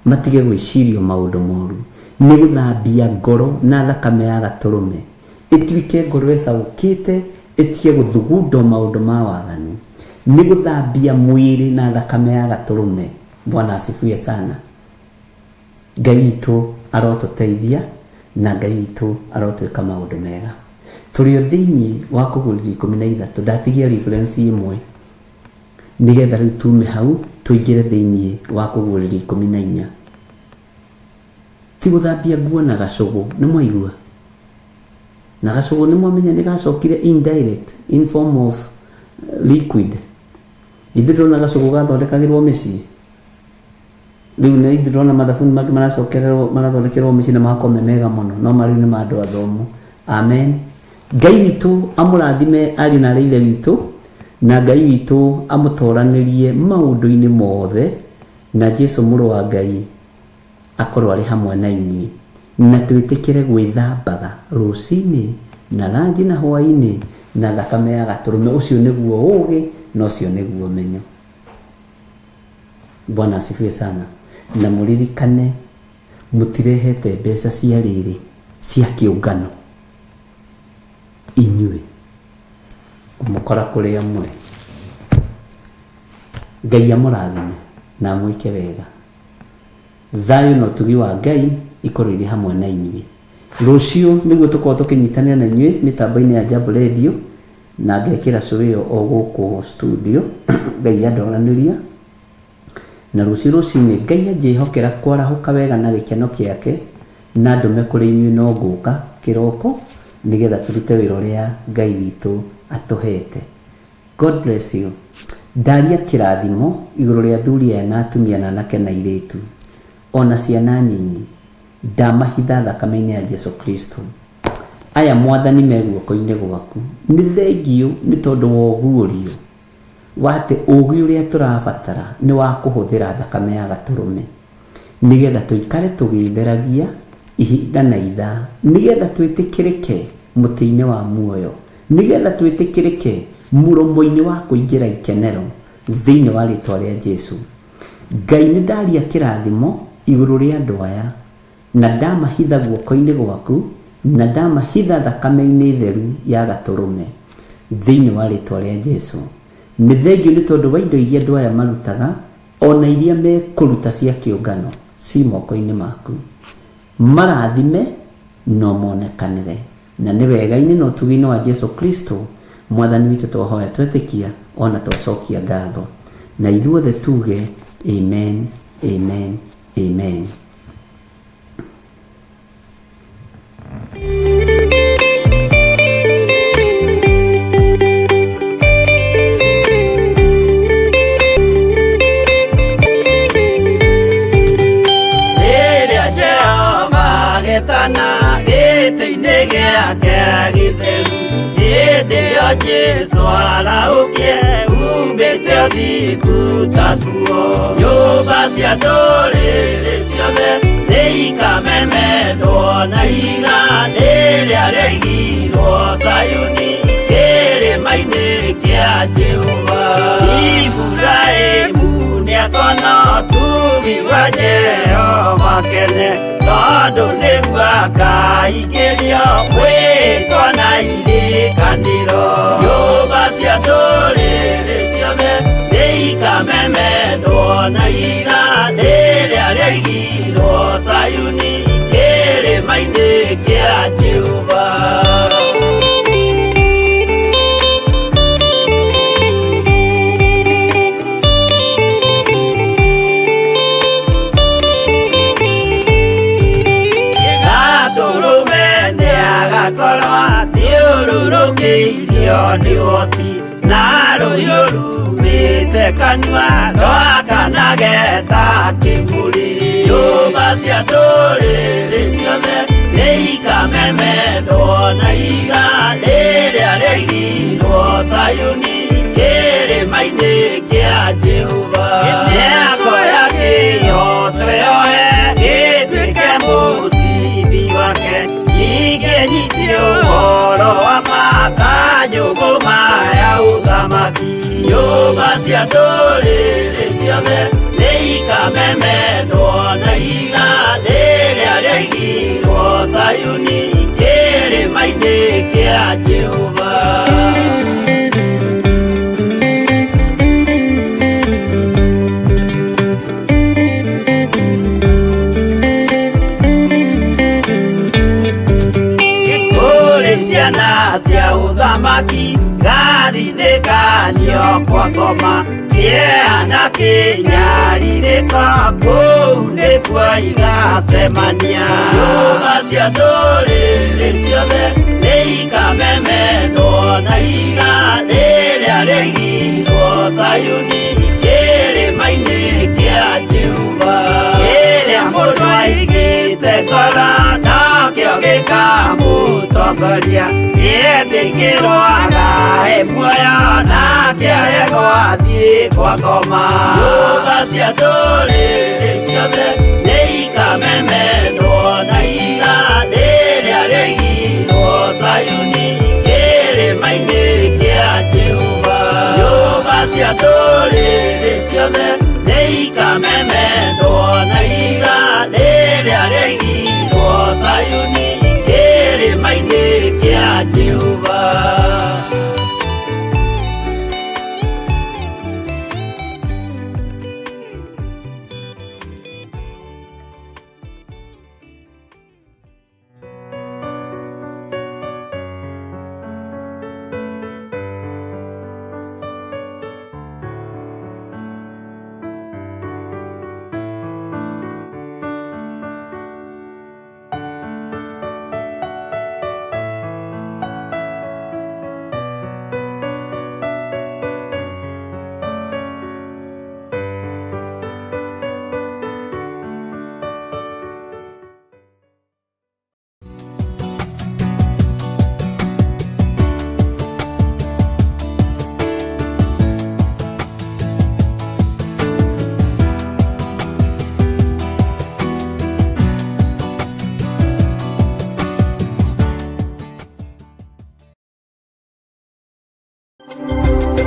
matige gwĩcirio maũndũ moru. Nĩ gũthambia ngoro na thakame ya gatũrũme, ĩtuĩke ngoro ĩcaũkĩte, ĩtige gũthugundwo maũndũ ma waganu. Nĩ gũthambia mwĩrĩ na thakame ya gatũrũme. Bwana asifiwe sana. Ngai witũ arotũteithia na Ngai witũ arotwĩka maũndũ mega. Tũrĩ o thĩinĩ wa kũgũrĩrio 13, ndatigia reference ĩmwe nĩgetha rĩu tume hau tũingĩre thĩinĩ wa kũgũrĩrio 14. Ti gũthambia nguo na gacũgũ, nĩ mwaigua? Na gacũgũ nĩ mwamenya nĩ gacokire indirect in form of liquid. Ithuĩ ndĩrona gacũgũ gathondekagĩrwo mĩciĩ. Rĩu nĩ ithuĩ ndĩrona mathabuni mangĩ maracokererwo marathondekerwo mĩciĩ na magakorwo me mega mũno, no marĩu nĩ ma andũ athomu. Amen. Ngai witũ amũrathime ariũ na aarĩ ithe witũ, na Ngai witũ amũtoranĩrie maũndũ-inĩ mothe, na Jesu mũrũ wa Ngai akorwo arĩ hamwe na inyuĩ, na twĩtĩkĩre gwĩthambaga rũcinĩ na ranji na hwaĩ-inĩ na thakame ya gatũrũme. Ũcio nĩguo ũũgĩ na ũcio nĩguo ũmenyo. Bwana asifiwe sana. Na mũririkane mũtirehete mbeca cia rĩrĩ cia kĩũngano, inyuĩ ngũmũkora kũrĩa mũrĩ. Ngai amũrathime na amwĩke wega. Thayũ na ũtugi wa Ngai ikorwo irĩ hamwe na inyuĩ. Rũciũ nĩguo tũkorwo tũkĩnyitanĩra na inyuĩ mĩtambo-inĩ ya Jambo Radio, na ngekĩra show ĩyo o gũkũ studio. Ngai andoranĩria. Na rũciũ rũcinĩ Ngai anjĩhokera kwarahũka wega na gĩkeno kĩake, na ndũme kũrĩ inyuĩ no ngũka kĩroko nĩgetha tũrute wĩra ũrĩa Ngai witũ atũhete. God bless you. Ndaria kĩrathimo igũrũ rĩa athuri aya na atumia na anake na airĩtu, ona ciana nyinyi, ndamahitha thakame-inĩ ya Jesu Kristo. Aya Mwathani me guoko-inĩ gwaku. Nĩ thengiũ nĩ tondũ wa ũguũrio wa atĩ ũũgĩ ũrĩa tũrabatara nĩ wa kũhũthĩra thakame ya gatũrũme, nĩgetha tũikare tũgĩtheragia ihinda na ithaa, nĩgetha twĩtĩkĩrĩke mũtĩ-inĩ wa muoyo, nĩgetha twĩtĩkĩrĩke mũromo-inĩ wa kũingĩra ikenero thĩinĩ wa rĩtwa rĩa Jesu. Ngai nĩ ndaria kĩrathimo igũrũ rĩa andũ aya, na ndamahitha guoko-inĩ gwaku, na ndamahitha thakame-inĩ theru ya gatũrũme thĩinĩ wa rĩtwa rĩa Jesu. Nĩ thengiũ nĩ tondũ wa indo iria andũ aya marutaga, ona iria mekũruta cia kĩũngano ci moko-inĩ maku. Marathime no monekanĩre, na nĩ wega-inĩ na ũtugi-inĩ wa Jesu Kristo Mwathani witũ twahoya twetĩkia ona twacokia ngatho, na ithuothe tuge amen, amen, amen. Rĩrĩa Jehova agetana gĩtĩ-inĩ gĩake gĩtheru, hĩndĩ ĩyo Jesũ arahũkie umbĩte ũthingu ta nguo. Nyũmba cia ndũrĩrĩ ciothe nĩikamemendwo na ihiga rĩrĩa rĩaigirwo Zayuni kĩrĩma-inĩ kĩa Jehova. Iburahĩmu nĩakona ũtugi wa Jehova kene, tondũ nĩguo akaingĩrio mwĩtwa na irĩkanĩro. Nyũmba cia ndũrĩrĩ ciothe nĩikamemendwo na ihiga rĩrĩa rĩaigirwo Zayuni kĩrĩma-inĩ kĩa Jehova. Gatũrũme nĩagakorwo athiũrũrũkĩirio nĩ ũhoti, na rũhiũ rumĩte kanua rwakanage ta kĩmũrĩ. Nyũmba cia ndũrĩrĩ ciothe nĩikamemendwo na ihiga rĩrĩa rĩaigirwo Zayuni kĩrĩma kĩrĩma-inĩ kĩa Jehova. Mĩako ya kĩhooto yoe ĩtuĩke mũcibi wake, ningĩ nyite ũhoro wa matanjũgũma ya ũthamaki. Nyũmba cia ndũrĩrĩ ciothe nĩikamemendwo na ihiga rĩrĩa rĩaigirwo Zayuni kĩrĩma-inĩ kĩa Jehova. Kũrĩ ciana cia ũthamaki gathinĩkanio kwa ngoma kĩeha na kĩnyarirĩko kũu nĩkuo igacemania. Nyũmba cia ndũrĩrĩ ciothe nĩikamemendwo na ihiga rĩrĩa rĩaigirwo Zayuni kĩrĩma-inĩ kĩa Jehova. Kĩrĩa mũndũ aigĩte ngoro nokĩo gĩkamũtongoria, nĩetĩkĩrwo agae muoyo nake aregwo athiĩ kwa ngoma. Nyũmba cia ndũrĩrĩ ciothe nĩikamemendwo na ihiga rĩrĩa rĩaigirwo Zayuni kĩrĩma-inĩ kĩa Jehova. Nyũmba cia ndũrĩrĩ ciothe nĩikamemendwo na ihiga rĩrĩa